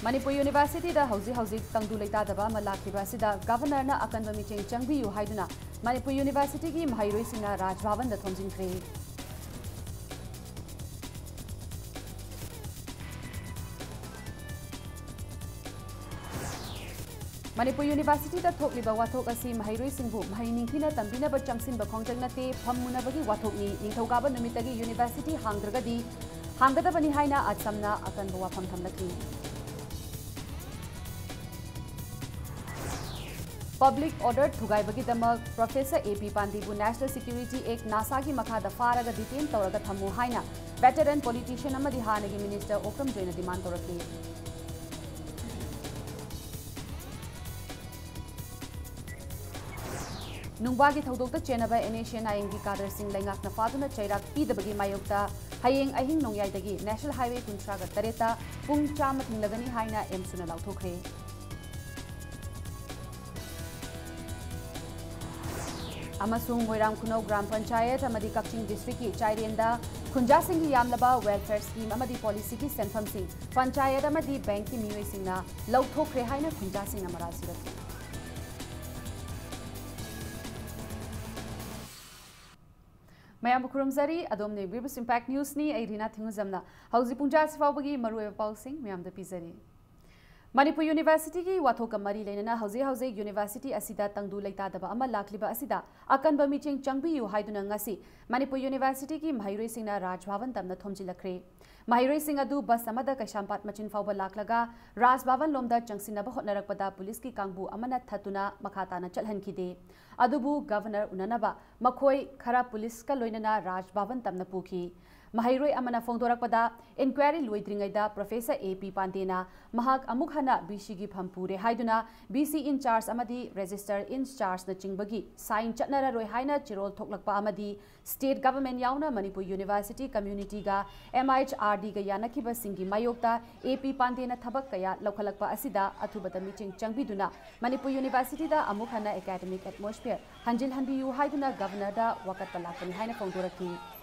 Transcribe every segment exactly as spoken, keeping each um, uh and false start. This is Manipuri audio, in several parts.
ꯃꯅꯤꯄꯨꯔ ꯌꯨꯅꯤꯚꯔꯁꯤꯇꯤꯗ ꯍꯧꯖꯤꯛ ꯍꯧꯖꯤꯛ ꯇꯪꯗꯨ ꯂꯩꯇꯥꯗꯕ ꯑꯃ ꯂꯥꯛꯂꯤꯕ ꯑꯁꯤꯗ ꯒꯚꯔꯅꯔꯅ ꯑꯀꯟꯕ ꯃꯤꯠꯌꯦꯡ ꯆꯪꯕꯤꯌꯨ ꯍꯥꯏꯗꯨꯅ ꯃꯅꯤꯄꯨꯔ ꯌꯨꯅꯤꯚꯔꯁꯤꯇꯤꯒꯤ ꯃꯍꯩꯔꯣꯏꯁꯤꯡꯅ ꯔꯥꯖ ꯚꯕꯟꯗ ꯊꯣꯝꯖꯤꯟꯈ꯭ꯔꯦ꯫ ꯃꯅꯤꯄꯨꯔ ꯌꯨꯅꯤꯚꯔꯁꯤꯇꯤꯗ ꯊꯣꯛꯂꯤꯕ ꯋꯥꯊꯣꯛ ꯑꯁꯤ ꯃꯍꯩꯔꯣꯏꯁꯤꯡꯕꯨ ꯃꯍꯩ ꯅꯤꯡꯊꯤꯅ ꯇꯝꯕꯤꯅꯕ ꯆꯪꯁꯤꯟꯕ ꯈꯣꯡꯆꯠ ꯅꯠꯇꯦ, ꯐꯝꯃꯨꯅꯕꯒꯤ ꯋꯥꯊꯣꯛꯅꯤ꯫ ꯅꯤꯡꯊꯧꯀꯥꯕ ꯅꯨꯃꯤꯠꯇꯒꯤ ꯌꯨꯅꯤꯚꯔꯁꯤꯇꯤ ꯍꯥꯡꯗ꯭ꯔꯒꯗꯤ ꯍꯥꯡꯒꯗꯕꯅꯤ ꯍꯥꯏꯅ ꯑꯁꯝꯅ ꯑꯀꯟꯕ ꯋꯥꯐꯝ ꯊꯝꯂꯛꯈꯤ꯫ Public order ꯊꯨꯒꯥꯏꯕꯒꯤꯗꯃꯛ professor A P ꯄꯥꯟꯗꯦꯕꯨ National Security Act, ꯅꯥꯁꯥꯒꯤ ꯃꯈꯥꯗ ꯐꯥꯔꯒ ꯗꯤꯇꯦꯟ ꯇꯧꯔꯒ ꯊꯝꯃꯨ ꯍꯥꯏꯅ ꯚꯦꯇꯔꯟ ꯄꯣꯂꯤꯇꯤꯁꯤꯌꯟ ꯑꯃꯗꯤ ꯍꯥꯟꯅꯒꯤ ꯃꯤꯅꯤꯁꯇꯔ ꯑꯣꯀ꯭ꯔꯝ ꯖꯣꯏꯅ ꯗꯤꯃꯥꯟ ꯇꯧꯔꯛꯂꯤ꯫ ꯅꯨꯡꯕꯥꯒꯤ ꯊꯧꯗꯣꯛꯇ ꯆꯦꯟꯅꯕ ꯑꯦꯟ ꯑꯦꯁ ꯑꯦꯟ ꯑꯥꯏ ꯑꯦꯝꯒꯤ ꯀꯥꯗꯔꯁꯤꯡ ꯂꯩꯉꯥꯛꯅ ꯐꯥꯗꯨꯅ ꯆꯩꯔꯥꯛ ꯄꯤꯗꯕꯒꯤ ꯃꯥꯌꯣꯛꯇ ꯍꯌꯦꯡ ꯑꯍꯤꯡ ꯅꯣꯡꯌꯥꯏꯗꯒꯤ ꯅꯦꯁꯅꯦꯜ ꯍꯥꯏꯋꯦ ꯀꯨꯟꯊ꯭ꯔꯥꯒ ꯇꯔꯦꯠꯇ ꯄꯨꯡ ꯆꯥꯝꯃ ꯊꯤꯡꯂꯒꯅꯤ ꯍꯥꯏꯅ ꯑꯦꯝꯁꯨꯅ ꯂꯥꯎꯊꯣꯛꯈ꯭ꯔꯦ꯫ ꯑꯃꯁꯨꯡ ꯃꯣꯏꯔꯥꯡ ꯈꯨꯅꯧ ꯒ꯭ꯔꯥꯝ ꯄꯟꯆꯥꯌꯠ ꯑꯃꯗꯤ ꯀꯛꯆꯤꯡ ꯗꯤꯁꯇ꯭ꯔꯤꯛꯀꯤ ꯆꯥꯏꯔꯦꯟꯗ ꯈꯨꯟꯖꯥꯁꯤꯡꯒꯤ ꯌꯥꯝꯂꯕ ꯋꯦꯜꯐꯤꯌꯔ ꯁ꯭ꯀꯤꯝ ꯑꯃꯗꯤ ꯄꯣꯂꯤꯁꯤꯒꯤ ꯁꯦꯟꯐꯝꯁꯤꯡ ꯄꯟꯆꯥꯌꯠ ꯑꯃꯗꯤ ꯕꯦꯡꯛꯀꯤ ꯃꯤꯑꯣꯏꯁꯤꯡꯅ ꯂꯧꯊꯣꯛꯈ꯭ꯔꯦ ꯍꯥꯏꯅ ꯈꯨꯟꯖꯥꯁꯤꯡꯅ ꯃꯔꯥꯜ ꯁꯤꯔꯛꯈꯤ꯫ ꯃꯌꯥꯝꯕꯨ ꯈꯨꯔꯨꯝꯖꯔꯤ꯫ ꯑꯗꯣꯝꯅ ꯌꯦꯡꯕꯤꯔꯤꯕꯁꯤ ꯏꯝꯄꯦꯛ ꯅ꯭ꯌꯨꯁꯅꯤ꯫ ꯑꯩ ꯔꯤꯅꯥ ꯊꯤꯡꯉꯨꯖꯝꯅ ꯍꯧꯖꯤꯛ ꯄꯨꯡ ꯇꯔꯥꯁꯤ ꯐꯥꯎꯕꯒꯤ ꯃꯔꯨꯑꯣꯏꯕ ꯄꯥꯎꯁꯤꯡ ꯃꯌꯥꯝꯗ ꯄꯤꯖꯔꯤ꯫ ꯃꯅꯤꯄꯨꯔ ꯌꯨꯅꯤꯚꯔꯁꯤꯇꯤꯒꯤ ꯋꯥꯊꯣꯛꯀ ꯃꯔꯤ ꯂꯩꯅꯅ ꯍꯧꯖꯤꯛ ꯍꯧꯖꯤꯛ ꯌꯨꯅꯤꯚꯔꯁꯤꯇꯤ ꯑꯁꯤꯗ ꯇꯪꯗꯨ ꯂꯩꯇꯥꯗꯕ ꯑꯃ ꯂꯥꯛꯂꯤꯕ ꯑꯁꯤꯗ ꯑꯀꯟꯕ ꯃꯤꯠꯌꯦꯡ ꯆꯪꯕꯤꯌꯨ ꯍꯥꯏꯗꯨꯅ ꯉꯁꯤ ꯃꯅꯤꯄꯨꯔ ꯌꯨꯅꯤꯚꯔꯁꯤꯇꯤꯒꯤ ꯃꯍꯩꯔꯣꯏꯁꯤꯡꯅ ꯔꯥꯖ ꯚꯕꯟ ꯇꯝꯅ ꯊꯣꯝꯖꯤꯜꯂꯛꯈ꯭ꯔꯦ꯫ ꯃꯍꯩꯔꯣꯏꯁꯤꯡ ꯑꯗꯨ ꯕꯁ ꯑꯃꯗ ꯀꯩꯁꯥꯝꯄꯥꯠ ꯃꯆꯤꯟ ꯐꯥꯎꯕ ꯂꯥꯛꯂꯒ ꯔꯥꯖ ꯚꯕꯟ ꯂꯣꯝꯗ ꯆꯪꯁꯤꯟꯅꯕ ꯍꯣꯠꯅꯔꯛꯄꯗ ꯄꯨꯂꯤꯁꯀꯤ ꯀꯥꯡꯕꯨ ꯑꯃꯅ ꯊꯠꯇꯨꯅ ꯃꯈꯥ ꯇꯥꯅ ꯆꯠꯍꯟꯈꯤꯗꯦ꯫ ꯑꯗꯨꯕꯨ ꯒꯚꯔꯅꯔ ꯎꯅꯅꯕ ꯃꯈꯣꯏ ꯈꯔ ꯄꯨꯂꯤꯁꯀ ꯂꯣꯏꯅꯅ ꯔꯥꯖ ꯚꯕꯟ ꯇꯝꯅ ꯄꯨꯈꯤ꯫ ꯃꯍꯩꯔꯣꯏ ꯑꯃꯅ ꯐꯣꯡꯗꯣꯔꯛꯄꯗ, ꯏꯟꯀ꯭ꯋꯥꯏꯔꯤ ꯂꯣꯏꯗ꯭ꯔꯤꯉꯩꯗ ꯄ꯭ꯔꯣꯐꯦꯁꯔ ꯑꯦ ꯄꯤ ꯄꯥꯟꯗꯦꯅ ꯃꯍꯥꯛ ꯑꯃꯨꯛ ꯍꯟꯅ ꯕꯤ ꯁꯤꯒꯤ ꯐꯝ ꯄꯨꯔꯦ ꯍꯥꯏꯗꯨꯅ ꯕꯤ ꯁꯤ ꯏꯟꯆꯥꯔꯖ ꯑꯃꯗꯤ ꯔꯦꯖꯤꯁꯇꯔ ꯏꯟꯆꯥꯔꯖꯅꯆꯤꯡꯕꯒꯤ ꯁꯥꯏꯟ ꯆꯠꯅꯔꯔꯣꯏ ꯍꯥꯏꯅ ꯆꯦꯔꯣꯜ ꯊꯣꯛꯂꯛꯄ ꯑꯃꯗꯤ ꯁ꯭ꯇꯦꯠ ꯒꯚꯔꯟꯃꯦꯟꯠ ꯌꯥꯎꯅ ꯃꯅꯤꯄꯨꯔ ꯌꯨꯅꯤꯚꯔꯁꯤꯇꯤ ꯀꯝꯃ꯭ꯌꯨꯅꯤꯇꯤꯒ ꯑꯦꯝ ꯑꯩꯆ ꯑꯥꯔ ꯗꯤꯒ ꯌꯥꯅꯈꯤꯕꯁꯤꯡꯒꯤ ꯃꯥꯌꯣꯛꯇ ꯑꯦ ꯄꯤ ꯄꯥꯟꯗꯦꯅ ꯊꯕꯛ ꯀꯌꯥ ꯂꯧꯈꯠꯂꯛꯄ ꯑꯁꯤꯗ ꯑꯊꯨꯕꯗ ꯃꯤꯠꯌꯦꯡ ꯆꯪꯕꯤꯗꯨꯅ ꯃꯅꯤꯄꯨꯔ ꯌꯨꯅꯤꯚꯔꯁꯤꯇꯤꯗ ꯑꯃꯨꯛ ꯍꯟꯅ ꯑꯦꯀꯥꯗꯃꯤꯛ ꯑꯦꯠꯃꯣꯁꯐꯤꯌꯔ ꯍꯟꯖꯤꯜꯍꯟꯕꯤꯌꯨ ꯍꯥꯏꯗꯨꯅ ꯒꯚꯔꯅꯔꯗ ꯋꯥꯀꯠꯄ ꯂꯥꯛꯄꯅꯤ ꯍꯥꯏꯅ ꯐꯣꯡꯗꯣꯔꯛꯈꯤ꯫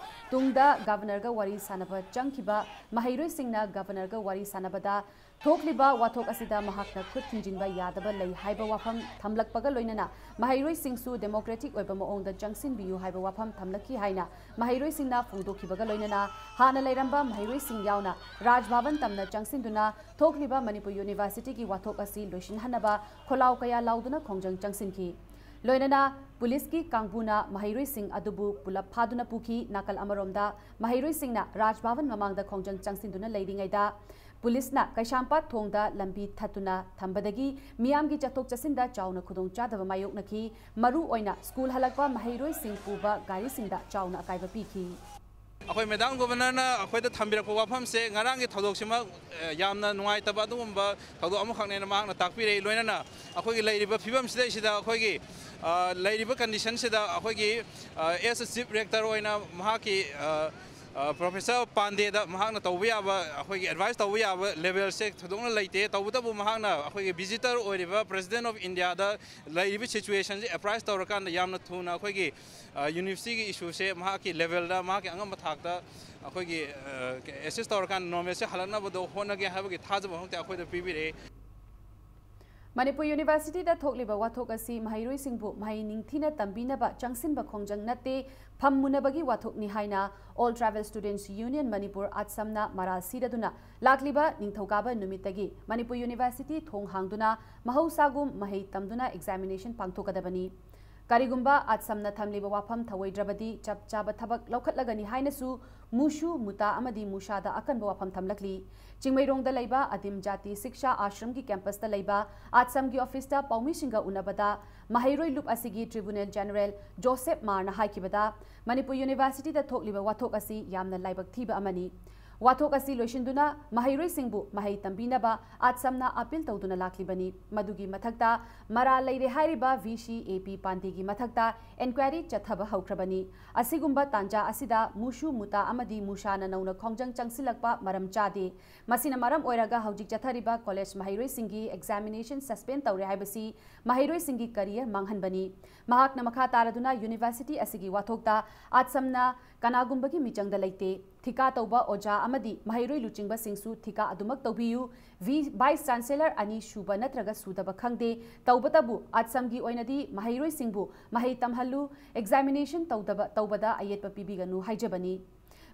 ꯇꯨꯡꯗ ꯒꯚꯔꯅꯔꯒ ꯋꯥꯔꯤ ꯁꯥꯟꯅꯕ ꯆꯪꯈꯤꯕ ꯃꯍꯩꯔꯣꯏꯁꯤꯡꯅ ꯒꯚꯔꯅꯔꯒ ꯋꯥꯔꯤ ꯁꯥꯟꯅꯕꯗ ꯊꯣꯛꯂꯤꯕ ꯋꯥꯊꯣꯛ ꯑꯁꯤꯗ ꯃꯍꯥꯛꯅ ꯈꯨꯠ ꯊꯤꯡꯖꯤꯟꯕ ꯌꯥꯗꯕ ꯂꯩ ꯍꯥꯏꯕ ꯋꯥꯐꯝ ꯊꯝꯂꯛꯄꯒ ꯂꯣꯏꯅꯅ ꯃꯍꯩꯔꯣꯏꯁꯤꯡꯁꯨ ꯗꯦꯃꯣꯀ꯭ꯔꯦꯇꯤꯛ ꯑꯣꯏꯕ ꯃꯑꯣꯡꯗ ꯆꯪꯁꯤꯟꯕꯤꯌꯨ ꯍꯥꯏꯕ ꯋꯥꯐꯝ ꯊꯝꯂꯛꯈꯤ ꯍꯥꯏꯅ ꯃꯍꯩꯔꯣꯏꯁꯤꯡꯅ ꯐꯣꯡꯗꯣꯛꯈꯤꯕꯒ ꯂꯣꯏꯅꯅ ꯍꯥꯟꯅ ꯂꯩꯔꯝꯕ ꯃꯍꯩꯔꯣꯏꯁꯤꯡ ꯌꯥꯎꯅ ꯔꯥꯖ ꯚꯕꯟ ꯇꯝꯅ ꯆꯪꯁꯤꯟꯗꯨꯅ ꯊꯣꯛꯂꯤꯕ ꯃꯅꯤꯄꯨꯔ ꯌꯨꯅꯤꯚꯔꯁꯤꯇꯤꯒꯤ ꯋꯥꯊꯣꯛ ꯑꯁꯤ ꯂꯣꯏꯁꯤꯟꯍꯟꯅꯕ ꯈꯣꯜꯂꯥꯎ ꯀꯌꯥ ꯂꯥꯎꯗꯨꯅ ꯈꯣꯡꯖꯪ ꯆꯪꯁꯤꯟꯈꯤ꯫ ꯂꯣꯏꯅꯅ ꯄꯨꯂꯤꯁꯀꯤ ꯀꯥꯡꯕꯨꯅ ꯃꯍꯩꯔꯣꯏꯁꯤꯡ ꯑꯗꯨꯕꯨ ꯄꯨꯂꯞ ꯐꯥꯗꯨꯅ ꯄꯨꯈꯤ꯫ ꯅꯥꯀꯜ ꯑꯃꯔꯣꯝꯗ ꯃꯍꯩꯔꯣꯏꯁꯤꯡꯅ ꯔꯥꯖ ꯚꯕꯟ ꯃꯃꯥꯡꯗ ꯈꯣꯡꯖꯪ ꯆꯪꯁꯤꯟꯗꯨꯅ ꯂꯩꯔꯤꯉꯩꯗ ꯄꯨꯂꯤꯁꯅ ꯀꯩꯁꯥꯝꯄꯥꯠ ꯊꯣꯡꯗ ꯂꯝꯕꯤ ꯊꯠꯇꯨꯅ ꯊꯝꯕꯗꯒꯤ ꯃꯤꯌꯥꯝꯒꯤ ꯆꯠꯊꯣꯛ ꯆꯠꯁꯤꯟꯗ ꯆꯥꯎꯅ ꯈꯨꯗꯣꯡꯆꯥꯗꯕ ꯃꯥꯌꯣꯛꯅꯈꯤ꯫ ꯃꯔꯨ ꯑꯣꯏꯅ ꯁ꯭ꯀꯨꯜ ꯍꯜꯂꯛꯄ ꯃꯍꯩꯔꯣꯏꯁꯤꯡ ꯄꯨꯕ ꯒꯥꯔꯤꯁꯤꯡꯗ ꯆꯥꯎꯅ ꯑꯀꯥꯏꯕ ꯄꯤꯈꯤ꯫ ꯑꯩꯈꯣꯏ ꯃꯦꯗꯥꯝ ꯒꯣꯕꯔꯅꯔꯅ ꯑꯩꯈꯣꯏꯗ ꯊꯝꯕꯤꯔꯛꯄ ꯋꯥꯐꯝꯁꯦ ꯉꯔꯥꯡꯒꯤ ꯊꯧꯗꯣꯛꯁꯤꯃꯛ ꯑꯦ, ꯌꯥꯝꯅ ꯅꯨꯡꯉꯥꯏꯇꯕ ꯑꯗꯨꯒꯨꯝꯕ ꯊꯧꯗꯣꯛ ꯑꯃꯈꯛꯅꯦꯅ ꯃꯍꯥꯛꯅ ꯇꯥꯛꯄꯤꯔꯛꯏ꯫ ꯂꯣꯏꯅꯅ ꯑꯩꯈꯣꯏꯒꯤ ꯂꯩꯔꯤꯕ ꯐꯤꯕꯝꯁꯤꯗꯩꯁꯤꯗ ꯑꯩꯈꯣꯏꯒꯤ ꯑ, ꯂꯩꯔꯤꯕ ꯀꯟꯗꯤꯁꯟꯁꯤꯗ ꯑꯩꯈꯣꯏꯒꯤ ꯑꯦꯁ ꯆꯤꯐ ꯔꯦꯛꯇꯔ ꯑꯣꯏꯅ ꯃꯍꯥꯛꯀꯤ ꯑ, ꯑ, ꯄ꯭ꯔꯣꯐꯦꯁꯔ ꯄꯥꯟꯗꯦꯗ ꯃꯍꯥꯛꯅ ꯇꯧꯕ ꯌꯥꯕ, ꯑꯩꯈꯣꯏꯒꯤ ꯑꯦꯗꯚꯥꯏꯁ ꯇꯧꯕ ꯌꯥꯕ ꯂꯦꯚꯦꯜꯁꯦ ꯊꯣꯏꯗꯣꯛꯅ ꯂꯩꯇꯦ꯫ ꯇꯧꯕꯇꯕꯨ ꯃꯍꯥꯛꯅ ꯑꯩꯈꯣꯏꯒꯤ ꯚꯤꯖꯤꯇꯔ ꯑꯣꯏꯔꯤꯕ ꯄ꯭ꯔꯦꯁꯤꯗꯦꯟ ꯑꯣꯐ ꯏꯟꯗꯤꯌꯥꯗ ꯂꯩꯔꯤꯕ ꯁꯤꯆꯨꯋꯦꯁꯟꯁꯦ ꯑꯦꯄ꯭ꯔꯥꯏꯁ ꯇꯧꯔꯀꯥꯟꯗ ꯌꯥꯝꯅ ꯊꯨꯅ ꯑꯩꯈꯣꯏꯒꯤ ꯌꯨꯅꯤꯚꯔꯁꯤꯇꯤꯒꯤ ꯏꯁꯨꯁꯦ ꯃꯍꯥꯛꯀꯤ ꯂꯦꯚꯦꯜꯗ, ꯃꯍꯥꯛꯀꯤ ꯑꯉꯝꯕ ꯊꯥꯛꯇ ꯑꯩꯈꯣꯏꯒꯤ ꯑꯦꯁꯤꯁ ꯇꯧꯔꯀꯥꯟꯗ ꯅꯣꯔꯃꯦꯜꯁꯦ ꯍꯜꯂꯛꯅꯕꯗꯣ ꯍꯣꯠꯅꯒꯦ ꯍꯥꯏꯕꯒꯤ ꯊꯥꯖꯕ ꯑꯃꯈꯛꯇꯤ ꯑꯩꯈꯣꯏꯗ ꯄꯤꯕꯤꯔꯛꯏ꯫ ꯃꯅꯤꯄꯨꯔ ꯌꯨꯅꯤꯚꯔꯁꯤꯇꯤꯗ ꯊꯣꯛꯂꯤꯕ ꯋꯥꯊꯣꯛ ꯑꯁꯤ ꯃꯍꯩꯔꯣꯏꯁꯤꯡꯕꯨ ꯃꯍꯩ ꯅꯤꯡꯊꯤꯅ ꯇꯝꯕꯤꯅꯕ ꯆꯪꯁꯤꯟꯕ ꯈꯣꯡꯖꯪ ꯅꯠꯇꯦ, ꯐꯝ ꯃꯨꯅꯕꯒꯤ ꯋꯥꯊꯣꯛꯅꯤ ꯍꯥꯏꯅ All Tribal Students Union Manipur, ꯑꯥꯠꯁꯝꯅ ꯃꯔꯥꯜ ꯁꯤꯔꯗꯨꯅ ꯂꯥꯛꯂꯤꯕ ꯅꯤꯡꯊꯧꯀꯥꯕ ꯅꯨꯃꯤꯠꯇꯒꯤ ꯃꯅꯤꯄꯨꯔ ꯌꯨꯅꯤꯚꯔꯁꯤꯇꯤ ꯊꯣꯡ ꯍꯥꯡꯗꯨꯅ ꯃꯍꯧꯁꯥꯒꯨꯝ ꯃꯍꯩ ꯇꯝꯗꯨꯅ ꯑꯦꯛꯖꯥꯃꯤꯅꯦꯁꯟ ꯄꯥꯡꯊꯣꯛꯀꯗꯕꯅꯤ꯫ ꯀꯔꯤꯒꯨꯝꯕ ꯑꯥꯠꯁꯝꯅ ꯊꯝꯂꯤꯕ ꯋꯥꯐꯝ ꯊꯧꯑꯣꯏꯗ꯭ꯔꯕꯗꯤ ꯆꯞ ꯆꯥꯕ ꯊꯕꯛ ꯂꯧꯈꯠꯂꯒꯅꯤ ꯍꯥꯏꯅꯁꯨ ꯃꯨꯁꯨ, ꯃꯨꯇꯥ ꯑꯃꯗꯤ ꯃꯨꯁꯥꯗ ꯑꯀꯟꯕ ꯋꯥꯐꯝ ꯊꯝꯂꯛꯂꯤ꯫ ꯆꯤꯡꯃꯩꯔꯣꯡꯗ ꯂꯩꯕ ꯑꯗꯤꯝ ꯖꯥꯇꯤ ꯁꯤꯛꯁꯥ ꯑꯥꯁ꯭ꯔꯝꯒꯤ ꯀꯦꯝꯄꯁꯇ ꯂꯩꯕ ꯑꯥꯠꯁꯝꯒꯤ ꯑꯣꯐꯤꯁꯇ ꯄꯥꯎꯃꯤꯁꯤꯡꯒ ꯎꯅꯕꯗ ꯃꯍꯩꯔꯣꯏ ꯂꯨꯞ ꯑꯁꯤꯒꯤ ꯇ꯭ꯔꯤꯕꯨꯅꯦꯜ ꯖꯦꯅꯔꯦꯜ ꯖꯣꯁꯦꯞ ꯃꯥꯔꯅ ꯍꯥꯏꯈꯤꯕꯗ, ꯃꯅꯤꯄꯨꯔ ꯌꯨꯅꯤꯚꯔꯁꯤꯇꯤꯗ ꯊꯣꯛꯂꯤꯕ ꯋꯥꯊꯣꯛ ꯑꯁꯤ ꯌꯥꯝꯅ ꯂꯥꯏꯕꯛ ꯊꯤꯕ ꯑꯃꯅꯤ꯫ ꯋꯥꯊꯣꯛ ꯑꯁꯤ ꯂꯣꯏꯁꯤꯟꯗꯨꯅ ꯃꯍꯩꯔꯣꯏꯁꯤꯡꯕꯨ ꯃꯍꯩ ꯇꯝꯕꯤꯅꯕ ꯑꯥꯠꯁꯝꯅ ꯑꯄꯤꯜ ꯇꯧꯗꯨꯅ ꯂꯥꯛꯂꯤꯕꯅꯤ꯫ ꯃꯗꯨꯒꯤ ꯃꯊꯛꯇ ꯃꯔꯥꯜ ꯂꯩꯔꯦ ꯍꯥꯏꯔꯤꯕ ꯚꯤ ꯁꯤ ꯑꯦ ꯄꯤ ꯄꯥꯟꯗꯦꯒꯤ ꯃꯊꯛꯇ ꯏꯟꯀ꯭ꯋꯥꯏꯔꯤ ꯆꯠꯊꯕ ꯍꯧꯈ꯭ꯔꯕꯅꯤ꯫ ꯑꯁꯤꯒꯨꯝꯕ ꯇꯥꯟꯖꯥ ꯑꯁꯤꯗ ꯃꯨꯁꯨ ꯃꯨꯇꯥ ꯑꯃꯗꯤ ꯃꯨꯁꯥꯅ ꯅꯧꯅ ꯈꯣꯡꯖꯪ ꯆꯪꯁꯤꯜꯂꯛꯄ ꯃꯔꯝ ꯆꯥꯗꯦ꯫ ꯃꯁꯤꯅ ꯃꯔꯝ ꯑꯣꯏꯔꯒ ꯍꯧꯖꯤꯛ ꯆꯠꯊꯔꯤꯕ ꯀꯣꯂꯦꯖ ꯃꯍꯩꯔꯣꯏꯁꯤꯡꯒꯤ ꯑꯦꯛꯖꯥꯃꯤꯅꯦꯁꯟ ꯁꯁꯄꯦꯟ ꯇꯧꯔꯦ ꯍꯥꯏꯕꯁꯤ ꯃꯍꯩꯔꯣꯏꯁꯤꯡꯒꯤ ꯀꯔꯤꯌꯔ ꯃꯥꯡꯍꯟꯕꯅꯤ꯫ ꯃꯍꯥꯛꯅ ꯃꯈꯥ ꯇꯥꯔꯗꯨꯅ ꯌꯨꯅꯤꯚꯔꯁꯤꯇꯤ ꯑꯁꯤꯒꯤ ꯋꯥꯊꯣꯛꯇ ꯑꯥꯠꯁꯝꯅ ꯀꯅꯥꯒꯨꯝꯕꯒꯤ ꯃꯤꯆꯪꯗ ꯂꯩꯇꯦ꯫ ꯊꯤꯀꯥ ꯇꯧꯕ ꯑꯣꯖꯥ ꯑꯃꯗꯤ ꯃꯍꯩꯔꯣꯏ ꯂꯨꯆꯤꯡꯕꯁꯤꯡꯁꯨ ꯊꯤꯀꯥ ꯑꯗꯨꯃꯛ ꯇꯧꯕꯤꯌꯨ꯫ ꯚꯤ-, ꯚꯥꯏꯁ ꯆꯥꯟꯁꯦꯂꯔ ꯑꯅꯤ ꯁꯨꯕ ꯅꯠꯇ꯭ꯔꯒ ꯁꯨꯗꯕ ꯈꯪꯗꯦ꯫ ꯇꯧꯕꯇꯕꯨ ꯑꯥꯠꯁꯝꯒꯤ ꯑꯣꯏꯅꯗꯤ ꯃꯍꯩꯔꯣꯏꯁꯤꯡꯕꯨ ꯃꯍꯩ ꯇꯝꯍꯜꯂꯨ, ꯑꯦꯛꯖꯥꯃꯤꯅꯦꯁꯟ ꯇꯧꯗꯕ, ꯇꯧꯕꯗ ꯑꯌꯦꯠꯄ ꯄꯤꯕꯤꯒꯅꯨ ꯍꯥꯏꯖꯕꯅꯤ꯫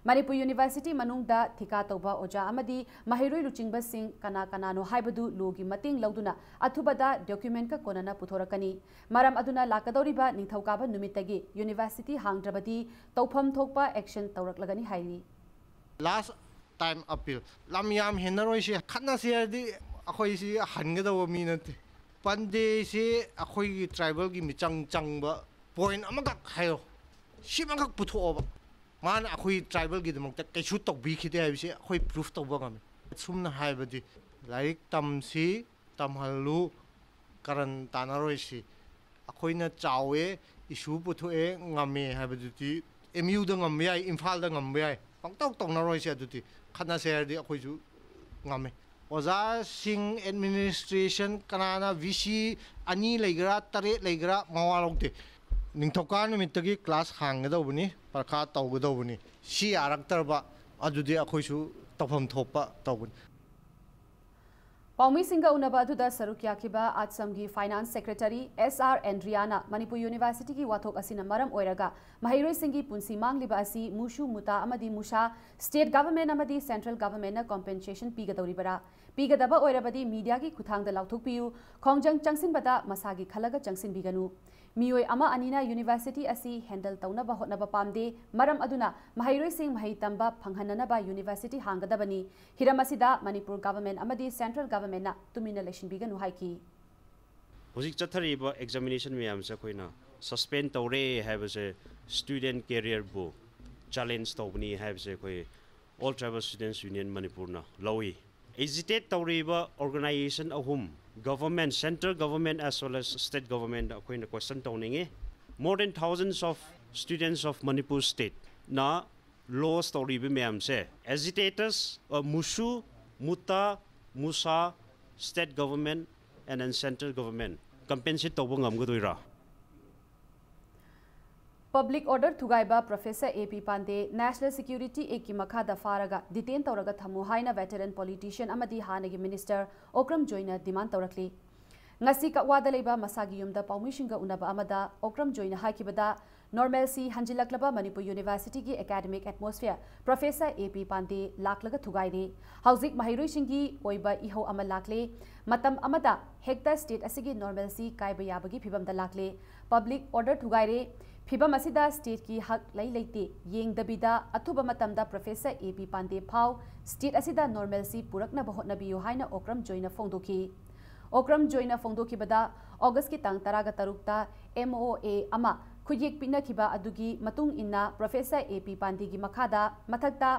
ꯃꯅꯤꯄꯨꯔ ꯌꯨꯅꯤꯚꯔꯁꯤꯇꯤ ꯃꯅꯨꯡꯗ ꯊꯤꯀꯥ ꯇꯧꯕ ꯑꯣꯖꯥ ꯑꯃꯗꯤ ꯃꯍꯩꯔꯣꯏ ꯂꯨꯆꯤꯡꯕꯁꯤꯡ ꯀꯅꯥ ꯀꯅꯥꯅꯣ ꯍꯥꯏꯕꯗꯨ ꯂꯣꯒꯤ ꯃꯇꯦꯡ ꯂꯧꯗꯨꯅ ꯑꯊꯨꯕꯗ ꯗꯣꯀ꯭ꯌꯨꯃꯦꯟꯠꯀ ꯀꯣꯟꯅꯅ ꯄꯨꯊꯣꯔꯛꯀꯅꯤ꯫ ꯃꯔꯝ ꯑꯗꯨꯅ ꯂꯥꯛꯀꯗꯧꯔꯤꯕ ꯅꯤꯡꯊꯧꯀꯥꯕ ꯅꯨꯃꯤꯠꯇꯒꯤ ꯌꯨꯅꯤꯚꯔꯁꯤꯇꯤ ꯍꯥꯡꯗ꯭ꯔꯕꯗꯤ ꯇꯧꯐꯝ ꯊꯣꯛꯄ ꯑꯦꯛꯁꯟ ꯇꯧꯔꯛꯂꯒꯅꯤ ꯍꯥꯏꯔꯤ꯫ Last time appeal. ꯂꯝ ꯌꯥꯝ ꯍꯦꯟꯅꯔꯣꯏꯁꯤ, ꯈꯠꯅꯁꯤ ꯍꯥꯏꯔꯗꯤ ꯑꯩꯈꯣꯏꯁꯤ ꯍꯟꯒꯗꯧꯕ ꯃꯤ ꯅꯠꯇꯦ꯫ ꯄꯥꯟꯗꯦꯁꯤ ꯑꯩꯈꯣꯏꯒꯤ ꯇ꯭ꯔꯥꯏꯕꯦꯜꯒꯤ ꯃꯤꯆꯪ ꯆꯪꯕ ꯄꯣꯏꯟꯠ ꯑꯃꯈꯛ ꯍꯥꯏꯌꯣ, ꯁꯤꯃꯈꯛ ꯄꯨꯊꯣꯛꯑꯣꯕ꯫ ꯃꯥꯅ ꯑꯩꯈꯣꯏ ꯇ꯭ꯔꯥꯏꯕꯦꯜꯒꯤꯗꯃꯛꯇ ꯀꯩꯁꯨ ꯇꯧꯕꯤꯈꯤꯗꯦ ꯍꯥꯏꯕꯁꯤ ꯑꯩꯈꯣꯏ ꯄ꯭ꯔꯨꯐ ꯇꯧꯕ ꯉꯝꯃꯤ꯫ ꯑꯁꯨꯝꯅ ꯍꯥꯏꯕꯗꯤ ꯂꯥꯏꯔꯤꯛ ꯇꯝꯁꯤ, ꯇꯝꯍꯜꯂꯨ, ꯀꯔꯟ ꯇꯥꯟꯅꯔꯣꯏꯁꯤ꯫ ꯑꯩꯈꯣꯏꯅ ꯆꯥꯎꯋꯦ, ꯏꯁꯨ ꯄꯨꯊꯣꯛꯑꯦ, ꯉꯝꯃꯦ ꯍꯥꯏꯕꯗꯨꯗꯤ ꯑꯦꯝ ꯌꯨꯗ ꯉꯝꯕ ꯌꯥꯏ, ꯏꯝꯐꯥꯜꯗ ꯉꯝꯕ ꯌꯥꯏ, ꯄꯪꯇꯧ ꯇꯧꯅꯔꯣꯏꯁꯦ꯫ ꯑꯗꯨꯗꯤ ꯈꯠꯅꯁꯦ ꯍꯥꯏꯔꯗꯤ ꯑꯩꯈꯣꯏꯁꯨ ꯉꯝꯃꯦ꯫ ꯑꯣꯖꯥꯁꯤꯡ, ꯑꯦꯗꯃꯤꯅꯤꯁꯇ꯭ꯔꯦꯁꯟ, ꯀꯅꯥꯅ ꯚꯤ ꯁꯤ ꯑꯅꯤ ꯂꯩꯒꯦꯔꯥ, ꯇꯔꯦꯠ ꯂꯩꯒꯦꯔꯥ, ꯃꯋꯥ ꯂꯧꯗꯦ꯫ ꯅꯤꯡꯊꯧꯀꯥ ꯅꯨꯃꯤꯠꯇꯒꯤ ꯀ꯭ꯂꯥꯁ ꯍꯥꯡꯒꯗꯧꯕꯅꯤ, ꯄꯔꯈꯥ ꯇꯧꯒꯗꯧꯕꯅꯤ꯫ ꯁꯤ ꯌꯥꯔꯛꯇ꯭ꯔꯕ ꯑꯗꯨꯗꯤ ꯑꯩꯈꯣꯏꯁꯨ ꯇꯧꯐꯝ ꯊꯣꯛꯄ ꯇꯧꯒꯅꯤ꯫ ꯄꯥꯎꯃꯤꯁꯤꯡꯒ ꯎꯅꯕ ꯑꯗꯨꯗ ꯁꯔꯨꯛ ꯌꯥꯈꯤꯕ ꯑꯥꯠꯁꯝꯒꯤ ꯐꯥꯏꯅꯥꯟꯁ ꯁꯦꯀ꯭ꯔꯦꯇꯔꯤ ꯑꯦꯁ ꯑꯥꯔ ꯑꯦꯟꯗ꯭ꯔꯤꯌꯥꯅ ꯃꯅꯤꯄꯨꯔ ꯌꯨꯅꯤꯚꯔꯁꯤꯇꯤꯒꯤ ꯋꯥꯊꯣꯛ ꯑꯁꯤꯅ ꯃꯔꯝ ꯑꯣꯏꯔꯒ ꯃꯍꯩꯔꯣꯏꯁꯤꯡꯒꯤ ꯄꯨꯟꯁꯤ ꯃꯥꯡꯂꯤꯕ ꯑꯁꯤ ꯃꯨꯁꯨ ꯃꯨꯇꯥ ꯑꯃꯗꯤ ꯃꯨꯁꯥ, ꯁ꯭ꯇꯦꯠ ꯒꯚꯔꯟꯃꯦꯟꯠ ꯑꯃꯗꯤ ꯁꯦꯟꯇ꯭ꯔꯦꯜ ꯒꯚꯔꯟꯃꯦꯟꯠꯅ ꯀꯣꯝꯄꯦꯟꯁꯦꯁꯟ ꯄꯤꯒꯗꯧꯔꯤꯕꯔꯥ? ꯄꯤꯒꯗꯕ ꯑꯣꯏꯔꯕꯗꯤ ꯃꯤꯗꯤꯌꯥꯒꯤ ꯈꯨꯠꯊꯥꯡꯗ ꯂꯥꯎꯊꯣꯛꯄꯤꯌꯨ꯫ ꯈꯣꯡꯖꯪ ꯆꯪꯁꯤꯟꯕꯗ ꯃꯁꯥꯒꯤ ꯈꯜꯂꯒ ꯆꯪꯁꯤꯟꯕꯤꯒꯅꯨ꯫ ꯃꯤꯑꯣꯏ ꯑꯃ ꯑꯅꯤꯅ ꯌꯨꯅꯤꯚꯔꯁꯤꯇꯤ ꯑꯁꯤ ꯍꯦꯟꯗꯜ ꯇꯧꯅꯕ ꯍꯣꯠꯅꯕ ꯄꯥꯝꯗꯦ꯫ ꯃꯔꯝ ꯑꯗꯨꯅ ꯃꯍꯩꯔꯣꯏꯁꯤꯡ ꯃꯍꯩ ꯇꯝꯕ ꯐꯪꯍꯟꯅꯅꯕ ꯌꯨꯅꯤꯚꯔꯁꯤꯇꯤ ꯍꯥꯡꯒꯗꯕꯅꯤ꯫ ꯍꯤꯔꯝ ꯑꯁꯤꯗ ꯃꯅꯤꯄꯨꯔ ꯒꯚꯔꯟꯃꯦꯟꯠ ꯑꯃꯗꯤ ꯁꯦꯟꯇ꯭ꯔꯦꯜ ꯒꯚꯔꯟꯃꯦꯟꯠꯅ ꯇꯨꯃꯤꯟꯅ ꯂꯩꯁꯤꯟꯕꯤꯒꯅꯨ ꯍꯥꯏꯈꯤ꯫ ꯍꯧꯖꯤꯛ ꯆꯠꯊꯔꯤꯕ ꯑꯦꯛꯖꯥꯃꯤꯅꯦꯁꯟ ꯃꯌꯥꯝꯁꯦ ꯑꯩꯈꯣꯏꯅ ꯁꯁꯄꯦꯟ ꯇꯧꯔꯦ ꯍꯥꯏꯕꯁꯦ ꯁ꯭ꯇꯨꯗꯦꯟꯠ ꯀꯦꯔꯤꯌꯔꯕꯨ ꯆꯦꯂꯦꯟꯖ ꯇꯧꯕꯅꯤ ꯍꯥꯏꯕꯁꯦ ꯑꯩꯈꯣꯏ All Tribal Students Union ꯃꯅꯤꯄꯨꯔꯅ ꯂꯧꯏ꯫ ꯑꯦꯖꯤꯇꯦꯠ ꯇꯧꯔꯤꯕ ꯑꯣꯔꯒꯅꯥꯏꯖꯦꯁꯟ ꯑꯍꯨꯝ, government, central government as well as state ꯒꯚꯔꯟꯃꯦꯟꯠꯇ ꯑꯩꯈꯣꯏꯅ ꯀ꯭ꯋꯦꯁꯟ ꯇꯧꯅꯤꯡꯉꯤ꯫ More than thousands of students of Manipur stateꯅ ꯂꯣꯁ ꯇꯧꯔꯤꯕ ꯃꯌꯥꯝꯁꯦ ꯑꯦꯖꯤꯇꯦꯇꯔꯁ, ꯃꯨꯁꯨ, ꯃꯨꯇꯥ, ꯃꯨꯁꯥ, state government and then central government compensate ꯇꯧꯕ ꯉꯝꯒꯗꯣꯏꯔꯥ? ꯄꯕ꯭ꯂꯤꯛ ꯑꯣꯔꯗꯔ ꯊꯨꯒꯥꯏꯕ professor A P Pande national security ꯑꯦꯛꯀꯤ ꯃꯈꯥꯗ ꯐꯥꯔꯒ ꯗꯤꯇꯦꯟ ꯇꯧꯔꯒ ꯊꯝꯃꯨ ꯍꯥꯏꯅ ꯚꯦꯇꯔꯟ ꯄꯣꯂꯤꯇꯤꯁꯤꯌꯟ ꯑꯃꯗꯤ ꯍꯥꯟꯅꯒꯤ ꯃꯤꯅꯤꯁꯇꯔ ꯑꯣꯀ꯭ꯔꯝ ꯖꯣꯏꯅ ꯗꯤꯃꯥꯟ ꯇꯧꯔꯛꯂꯤ꯫ ꯉꯁꯤ ꯀꯛꯋꯥꯗ ꯂꯩꯕ ꯃꯁꯥꯒꯤ ꯌꯨꯝꯗ ꯄꯥꯎꯃꯤꯁꯤꯡꯒ ꯎꯅꯕ ꯑꯃꯗ ꯑꯣꯀ꯭ꯔꯝ ꯖꯣꯏꯅ ꯍꯥꯏꯈꯤꯕꯗ, ꯅꯣꯔꯃꯦꯜꯁꯤ ꯍꯟꯖꯤꯜꯂꯛꯂꯕ ꯃꯅꯤꯄꯨꯔ ꯌꯨꯅꯤꯚꯔꯁꯤꯇꯤꯒꯤ academic atmosphere professor A P ꯄꯥꯟꯗꯦ ꯂꯥꯛꯂꯒ ꯊꯨꯒꯥꯏꯔꯦ꯫ ꯍꯧꯖꯤꯛ ꯃꯍꯩꯔꯣꯏꯁꯤꯡꯒꯤ ꯑꯣꯏꯕ ꯏꯍꯧ ꯑꯃ ꯂꯥꯛꯂꯦ꯫ ꯃꯇꯝ ꯑꯃꯗ ꯍꯦꯛꯇ ꯁ꯭ꯇꯦꯠ ꯑꯁꯤꯒꯤ ꯅꯣꯔꯃꯦꯜꯁꯤ ꯀꯥꯏꯕ ꯌꯥꯕꯒꯤ ꯐꯤꯕꯝꯗ ꯂꯥꯛꯂꯦ꯫ ꯄꯕ꯭ꯂꯤꯛ ꯑꯣꯔꯗꯔ ꯊꯨꯒꯥꯏꯔꯦ꯫ ꯐꯤꯕꯝ ꯑꯁꯤꯗ ꯁ꯭ꯇꯦꯠꯀꯤ ꯍꯛ ꯂꯩ ꯂꯩꯇꯦ ꯌꯦꯡꯗꯕꯤꯗ ꯑꯊꯨꯕ ꯃꯇꯝꯗ ꯄ꯭ꯔꯣꯐꯦꯁꯔ ꯑꯦ ꯄꯤ ꯄꯥꯟꯗꯦ ꯐꯥꯎ ꯁ꯭ꯇꯦꯠ ꯑꯁꯤꯗ ꯅꯣꯔꯃꯦꯜꯁꯤ ꯄꯨꯔꯛꯅꯕ ꯍꯣꯠꯅꯕꯤꯌꯨ ꯍꯥꯏꯅ ꯑꯣꯀ꯭ꯔꯝ ꯖꯣꯏꯅ ꯐꯣꯡꯗꯣꯛꯈꯤ꯫ ꯑꯣꯀ꯭ꯔꯝ ꯖꯣꯏꯅ ꯐꯣꯡꯗꯣꯛꯈꯤꯕꯗ, ꯑꯣꯒꯁꯀꯤ ꯇꯥꯡ ꯇꯔꯥꯒ ꯇꯔꯨꯛꯇ ꯑꯦꯝ ꯑꯣ ꯑꯦ ꯑꯃ ꯈꯨꯠꯌꯦꯛ ꯄꯤꯅꯈꯤꯕ ꯑꯗꯨꯒꯤ ꯃꯇꯨꯡ ꯏꯟꯅ ꯄ꯭ꯔꯣꯐꯦꯁꯔ ꯑꯦ ꯄꯤ ꯄꯥꯟꯗꯦꯒꯤ ꯃꯈꯥꯗ ꯃꯊꯛꯇ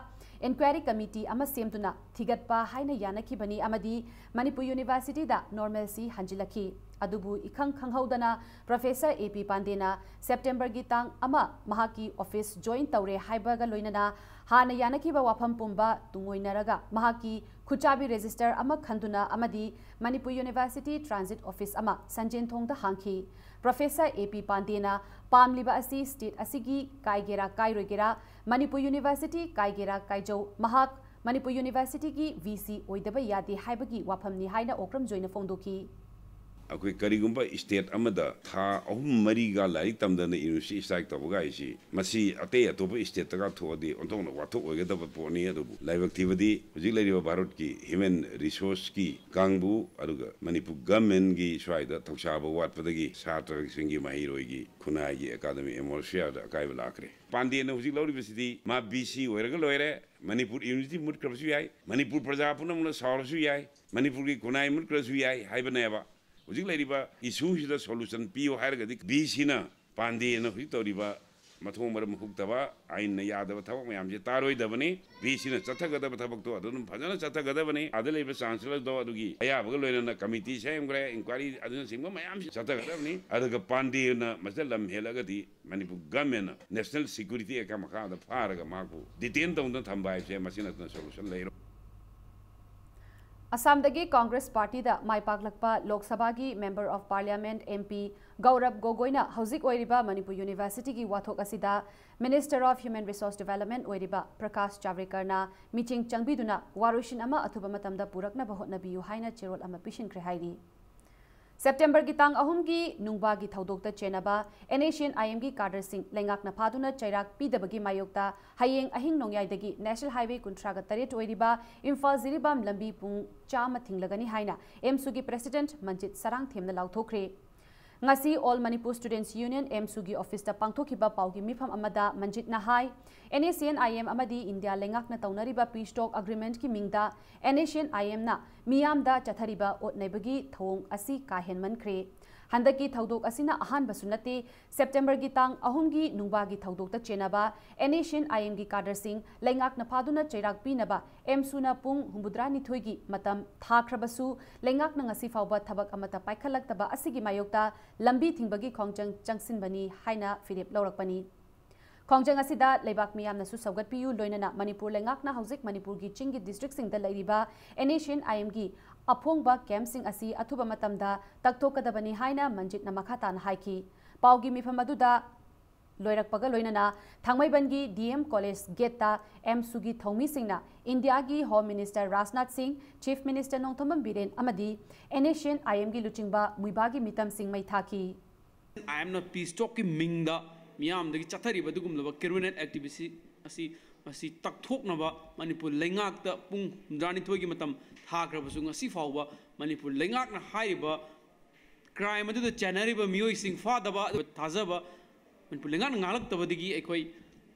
ꯏꯟꯀ꯭ꯋꯥꯏꯔꯤ ꯀꯃꯤꯇꯤ ꯑꯃ ꯁꯦꯝꯗꯨꯅ ꯊꯤꯒꯠꯄ ꯍꯥꯏꯅ ꯌꯥꯅꯈꯤꯕꯅꯤ ꯑꯃꯗꯤ ꯃꯅꯤꯄꯨꯔ ꯌꯨꯅꯤꯚꯔꯁꯤꯇꯤꯗ ꯅꯣꯔꯃꯦꯜꯁꯤ ꯍꯟꯖꯤꯜꯂꯛꯈꯤ꯫ ꯑꯗꯨꯕꯨ ꯏꯈꯪ ꯈꯪꯍꯧꯗꯅ ꯄ꯭ꯔꯣꯐꯦꯁꯔ ꯑꯦ ꯄꯤ ꯄꯥꯟꯗꯦꯅ ꯁꯦꯞꯇꯦꯝꯕꯔꯒꯤ ꯇꯥꯡ ꯑꯃ ꯃꯍꯥꯛꯀꯤ ꯑꯣꯐꯤꯁ ꯖꯣꯏꯟ ꯇꯧꯔꯦ ꯍꯥꯏꯕꯒ ꯂꯣꯏꯅꯅ ꯍꯥꯟꯅ ꯌꯥꯅꯈꯤꯕ ꯋꯥꯐꯝ ꯄꯨꯝꯕ ꯇꯨꯡꯑꯣꯏꯅꯔꯒ ꯃꯍꯥꯛꯀꯤ ꯈꯨꯠꯆꯥꯕꯤ ꯔꯦꯖꯤꯁꯇꯔ ꯑꯃ ꯈꯟꯗꯨꯅ ꯑꯃꯗꯤ ꯃꯅꯤꯄꯨꯔ ꯌꯨꯅꯤꯚꯔꯁꯤꯇꯤ ꯇ꯭ꯔꯥꯟꯖꯤꯠ ꯑꯣꯐꯤꯁ ꯑꯃ ꯁꯟꯖꯦꯟꯊꯣꯡꯗ ꯍꯥꯡꯈꯤ꯫ ꯄ꯭ꯔꯣꯐꯦꯁꯔ ꯑꯦ ꯄꯤ ꯄꯥꯟꯗꯦꯅ ꯄꯥꯝꯂꯤꯕ ꯑꯁꯤ ꯁ꯭ꯇꯦꯠ ꯑꯁꯤꯒꯤ ꯀꯥꯏꯒꯦꯔꯥ ꯀꯥꯏꯔꯣꯏꯒꯦꯔꯥ, ꯃꯅꯤꯄꯨꯔ ꯌꯨꯅꯤꯚꯔꯁꯤꯇꯤ ꯀꯥꯏꯒꯦꯔꯥ ꯀꯥꯏꯖꯧ, ꯃꯍꯥꯛ ꯃꯅꯤꯄꯨꯔ ꯌꯨꯅꯤꯚꯔꯁꯤꯇꯤꯒꯤ ꯚꯤ ꯁꯤ ꯑꯣꯏꯗꯕ ꯌꯥꯗꯦ ꯍꯥꯏꯕꯒꯤ ꯋꯥꯐꯝꯅꯤ ꯍꯥꯏꯅ ꯑꯣꯀ꯭ꯔꯝ ꯖꯣꯏꯅ ꯐꯣꯡꯗꯣꯛꯈꯤ꯫ ꯑꯩꯈꯣꯏ ꯀꯔꯤꯒꯨꯝꯕ ꯁ꯭ꯇꯦꯠ ꯑꯃꯗ ꯊꯥ ꯑꯍꯨꯝ ꯃꯔꯤꯒ ꯂꯥꯏꯔꯤꯛ ꯇꯝꯗꯅ ꯌꯨꯅꯤꯚꯔꯁꯤꯇꯤ ꯁ꯭ꯇ꯭ꯔꯥꯏꯛ ꯇꯧꯕꯒ ꯍꯥꯏꯁꯤ, ꯃꯁꯤ ꯑꯇꯩ ꯑꯇꯣꯞꯄ ꯁ꯭ꯇꯦꯠꯇꯒ ꯊꯣꯛꯑꯗꯤ ꯑꯣꯟꯊꯣꯛꯅ ꯋꯥꯊꯣꯛ ꯑꯣꯏꯒꯗꯕ ꯄꯣꯠꯅꯤ꯫ ꯑꯗꯨꯕꯨ ꯂꯥꯏꯕꯛ ꯊꯤꯕꯗꯤ ꯍꯧꯖꯤꯛ ꯂꯩꯔꯤꯕ ꯚꯥꯔꯠꯀꯤ ꯍ꯭ꯌꯨꯃꯦꯟ ꯔꯤꯁꯣꯔꯁꯀꯤ ꯀꯥꯡꯕꯨ ꯑꯗꯨꯒ ꯃꯅꯤꯄꯨꯔ ꯒꯚꯔꯟꯃꯦꯟꯠꯀꯤ ꯁ꯭ꯋꯥꯏꯗ ꯊꯧꯁꯥꯕ ꯋꯥꯠꯄꯗꯒꯤ ꯁꯥꯇ꯭ꯔꯁꯤꯡꯒꯤ, ꯃꯍꯩꯔꯣꯏꯒꯤ, ꯈꯨꯟꯅꯥꯏꯒꯤ ꯑꯦꯀꯥꯗꯃꯤꯛ ꯑꯦꯠꯃꯣꯁꯐꯤꯌꯔꯗ ꯑꯀꯥꯏꯕ ꯂꯥꯛꯈ꯭ꯔꯦ꯫ ꯄꯥꯟꯗꯦꯅ ꯍꯧꯖꯤꯛ ꯂꯧꯔꯤꯕꯁꯤꯗꯤ ꯃꯥ ꯚꯤ ꯁꯤ ꯑꯣꯏꯔꯒ ꯂꯣꯏꯔꯦ, ꯃꯅꯤꯄꯨꯔ ꯌꯨꯅꯤꯇꯤ ꯃꯨꯠꯈ꯭ꯔꯕꯁꯨ ꯌꯥꯏ, ꯃꯅꯤꯄꯨꯔ ꯄ꯭ꯔꯖꯥ ꯄꯨꯝꯅꯃꯛꯅ ꯁꯥꯎꯔꯁꯨ ꯌꯥꯏ, ꯃꯅꯤꯄꯨꯔꯒꯤ ꯈꯨꯟꯅꯥꯏ ꯃꯨꯠꯈ꯭ꯔꯁꯨ ꯌꯥꯏ ꯍꯥꯏꯕꯅꯦꯕ꯫ ꯍꯧꯖꯤꯛ ꯂꯩꯔꯤꯕ ꯏꯁꯨꯁꯤꯗ ꯁꯣꯂꯨꯁꯟ ꯄꯤꯌꯨ ꯍꯥꯏꯔꯒꯗꯤ ꯚꯤ ꯁꯤꯅ ꯄꯥꯟꯗꯦꯅ ꯍꯧꯖꯤꯛ ꯇꯧꯔꯤꯕ ꯃꯊꯣꯡ ꯃꯔꯝ ꯍꯨꯛꯇꯕ, ꯑꯥꯏꯟꯅ ꯌꯥꯗꯕ ꯊꯕꯛ ꯃꯌꯥꯝꯁꯦ ꯇꯥꯔꯣꯏꯗꯕꯅꯤ꯫ ꯚꯤ ꯁꯤꯅ ꯆꯠꯊꯒꯗꯕ ꯊꯕꯛꯇꯣ ꯑꯗꯨꯝ ꯐꯖꯅ ꯆꯠꯊꯒꯗꯕꯅꯤ꯫ ꯑꯥꯗ ꯂꯩꯕ ꯆꯥꯟꯁꯦꯂꯔꯗꯣ ꯑꯗꯨꯒꯤ ꯑꯌꯥꯕꯒ ꯂꯣꯏꯅꯅ ꯀꯃꯤꯇꯤ ꯁꯦꯝꯈ꯭ꯔꯦ, ꯏꯟꯀ꯭ꯋꯥꯏꯔꯤ ꯑꯗꯨꯅꯆꯤꯡꯕ ꯃꯌꯥꯝꯁꯤ ꯆꯠꯊꯒꯗꯕꯅꯤ꯫ ꯑꯗꯨꯒ ꯄꯥꯟꯗꯦꯅ ꯃꯁꯤꯗ ꯂꯝ ꯍꯦꯜꯂꯒꯗꯤ ꯃꯅꯤꯄꯨꯔ ꯒꯃꯦꯟꯅ National Security Act ꯃꯈꯥꯗ ꯐꯥꯔꯒ ꯃꯍꯥꯛꯄꯨ ꯗꯤꯇꯦꯟ ꯇꯧꯗꯨꯅ ꯊꯝꯕ ꯍꯥꯏꯕꯁꯦ ꯃꯁꯤ ꯅꯠꯇꯅ ꯁꯣꯂꯨꯁꯟ ꯂꯩꯔꯣꯏ꯫ ꯑꯁꯥꯝꯗꯒꯤ ꯀꯣꯡꯒ꯭ꯔꯦꯁ ꯄꯥꯔꯇꯤꯗ ꯃꯥꯏ ꯄꯥꯛꯂꯛꯄ ꯂꯣꯛ ꯁꯚꯥꯒꯤ Member of Parliament, M P, ꯒꯧꯔꯕ ꯒꯣꯒꯣꯏꯅ ꯍꯧꯖꯤꯛ ꯑꯣꯏꯔꯤꯕ ꯃꯅꯤꯄꯨꯔ ꯌꯨꯅꯤꯚꯔꯁꯤꯇꯤꯒꯤ ꯋꯥꯊꯣꯛ ꯑꯁꯤꯗ Minister of Human Resource Development ꯑꯣꯏꯔꯤꯕ ꯄ꯭ꯔꯀꯥꯁ ꯖꯥꯚ꯭ꯔꯦꯀꯔꯅ ꯃꯤꯠꯌꯦꯡ ꯆꯪꯕꯤꯗꯨꯅ ꯋꯥꯔꯣꯏꯁꯤꯟ ꯑꯃ ꯑꯊꯨꯕ ꯃꯇꯝꯗ ꯄꯨꯔꯛꯅꯕ ꯍꯣꯠꯅꯕꯤꯌꯨ ꯍꯥꯏꯅ ꯆꯦꯔꯣꯜ ꯑꯃ ꯄꯤꯁꯤꯟꯈ꯭ꯔꯦ ꯍꯥꯏꯔꯤ꯫ ꯁꯦꯞꯇꯦꯝꯕꯔꯒꯤ ꯇꯥꯡ ꯑꯍꯨꯝꯒꯤ ꯅꯨꯡꯕꯥꯒꯤ ꯊꯧꯗꯣꯛꯇ ꯆꯦꯟꯅꯕ N S C N I M ꯒꯤ ꯀꯥꯗꯔꯁꯤꯡ ꯂꯩꯉꯥꯛꯅ ꯐꯥꯗꯨꯅ ꯆꯩꯔꯥꯛ ꯄꯤꯗꯕꯒꯤ ꯃꯥꯌꯣꯛꯇ ꯍꯌꯦꯡ ꯑꯍꯤꯡ ꯅꯣꯡꯌꯥꯏꯗꯒꯤ National Highway ꯀꯨꯟꯊ꯭ꯔꯥꯒ ꯇꯔꯦꯠ ꯑꯣꯏꯔꯤꯕ ꯏꯝꯐꯥꯜ ꯖꯤꯔꯤꯕꯥꯝ ꯂꯝꯕꯤ ꯄꯨꯡ ꯆꯥꯝꯃ ꯊꯤꯡꯂꯒꯅꯤ ꯍꯥꯏꯅ AMSU ꯒꯤ President ꯃꯟꯖꯤꯠ ꯁꯔꯥꯡꯊꯦꯝꯅ ꯂꯥꯎꯊꯣꯛꯈ꯭ꯔꯦ꯫ ꯉꯁꯤ All Manipur Students Union, AMSU ꯒꯤ ꯑꯣꯐꯤꯁꯇ ꯄꯥꯡꯊꯣꯛꯈꯤꯕ ꯄꯥꯎꯒꯤ ꯃꯤꯐꯝ ꯑꯃꯗ ꯃꯟꯖꯤꯠꯅ ꯍꯥꯏ, N S C N I M ꯑꯃꯗꯤ ꯏꯟꯗꯤꯌꯥ ꯂꯩꯉꯥꯛꯅ ꯇꯧꯅꯔꯤꯕ peace talk agreement ꯀꯤ ꯃꯤꯡꯗ N S C N I M ꯅ ꯃꯤꯌꯥꯝꯗ ꯆꯠꯊꯔꯤꯕ ꯑꯣꯠ ꯅꯩꯕꯒꯤ ꯊꯧꯑꯣꯡ ꯑꯁꯤ ꯀꯥ ꯍꯦꯟꯃꯟꯈ꯭ꯔꯦ꯫ ꯍꯟꯗꯛꯀꯤ ꯊꯧꯗꯣꯛ ꯑꯁꯤꯅ ꯑꯍꯥꯟꯕꯁꯨ ꯅꯠꯇꯦ꯫ ꯁꯦꯞꯇꯦꯝꯕꯔꯒꯤ ꯇꯥꯡ ꯑꯍꯨꯝꯒꯤ ꯅꯨꯡꯕꯥꯒꯤ ꯊꯧꯗꯣꯛꯇ ꯆꯦꯟꯅꯕ N S C N I M ꯒꯤ ꯀꯥꯗꯔꯁꯤꯡ ꯂꯩꯉꯥꯛꯅ ꯐꯥꯗꯨꯅ ꯆꯩꯔꯥꯛ ꯄꯤꯅꯕ AMSU ꯅ ꯄꯨꯡ ꯍꯨꯝꯐꯨꯇꯔꯥꯅꯤꯊꯣꯏꯒꯤ ꯃꯇꯝ ꯊꯥꯈ꯭ꯔꯕꯁꯨ ꯂꯩꯉꯥꯛꯅ ꯉꯁꯤ ꯐꯥꯎꯕ ꯊꯕꯛ ꯑꯃꯠꯇ ꯄꯥꯏꯈꯠꯂꯛꯇꯕ ꯑꯁꯤꯒꯤ ꯃꯥꯌꯣꯛꯇ ꯂꯝꯕꯤ ꯊꯤꯡꯕꯒꯤ ꯈꯣꯡꯖꯪ ꯆꯪꯁꯤꯟꯕꯅꯤ ꯍꯥꯏꯅ ꯐꯤꯔꯦꯞ ꯂꯧꯔꯛꯄꯅꯤ꯫ ꯈꯣꯡꯖꯪ ꯑꯁꯤꯗ ꯂꯩꯕꯥꯛ ꯃꯤꯌꯥꯝꯅꯁꯨ ꯁꯧꯒꯠꯄꯤꯌꯨ, ꯂꯣꯏꯅꯅ ꯃꯅꯤꯄꯨꯔ ꯂꯩꯉꯥꯛꯅ ꯍꯧꯖꯤꯛ ꯃꯅꯤꯄꯨꯔꯒꯤ ꯆꯤꯡꯒꯤ district ꯁꯤꯡꯗ ꯂꯩꯔꯤꯕ N S C N I M ꯒꯤ ꯑꯐꯣꯡꯕ camp ꯁꯤꯡ ꯑꯁꯤ ꯑꯊꯨꯕ ꯃꯇꯝꯗ ꯇꯛꯊꯣꯛꯀꯗꯕꯅꯤ ꯍꯥꯏꯅ ꯃꯟꯖꯤꯠꯅ ꯃꯈꯥ ꯇꯥꯅ ꯍꯥꯏꯈꯤ꯫ ꯄꯥꯎꯒꯤ ꯃꯤꯐꯝ ꯑꯗꯨꯗ ꯂꯣꯏꯔꯛꯄꯒ ꯂꯣꯏꯅꯅ ꯊꯥꯡꯃꯩꯕꯟꯒꯤ D M College gate ꯇ AMSU ꯒꯤ ꯊꯧꯃꯤꯁꯤꯡꯅ ꯏꯟꯗꯤꯌꯥꯒꯤ Home Minister ꯔꯥꯖꯅꯥꯊ ꯁꯤꯡ, Chief Minister ꯅꯣꯡꯊꯣꯝꯕꯝ ꯕꯤꯔꯦꯟ ꯑꯃꯗꯤ N S C N I M ꯒꯤ ꯂꯨꯆꯤꯡꯕ ꯃꯨꯏꯕꯥꯒꯤ ꯃꯤꯇꯝꯁꯤꯡ ꯃꯩ ꯊꯥꯈꯤ꯫ I M ꯅ peace talk ꯀꯤ ꯃꯤꯡꯗ ꯃꯤꯌꯥꯝꯗꯒꯤ ꯆꯠꯊꯔꯤꯕ ꯑꯗꯨꯒꯨꯝꯂꯕ criminal activity ꯑꯁꯤ, ꯃꯁꯤ ꯇꯛꯊꯣꯛꯅꯕ ꯃꯅꯤꯄꯨꯔ ꯂꯩꯉꯥꯛꯇ ꯄꯨꯡ ꯍꯨꯝꯗ꯭ꯔꯥꯅꯤꯊꯣꯏꯒꯤ ꯃꯇꯝ ꯊꯥꯈ꯭ꯔꯕꯁꯨ ꯉꯁꯤ ꯐꯥꯎꯕ ꯃꯅꯤꯄꯨꯔ ꯂꯩꯉꯥꯛꯅ ꯍꯥꯏꯔꯤꯕ crime ꯑꯗꯨꯗ ꯆꯦꯟꯅꯔꯤꯕ ꯃꯤꯑꯣꯏꯁꯤꯡ ꯐꯥꯗꯕ, ꯊꯥꯖꯕ ꯃꯅꯤꯄꯨꯔ ꯂꯩꯉꯥꯛꯅ ꯉꯥꯛꯂꯛꯇꯕꯗꯒꯤ ꯑꯩꯈꯣꯏ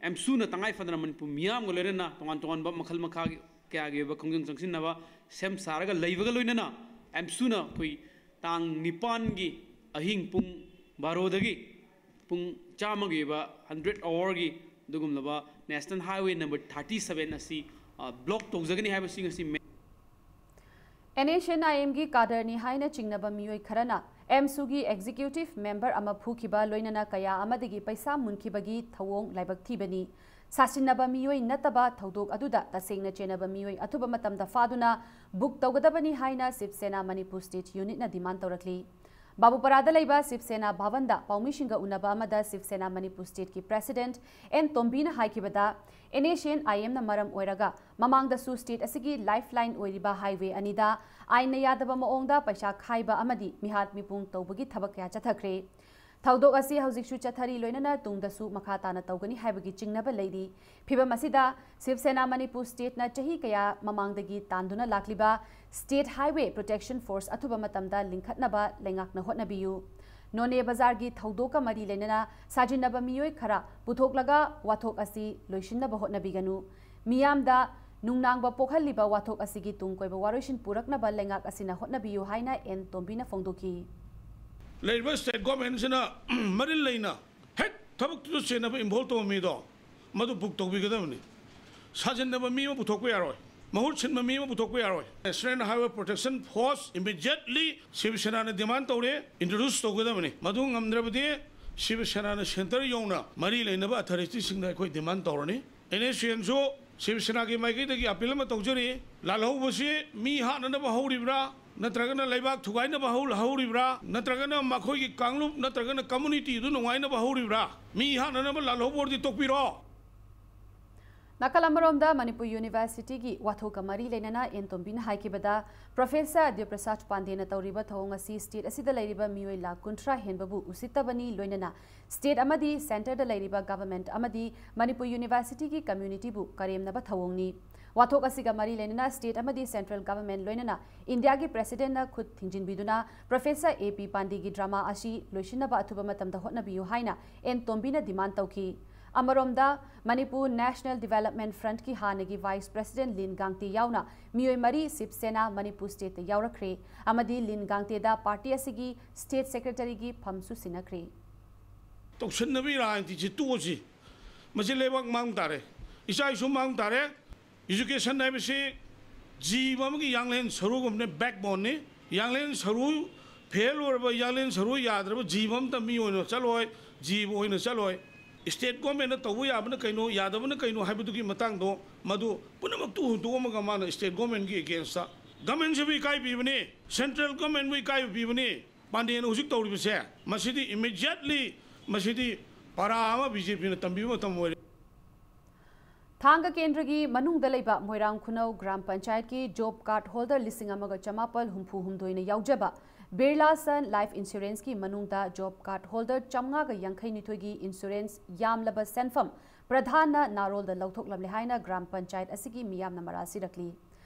AMSU ꯅ ꯇꯉꯥꯏ ꯐꯗꯅ ꯃꯅꯤꯄꯨꯔ ꯃꯤꯌꯥꯝꯒ ꯂꯣꯏꯅꯅ ꯇꯣꯉꯥꯟ ꯇꯣꯉꯥꯟꯕ ꯃꯈꯜ ꯃꯈꯥꯒꯤ ꯀꯌꯥꯒꯤ ꯑꯣꯏꯕ ꯈꯣꯡꯖꯪ ꯆꯪꯁꯤꯟꯅꯕ ꯁꯦꯝ ꯁꯥꯔꯒ ꯂꯩꯕꯒ ꯂꯣꯏꯅꯅ AMSU ꯅ ꯑꯩꯈꯣꯏ ꯇꯥꯡ ꯅꯤꯄꯥꯟꯒꯤ ꯑꯍꯤꯡ ꯄꯨꯡ ꯕꯥꯔꯣꯗꯒꯤ ꯄꯨꯡ ꯆꯥꯝꯃꯒꯤ ꯑꯣꯏꯕ ꯍꯟꯗ꯭ꯔꯦꯠ ꯑꯋꯥꯔꯒꯤ ꯑꯗꯨꯒꯨꯝꯂꯕ national highway number thirty seven ꯑꯁꯤ ꯕ꯭ꯂꯣꯛ ꯇꯧꯖꯒꯅꯤ ꯍꯥꯏꯕꯁꯤꯡ ꯑꯁꯤ ꯑꯦꯟ ꯑꯦꯁ ꯑꯦꯟ ꯑꯥꯏ ꯑꯦꯝꯒꯤ ꯀꯥꯗꯔꯅꯤ ꯍꯥꯏꯅ ꯆꯤꯡꯅꯕ ꯃꯤꯑꯣꯏ ꯈꯔꯅ ꯑꯦꯝꯁꯨꯒꯤ ꯑꯦꯛꯖꯤꯀ꯭ꯌꯨꯇꯤꯚ ꯃꯦꯝꯕꯔ ꯑꯃ ꯐꯨꯈꯤꯕ ꯂꯣꯏꯅꯅ ꯀꯌꯥ ꯑꯃꯗꯒꯤ ꯄꯩꯁꯥ ꯃꯨꯟꯈꯤꯕꯒꯤ ꯊꯧꯑꯣꯡ ꯂꯥꯏꯕꯛ ꯊꯤꯕꯅꯤ꯫ ꯁꯥꯁꯤꯟꯅꯕ ꯃꯤꯑꯣꯏ ꯅꯠꯇꯕ ꯊꯧꯗꯣꯛ ꯑꯗꯨꯗ ꯇꯁꯦꯡꯅ ꯆꯦꯟꯅꯕ ꯃꯤꯑꯣꯏ ꯑꯊꯨꯕ ꯃꯇꯝꯗ ꯐꯥꯗꯨꯅ ꯕꯨꯛ ꯇꯧꯒꯗꯕꯅꯤ ꯍꯥꯏꯅ ꯁꯤꯕ ꯁꯦꯅꯥ ꯃꯅꯤꯄꯨꯔ ꯁ꯭ꯇꯦꯠ ꯌꯨꯅꯤꯠꯅ ꯗꯤꯃꯥꯟ ꯇꯧꯔꯛꯂꯤ꯫ ꯕꯥꯕꯨꯄꯥꯔꯥꯗ ꯂꯩꯕ ꯁꯤꯕ ꯁꯦꯅꯥ ꯚꯕꯟꯗ ꯄꯥꯎꯃꯤꯁꯤꯡꯒ ꯎꯅꯕ ꯑꯃꯗ ꯁꯤꯕ ꯁꯦꯅꯥ ꯃꯅꯤꯄꯨꯔ ꯁ꯭ꯇꯦꯠꯀꯤ ꯄ꯭ꯔꯦꯁꯤꯗꯦꯟꯠ ꯑꯦꯟ ꯇꯣꯝꯕꯤꯅ ꯍꯥꯏꯈꯤꯕꯗ, ꯑꯦꯟ ꯑꯦꯁ ꯑꯦꯟ ꯑꯥꯏ ꯑꯦꯝꯅ ꯃꯔꯝ ꯑꯣꯏꯔꯒ ꯃꯃꯥꯡꯗꯁꯨ ꯁ꯭ꯇꯦꯠ ꯑꯁꯤꯒꯤ ꯂꯥꯏꯐ ꯂꯥꯏꯟ ꯑꯣꯏꯔꯤꯕ ꯍꯥꯏꯋꯦ ꯑꯅꯤꯗ ꯑꯥꯏꯟꯅ ꯌꯥꯗꯕ ꯃꯑꯣꯡꯗ ꯄꯩꯁꯥ ꯈꯥꯏꯕ ꯑꯃꯗꯤ ꯃꯤꯍꯥꯠ ꯃꯤꯄꯨꯡ ꯇꯧꯕꯒꯤ ꯊꯕꯛ ꯀꯌꯥ ꯆꯠꯊꯈ꯭ꯔꯦ꯫ ꯊꯧꯗꯣꯛ ꯑꯁꯤ ꯍꯧꯖꯤꯛꯁꯨ ꯆꯠꯊꯔꯤ, ꯂꯣꯏꯅꯅ ꯇꯨꯡꯗꯁꯨ ꯃꯈꯥ ꯇꯥꯅ ꯇꯧꯒꯅꯤ ꯍꯥꯏꯕꯒꯤ ꯆꯤꯡꯅꯕ ꯂꯩꯔꯤ꯫ ꯐꯤꯚꯝ ꯑꯁꯤꯗ ꯁꯤꯕ ꯁꯦꯅꯥ ꯃꯅꯤꯄꯨꯔ ꯁ꯭ꯇꯦꯠꯅ ꯆꯍꯤ ꯀꯌꯥ ꯃꯃꯥꯡꯗꯒꯤ ꯇꯥꯟꯗꯨꯅ ꯂꯥꯛꯂꯤꯕ ꯁ꯭ꯇꯦꯠ ꯍꯥꯏꯋꯦ ꯄ꯭ꯔꯣꯇꯦꯛꯁꯟ ꯐꯣꯔꯁ ꯑꯊꯨꯕ ꯃꯇꯝꯗ ꯂꯤꯡꯈꯠꯅꯕ ꯂꯩꯉꯥꯛꯅ ꯍꯣꯠꯅꯕꯤꯌꯨ꯫ ꯅꯣꯅꯦ ꯕꯖꯥꯔꯒꯤ ꯊꯧꯗꯣꯛꯀ ꯃꯔꯤ ꯂꯩꯅꯅ ꯁꯥꯖꯤꯟꯅꯕ ꯃꯤꯑꯣꯏ ꯈꯔ ꯄꯨꯊꯣꯛꯂꯒ ꯋꯥꯊꯣꯛ ꯑꯁꯤ ꯂꯣꯏꯁꯤꯟꯅꯕ ꯍꯣꯠꯅꯕꯤꯒꯅꯨ꯫ ꯃꯤꯌꯥꯝꯗ ꯅꯨꯡꯅꯥꯡꯕ ꯄꯣꯛꯍꯜꯂꯤꯕ ꯋꯥꯊꯣꯛ ꯑꯁꯤꯒꯤ ꯇꯨꯡ ꯀꯣꯏꯕ ꯋꯥꯔꯣꯏꯁꯤꯟ ꯄꯨꯔꯛꯅꯕ ꯂꯩꯉꯥꯛ ꯑꯁꯤꯅ ꯍꯣꯠꯅꯕꯤꯌꯨ ꯍꯥꯏꯅ ꯑꯦꯟ ꯇꯣꯝꯕꯤꯅ ꯐꯣꯡꯗꯣꯛꯈꯤ꯫ ꯂꯩꯔꯤꯕ ꯁ꯭ꯇꯦꯠ ꯒꯣꯔꯃꯦꯟꯁꯤꯅ ꯃꯔꯤ ꯂꯩꯅ ꯍꯦꯛ ꯊꯕꯛꯇꯨꯗ ꯆꯦꯟꯅꯕ ꯏꯟꯚꯣꯜꯕ ꯇꯧꯕ ꯃꯤꯗꯣ ꯃꯗꯨ ꯕꯨꯛ ꯇꯧꯕꯤꯒꯗꯕꯅꯤ꯫ ꯁꯥꯖꯤꯟꯅꯕ ꯃꯤ ꯑꯃ ꯄꯨꯊꯣꯛꯄ ꯌꯥꯔꯣꯏ, ꯃꯍꯨꯠ ꯁꯤꯟꯕ ꯃꯤ ꯑꯃ ꯄꯨꯊꯣꯛꯄ ꯌꯥꯔꯣꯏ꯫ ꯅꯦꯁꯅꯦꯜ ꯍꯥꯏꯋꯦ ꯄ꯭ꯔꯣꯇꯦꯛꯁꯟ ꯐꯣꯔꯁ ꯏꯃꯤꯗꯤꯌꯦꯠꯂꯤ ꯁꯤꯕ ꯁꯦꯅꯥꯅ ꯗꯤꯃꯥꯟ ꯇꯧꯔꯦ, ꯏꯟꯇ꯭ꯔꯣꯗ꯭ꯌꯨꯁ ꯇꯧꯒꯗꯕꯅꯤ꯫ ꯃꯗꯨ ꯉꯝꯗ꯭ꯔꯕꯗꯤ ꯁꯤꯕ ꯁꯦꯅꯥꯅ ꯁꯦꯟꯇꯔ ꯌꯧꯅ ꯃꯔꯤ ꯂꯩꯅꯕ ꯑꯊꯣꯔꯤꯇꯤꯁꯤꯡꯗ ꯑꯩꯈꯣꯏ ꯗꯤꯃꯥꯟ ꯇꯧꯔꯅꯤ꯫ ꯑꯦꯟ ꯑꯦꯁ ꯑꯦꯟꯁꯨ ꯁꯤꯕ ꯁꯦꯅꯥꯒꯤ ꯃꯥꯏꯀꯩꯗꯒꯤ ꯑꯄꯤꯜ ꯑꯃ ꯇꯧꯖꯔꯤ꯫ ꯂꯥꯜꯍꯧꯕꯁꯤ ꯃꯤ ꯍꯥꯠꯅꯅꯕ ꯍꯧꯔꯤꯕ꯭ꯔꯥ, ꯅꯠꯇ꯭ꯔꯒꯅ ꯂꯩꯕꯥꯛ ꯊꯨꯒꯥꯏꯅꯕ ꯍꯧ-, ꯍꯧꯔꯤꯕ꯭ꯔꯥ, ꯅꯠꯇ꯭ꯔꯒꯅ ꯃꯈꯣꯏꯒꯤ ꯀꯥꯡꯂꯨꯞ ꯅꯠꯇ꯭ꯔꯒꯅ ꯀꯝꯃꯨꯅꯤꯇꯤꯗꯨ ꯅꯨꯡꯉꯥꯏꯅꯕ ꯍꯧꯔꯤꯕ꯭ꯔꯥ? ꯃꯤ ꯍꯥꯠꯅꯅꯕ ꯂꯥꯜꯍꯧꯕ ꯑꯣꯏꯔꯗꯤ ꯇꯣꯛꯄꯤꯔꯣ꯫ ꯅꯥꯀꯜ ꯑꯃꯔꯣꯝꯗ ꯃꯅꯤꯄꯨꯔ ꯌꯨꯅꯤꯚꯔꯁꯤꯇꯤꯒꯤ ꯋꯥꯊꯣꯛꯀ ꯃꯔꯤ ꯂꯩꯅꯅ ꯑꯦꯟ ꯇꯣꯝꯕꯤꯅ ꯍꯥꯏꯈꯤꯕꯗ, ꯄ꯭ꯔꯣꯐꯦꯁꯔ ꯗꯤꯕ꯭ꯔꯁꯥꯗ ꯄꯥꯟꯗꯦꯅ ꯇꯧꯔꯤꯕ ꯊꯧꯑꯣꯡ ꯑꯁꯤ ꯁ꯭ꯇꯦꯠ ꯑꯁꯤꯗ ꯂꯩꯔꯤꯕ ꯃꯤꯑꯣꯏ ꯂꯥꯈ ꯀꯨꯟꯊ꯭ꯔꯥ ꯍꯦꯟꯕꯕꯨ ꯎꯁꯤꯠꯇꯕꯅꯤ, ꯂꯣꯏꯅꯅ ꯁ꯭ꯇꯦꯠ ꯑꯃꯗꯤ ꯁꯦꯟꯇꯔꯗ ꯂꯩꯔꯤꯕ ꯒꯚꯔꯟꯃꯦꯟꯠ ꯑꯃꯗꯤ ꯃꯅꯤꯄꯨꯔ ꯌꯨꯅꯤꯚꯔꯁꯤꯇꯤꯒꯤ ꯀꯝꯃ꯭ꯌꯨꯅꯤꯇꯤꯕꯨ ꯀꯔꯦꯝꯅꯕ ꯊꯧꯑꯣꯡꯅꯤ꯫ ꯋꯥꯊꯣꯛ ꯑꯁꯤꯒ ꯃꯔꯤ ꯂꯩꯅꯅ ꯁ꯭ꯇꯦꯠ ꯑꯃꯗꯤ ꯁꯦꯟꯇ꯭ꯔꯦꯜ ꯒꯚꯔꯟꯃꯦꯟꯠ ꯂꯣꯏꯅꯅ ꯏꯟꯗꯤꯌꯥꯒꯤ ꯄ꯭ꯔꯦꯁꯤꯗꯦꯟꯠꯅ ꯈꯨꯠ ꯊꯤꯡꯖꯤꯟꯕꯤꯗꯨꯅ ꯄ꯭ꯔꯣꯐꯦꯁꯔ ꯑꯦ ꯄꯤ ꯄꯥꯟꯗꯦꯒꯤ ꯗ꯭ꯔꯃꯥ ꯑꯁꯤ ꯂꯣꯏꯁꯤꯟꯅꯕ ꯑꯊꯨꯕ ꯃꯇꯝꯗ ꯍꯣꯠꯅꯕꯤꯌꯨ ꯍꯥꯏꯅ ꯑꯦꯟ ꯇꯣꯝꯕꯤꯅ ꯗꯤꯃꯥꯟ ꯇꯧꯈꯤ꯫ ꯑꯃꯔꯣꯝꯗ, ꯃꯅꯤꯄꯨꯔ ꯅꯦꯁꯅꯦꯜ ꯗꯤꯚꯦꯂꯞꯃꯦꯟꯠ ꯐ꯭ꯔꯟꯠꯀꯤ ꯍꯥꯟꯅꯒꯤ ꯚꯥꯏꯁ ꯄ꯭ꯔꯦꯁꯤꯗꯦꯟꯠ ꯂꯤꯟ ꯒꯥꯡꯇꯦ ꯌꯥꯎꯅ ꯃꯤꯑꯣꯏ ꯃꯔꯤ ꯁꯤꯕ ꯁꯦꯅꯥ ꯃꯅꯤꯄꯨꯔ ꯁ꯭ꯇꯦꯠꯇ ꯌꯥꯎꯔꯛꯈ꯭ꯔꯦ ꯑꯃꯗꯤ ꯂꯤꯟ ꯒꯥꯡꯇꯦꯗ ꯄꯥꯔꯇꯤ ꯑꯁꯤꯒꯤ ꯁ꯭ꯇꯦꯠ ꯁꯦꯀ꯭ꯔꯦꯇꯔꯤꯒꯤ ꯐꯝꯁꯨ ꯁꯤꯟꯅꯈ꯭ꯔꯦ꯫ ꯇꯧꯁꯟꯅꯕꯒꯤ ꯔꯥꯖꯅꯤꯇꯤꯁꯤ ꯇꯣꯛꯑꯁꯤ꯫ ꯃꯁꯤ ꯂꯩꯕꯥꯛ ꯃꯥꯡ ꯇꯥꯔꯦ, ꯏꯆꯥ ꯏꯁꯨ ꯃꯥꯡ ꯇꯥꯔꯦ꯫ Education ꯍꯥꯏꯕꯁꯤ ꯖꯤꯕ ꯑꯃꯒꯤ ꯌꯥꯡꯂꯦꯟ ꯁꯔꯨꯒꯨꯝꯕꯅꯤ, backboneꯅꯤ꯫ ꯌꯥꯡꯂꯦꯟ ꯁꯔꯨ fail ꯑꯣꯏꯔꯕ, ꯌꯥꯡꯂꯦꯟ ꯁꯔꯨ ꯌꯥꯗ꯭ꯔꯕ ꯖꯤꯕ ꯑꯃꯇ ꯃꯤ ꯑꯣꯏꯅ ꯆꯠꯂꯣꯏ, ꯖꯤꯕ ꯑꯣꯏꯅ ꯆꯠꯂꯣꯏ꯫ State governmentꯅ ꯇꯧꯕ ꯌꯥꯕꯅ ꯀꯩꯅꯣ, ꯌꯥꯗꯕꯅ ꯀꯩꯅꯣ ꯍꯥꯏꯕꯗꯨꯒꯤ ꯃꯇꯥꯡꯗꯣ, ꯃꯗꯨ ꯄꯨꯝꯅꯃꯛꯇꯨ ꯍꯨꯟꯗꯣꯛꯑꯝꯃꯒ ꯃꯥꯅ state governmentꯀꯤ againstꯇ, governmentꯁꯤꯕꯨ ꯏꯀꯥꯏ ꯄꯤꯕꯅꯤ, central governmentꯕꯨ ꯏꯀꯥꯏꯕ ꯄꯤꯕꯅꯤ꯫ ꯄꯥꯟꯗꯦꯅ ꯍꯧꯖꯤꯛ ꯇꯧꯔꯤꯕꯁꯦ, ꯃꯁꯤꯗꯤ immediately ꯃꯁꯤꯗꯤ ꯄꯔꯥ ꯑꯃ BJPꯅ ꯇꯝꯕꯤꯕ ꯃꯇꯝ ꯑꯣꯏꯔꯦ꯫ ꯊꯥꯡꯒ ꯀꯦꯟꯗ꯭ꯔꯒꯤ ꯃꯅꯨꯡꯗ ꯂꯩꯕ ꯃꯣꯏꯔꯥꯡ ꯈꯨꯅꯧ ꯒ꯭ꯔꯥꯝ ꯄꯟꯆꯥꯌꯠꯀꯤ job card holder ꯂꯤꯁꯤꯡ ꯑꯃꯒ ꯆꯃꯥꯄꯜ ꯍꯨꯝꯐꯨ ꯍꯨꯝꯗꯣꯏꯅ ꯌꯥꯎꯖꯕ Birla Sun Life Insuranceꯀꯤ ꯃꯅꯨꯡꯗ job card holder ꯆꯥꯝꯃꯉꯥꯒ ꯌꯥꯡꯈꯩ ꯅꯤꯊꯣꯏꯒꯤ insurance ꯌꯥꯝꯂꯕ ꯁꯦꯟꯐꯝ ꯄ꯭ꯔꯙꯥꯟꯅ ꯅꯥꯔꯣꯜꯗ ꯂꯧꯊꯣꯛꯂꯝꯂꯦ ꯍꯥꯏꯅ ꯒ꯭ꯔꯥꯝ ꯄꯟꯆꯥꯌꯠ ꯑꯁꯤꯒꯤ ꯃꯤꯌꯥꯝꯅ ꯃꯔꯥꯜ ꯁꯤꯔꯛꯂꯤ꯫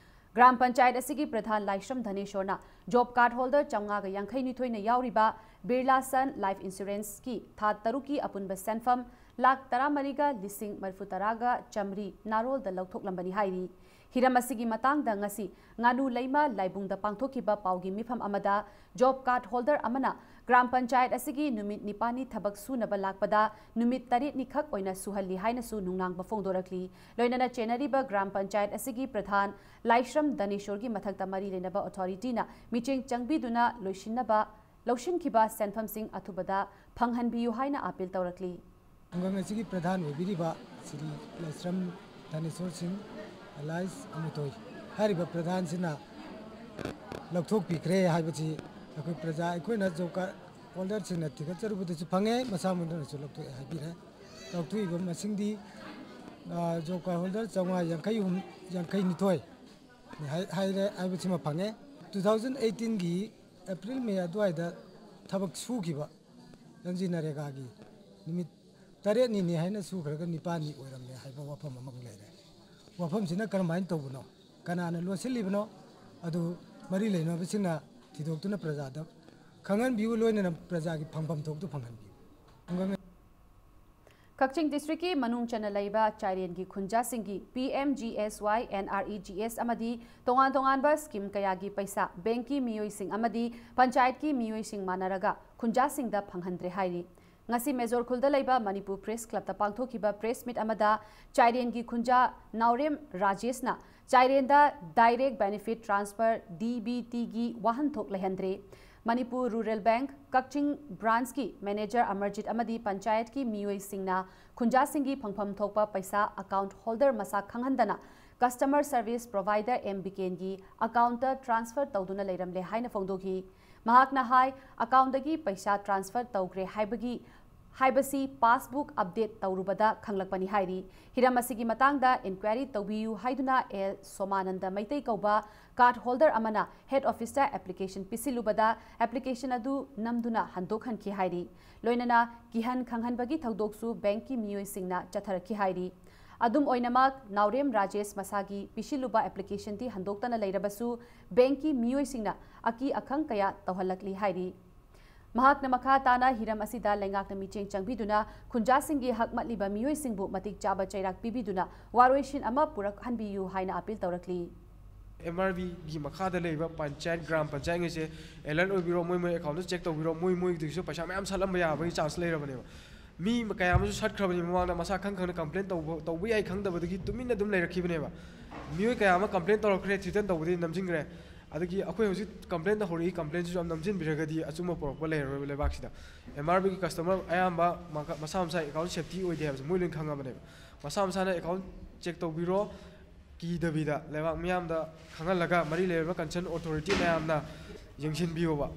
ꯒ꯭ꯔꯥꯝ ꯄꯟꯆꯥꯌꯠ ꯑꯁꯤꯒꯤ ꯄ꯭ꯔꯙꯥꯟ ꯂꯥꯏꯁ꯭ꯔꯝ ꯙꯅꯦꯁꯣꯔꯅ job card holder ꯆꯥꯝꯃꯉꯥꯒ ꯌꯥꯡꯈꯩ ꯅꯤꯊꯣꯏꯅ ꯌꯥꯎꯔꯤꯕ Birla Sun Life Insuranceꯀꯤ ꯊꯥ ꯇꯔꯨꯛꯀꯤ ꯑꯄꯨꯟꯕ ꯁꯦꯟꯐꯝ ꯂꯥꯈ ꯇꯔꯥꯃꯔꯤꯒ ꯂꯤꯁꯤꯡ ꯃꯔꯤꯐꯨ ꯇꯔꯥꯒ ꯆꯥꯃꯔꯤ ꯅꯥꯔꯣꯜꯗ ꯂꯧꯊꯣꯛꯂꯝꯕꯅꯤ ꯍꯥꯏꯔꯤ꯫ ꯍꯤꯔꯝ ꯑꯁꯤꯒꯤ ꯃꯇꯥꯡꯗ ꯉꯁꯤ ꯉꯥꯅꯨ ꯂꯩꯃ ꯂꯥꯏꯕꯨꯡꯗ ꯄꯥꯡꯊꯣꯛꯈꯤꯕ ꯄꯥꯎꯒꯤ ꯃꯤꯐꯝ ꯑꯃꯗ job card holder ꯑꯃꯅ ꯒ꯭ꯔꯥꯝ ꯄꯟꯆꯥꯌꯠ ꯑꯁꯤꯒꯤ ꯅꯨꯃꯤꯠ ꯅꯤꯄꯥꯜꯅꯤ ꯊꯕꯛ ꯁꯨꯅꯕ ꯂꯥꯛꯄꯗ ꯅꯨꯃꯤꯠ ꯇꯔꯦꯠꯅꯤꯈꯛ ꯑꯣꯏꯅ ꯁꯨꯍꯜꯂꯤ ꯍꯥꯏꯅꯁꯨ ꯅꯨꯡꯅꯥꯡꯕ ꯐꯣꯡꯗꯣꯔꯛꯂꯤ꯫ ꯂꯣꯏꯅꯅ ꯆꯦꯟꯅꯔꯤꯕ ꯒ꯭ꯔꯥꯝ ꯄꯟꯆꯥꯌꯠ ꯑꯁꯤꯒꯤ ꯄ꯭ꯔꯙꯥꯟ ꯂꯥꯏꯁ꯭ꯔꯝ ꯙꯅꯦꯁꯣꯔꯒꯤ ꯃꯊꯛꯇ ꯃꯔꯤ ꯂꯩꯅꯕ authorityꯅ ꯃꯤꯠꯌꯦꯡ ꯆꯪꯕꯤꯗꯨꯅ ꯂꯣꯏꯁꯤꯟꯅꯕ, ꯂꯧꯁꯤꯟꯈꯤꯕ ꯁꯦꯟꯐꯝꯁꯤꯡ ꯑꯊꯨꯕꯗ ꯐꯪꯍꯟꯕꯤꯌꯨ ꯍꯥꯏꯅ appeal ꯇꯧꯔꯛꯂꯤ꯫ ꯈꯨꯡꯒꯪ ꯑꯁꯤꯒꯤ ꯄ꯭ꯔꯙꯥꯟ ꯑꯣꯏꯕꯤꯔꯤꯕ ꯁ꯭ꯔꯤ ꯂꯥꯏꯁ꯭ꯔꯝ ꯙꯅꯦꯁꯣꯔ ꯁꯤꯡ alias ꯑꯃꯨꯊꯣꯏ ꯍꯥꯏꯔꯤꯕ ꯄ꯭ꯔꯙꯥꯟꯁꯤꯅ ꯂꯧꯊꯣꯛꯄꯤꯈ꯭ꯔꯦ ꯍꯥꯏꯕꯁꯤ ꯑꯩꯈꯣꯏ ꯄ꯭ꯔꯖꯥ, ꯑꯩꯈꯣꯏꯅ job card holderꯁꯤꯡꯅ ꯊꯤꯒꯠꯆꯔꯨꯕꯗꯁꯨ ꯐꯪꯉꯦ, ꯃꯁꯥ ꯃꯊꯟꯇꯅꯁꯨ ꯂꯧꯊꯣꯛꯑꯦ ꯍꯥꯏꯕꯤꯔꯦ꯫ ꯂꯧꯊꯣꯛꯏꯕ ꯃꯁꯤꯡꯗꯤ, ꯑ, job card holder ꯆꯥꯝꯃꯉꯥ ꯌꯥꯡꯈꯩ ꯍꯨꯝ-, ꯌꯥꯡꯈꯩ ꯅꯤꯊꯣꯏ ꯍꯥꯏ-, ꯍꯥꯏꯔꯦ ꯍꯥꯏꯕꯁꯤꯃ ꯐꯪꯉꯦ꯫ Two thousand eighteenꯒꯤ April May ꯑꯗꯨꯋꯥꯏꯗ ꯊꯕꯛ ꯁꯨꯈꯤꯕ ꯑꯦꯝ ꯖꯤ ꯅꯔꯦꯒꯥꯒꯤ ꯅꯨꯃꯤꯠ ꯇꯔꯦꯠꯅꯤꯅꯤ ꯍꯥꯏꯅ ꯁꯨꯈ꯭ꯔꯒ ꯅꯤꯄꯥꯜꯅꯤ ꯑꯣꯏꯔꯝꯃꯦ ꯍꯥꯏꯕ ꯋꯥꯐꯝ ꯑꯃ ꯂꯩꯔꯦ꯫ ꯋꯥꯐꯝꯁꯤꯅ ꯀꯔꯝꯍꯥꯏꯅ ꯇꯧꯕꯅꯣ, ꯀꯅꯥꯅ ꯂꯣꯠꯁꯤꯜꯂꯤꯕꯅꯣ, ꯑꯗꯨ ꯃꯔꯤ ꯂꯩꯅꯕꯁꯤꯡꯅ ꯊꯤꯗꯣꯛꯇꯨꯅ ꯄ꯭ꯔꯖꯥꯗ ꯈꯪꯍꯟꯕꯤꯌꯨ, ꯂꯣꯏꯅꯅ ꯄ꯭ꯔꯖꯥꯒꯤ ꯐꯪꯐꯝ ꯊꯣꯛꯇꯨ ꯐꯪꯍꯟꯕꯤꯌꯨ꯫ ꯈꯨꯡꯒꯪ ꯀꯛꯆꯤꯡ districtꯀꯤ ꯃꯅꯨꯡ ꯆꯟꯅ ꯂꯩꯕ ꯆꯥꯏꯔꯦꯟꯒꯤ ꯈꯨꯟꯖꯥꯁꯤꯡꯒꯤ P M G S Y, N R E G S ꯑꯃꯗꯤ ꯇꯣꯉꯥꯟ ꯇꯣꯉꯥꯟꯕ scheme ꯀꯌꯥꯒꯤ ꯄꯩꯁꯥ bankꯀꯤ ꯃꯤꯑꯣꯏꯁꯤꯡ ꯑꯃꯗꯤ ꯄꯟꯆꯥꯌꯠꯀꯤ ꯃꯤꯑꯣꯏꯁꯤꯡ ꯃꯥꯟꯅꯔꯒ ꯈꯨꯟꯖꯥꯁꯤꯡꯗ ꯐꯪꯍꯟꯗ꯭ꯔꯦ ꯍꯥꯏꯔꯤ꯫ ꯉꯁꯤ ꯃꯦꯖꯣꯔ ꯈꯨꯜꯗ ꯂꯩꯕ ꯃꯅꯤꯄꯨꯔ ꯄ꯭ꯔꯦꯁ ꯀ꯭ꯂꯕꯇ ꯄꯥꯡꯊꯣꯛꯈꯤꯕ ꯄ꯭ꯔꯦꯁ ꯃꯤꯠ ꯑꯃꯗ ꯆꯥꯏꯔꯦꯟꯒꯤ ꯈꯨꯟꯖꯥ ꯅꯥꯎꯔꯦꯝ ꯔꯥꯖꯦꯁꯅ ꯆꯥꯏꯔꯦꯟꯗ direct benefit transfer, D B ꯇꯤꯒꯤ ꯋꯥꯍꯟꯊꯣꯛ ꯂꯩꯍꯟꯗ꯭ꯔꯦ꯫ ꯃꯅꯤꯄꯨꯔ ꯔꯨꯔꯦꯜ ꯕꯦꯡꯛ ꯀꯛꯆꯤꯡ ꯕ꯭ꯔꯥꯟꯁꯀꯤ ꯃꯦꯅꯦꯖꯔ ꯑꯃꯔꯖꯤꯠ ꯑꯃꯗꯤ ꯄꯟꯆꯥꯌꯠꯀꯤ ꯃꯤꯑꯣꯏꯁꯤꯡꯅ ꯈꯨꯟꯖꯥꯁꯤꯡꯒꯤ ꯐꯪꯐꯝ ꯊꯣꯛꯄ ꯄꯩꯁꯥ ꯑꯦꯀꯥꯎꯟꯠ ꯍꯣꯜꯗꯔ ꯃꯁꯥ ꯈꯪꯍꯟꯗꯅ ꯀꯁꯇꯃꯔ ꯁꯔꯚꯤꯁ ꯄ꯭ꯔꯣꯚꯥꯏꯗꯔ ꯑꯦꯝ ꯕꯤꯀꯦꯟꯒꯤ ꯑꯦꯀꯥꯎꯟꯠꯇ ꯇ꯭ꯔꯥꯟꯁꯐꯔ ꯇꯧꯗꯨꯅ ꯂꯩꯔꯝꯂꯦ ꯍꯥꯏꯅ ꯐꯣꯡꯗꯣꯛꯈꯤ꯫ ꯃꯍꯥꯛꯅ ꯍꯥꯏ, ꯑꯦꯀꯥꯎꯟꯠꯇꯒꯤ ꯄꯩꯁꯥ ꯇ꯭ꯔꯥꯟꯁꯐꯔ ꯇꯧꯈ꯭ꯔꯦ ꯍꯥꯏꯕꯒꯤ, ꯍꯥꯏꯕꯁꯤ ꯄꯥꯁꯕꯨꯛ ꯑꯞꯗꯦꯠ ꯇꯧꯔꯨꯕꯗ ꯈꯪꯂꯛꯄꯅꯤ ꯍꯥꯏꯔꯤ꯫ ꯍꯤꯔꯝ ꯑꯁꯤꯒꯤ ꯃꯇꯥꯡꯗ ꯏꯟꯀ꯭ꯋꯥꯏꯔꯤ ꯇꯧꯕꯤꯌꯨ ꯍꯥꯏꯗꯨꯅ ꯑꯦꯜ ꯁꯣꯃꯥꯅꯟꯗ ꯃꯩꯇꯩ ꯀꯧꯕ ꯀꯥꯔꯗ ꯍꯣꯜꯗꯔ ꯑꯃꯅ ꯍꯦꯗ ꯑꯣꯐꯤꯁꯇ ꯑꯦꯄ꯭ꯂꯤꯀꯦꯁꯟ ꯄꯤꯁꯤꯜꯂꯨꯕꯗ ꯑꯦꯄ꯭ꯂꯤꯀꯦꯁꯟ ꯑꯗꯨ ꯅꯝꯗꯨꯅ ꯍꯟꯗꯣꯛꯍꯟꯈꯤ ꯍꯥꯏꯔꯤ꯫ ꯂꯣꯏꯅꯅ ꯀꯤꯍꯟ ꯈꯪꯍꯟꯕꯒꯤ ꯊꯧꯗꯣꯛꯁꯨ ꯕꯦꯡꯛꯀꯤ ꯃꯤꯑꯣꯏꯁꯤꯡꯅ ꯆꯠꯊꯔꯛꯈꯤ ꯍꯥꯏꯔꯤ꯫ ꯑꯗꯨꯝ ꯑꯣꯏꯅꯃꯛ, ꯅꯥꯎꯔꯦꯝ ꯔꯥꯖꯦꯁ ꯃꯁꯥꯒꯤ ꯄꯤꯁꯤꯜꯂꯨꯕ ꯑꯦꯄ꯭ꯂꯤꯀꯦꯁꯟꯗꯤ ꯍꯟꯗꯣꯛꯇꯅ ꯂꯩꯔꯕꯁꯨ, ꯕꯦꯡꯛꯀꯤ ꯃꯤꯑꯣꯏꯁꯤꯡꯅ ꯑꯀꯤ ꯑꯈꯪ ꯀꯌꯥ ꯇꯧꯍꯜꯂꯛꯂꯤ ꯍꯥꯏꯔꯤ꯫ ꯃꯍꯥꯛꯅ ꯃꯈꯥ ꯇꯥꯅ ꯍꯤꯔꯝ ꯑꯁꯤꯗ ꯂꯩꯉꯥꯛꯅ ꯃꯤꯠꯌꯦꯡ ꯆꯪꯕꯤꯗꯨꯅ ꯈꯨꯟꯖꯥꯁꯤꯡꯒꯤ ꯍꯛ ꯃꯠꯂꯤꯕ ꯃꯤꯑꯣꯏꯁꯤꯡꯕꯨ ꯃꯇꯤꯛ ꯆꯥꯕ ꯆꯩꯔꯥꯛ ꯄꯤꯕꯤꯗꯨꯅ ꯋꯥꯔꯣꯏꯁꯤꯟ ꯑꯃ ꯄꯨꯔꯛꯍꯟꯕꯤꯌꯨ ꯍꯥꯏꯅ ꯑꯄꯤꯜ ꯇꯧꯔꯛꯂꯤ꯫ ꯑꯦꯝ ꯑꯥꯔ ꯕꯤꯒꯤ ꯃꯈꯥꯗ ꯂꯩꯕ ꯄꯟꯆꯥꯌꯠ, ꯒ꯭ꯔꯥꯝ ꯄꯟꯆꯥꯌꯠꯉꯩꯁꯦ ꯑꯦꯂꯔꯠ ꯑꯣꯏꯕꯤꯔꯣ, ꯃꯣꯏ ꯃꯣꯏ ꯑꯦꯀꯥꯎꯟꯗ ꯆꯦꯛ ꯇꯧꯕꯤꯔꯣ, ꯃꯣꯏ ꯃꯣꯏꯒꯤꯗꯨꯒꯤꯁꯨ ꯄꯩꯁꯥ ꯃꯌꯥꯝ ꯁꯠꯂꯝꯕ ꯌꯥꯕꯒꯤ ꯆꯥꯟꯁ ꯂꯩꯔꯕꯅꯦꯕ꯫ ꯃꯤ ꯀꯌꯥ ꯑꯃꯁꯨ ꯁꯠꯈ꯭ꯔꯕꯅꯤ ꯃꯃꯥꯡꯗ, ꯃꯁꯥ ꯈꯪ ꯈꯪꯅ ꯀꯝꯄ꯭ꯂꯦꯟ ꯇꯧꯕ, ꯇꯧꯕ ꯌꯥꯏ ꯈꯪꯗꯕꯗꯒꯤ ꯇꯨꯃꯤꯟꯅ ꯑꯗꯨꯝ ꯂꯩꯔꯛꯈꯤꯕꯅꯦꯕ꯫ ꯃꯤꯑꯣꯏ ꯀꯌꯥ ꯑꯃ ꯀꯝꯄ꯭ꯂꯦꯟ ꯇꯧꯔꯛꯈ꯭ꯔꯦ, ꯊ꯭ꯔꯤꯇꯟ ꯇꯧꯕꯗꯤ ꯅꯝꯁꯤꯟꯈ꯭ꯔꯦ꯫ ꯑꯗꯒꯤ ꯑꯩꯈꯣꯏ ꯍꯧꯖꯤꯛ ꯀꯝꯄ꯭ꯂꯦꯟꯗ ꯍꯧꯔꯛꯏ, ꯀꯝꯄ꯭ꯂꯦꯟꯁꯤꯁꯨ ꯌꯥꯝ ꯅꯝꯁꯤꯟꯕꯤꯔꯒꯗꯤ ꯑꯆꯨꯝꯕ ꯄꯨꯔꯛꯄ ꯂꯩꯔꯔꯣꯏꯕ ꯂꯩꯕꯥꯛꯁꯤꯗ꯫ ꯑꯦꯝ ꯑꯥꯔ ꯕꯤꯒꯤ ꯀꯁꯇꯃꯔ ꯑꯌꯥꯝꯕ ꯃꯈ-, ꯃꯁꯥ ꯃꯁꯥ ꯑꯦꯀꯥꯎꯟ ꯁꯦꯐꯇꯤ ꯑꯣꯏꯗꯦ ꯍꯥꯏꯕꯁꯦ ꯃꯣꯏ ꯂꯣꯏꯅ ꯈꯪꯉꯕꯅꯦꯕ꯫ ꯃꯁꯥ ꯃꯁꯥꯅ ꯑꯦꯀꯥꯎꯟ ꯆꯦꯛ ꯇꯧꯕꯤꯔꯣ, ꯀꯤꯗꯕꯤꯗ ꯂꯩꯕꯥꯛ ꯃꯤꯌꯥꯝꯗ ꯈꯪꯍꯜꯂꯒ ꯃꯔꯤ ꯂꯩꯅꯕ ꯀꯟꯁꯔꯟ ꯑꯣꯊꯣꯔꯤꯇꯤ ꯃꯌꯥꯝꯅ ꯌꯦꯡꯁꯤꯟꯕꯤꯌꯣꯕ꯫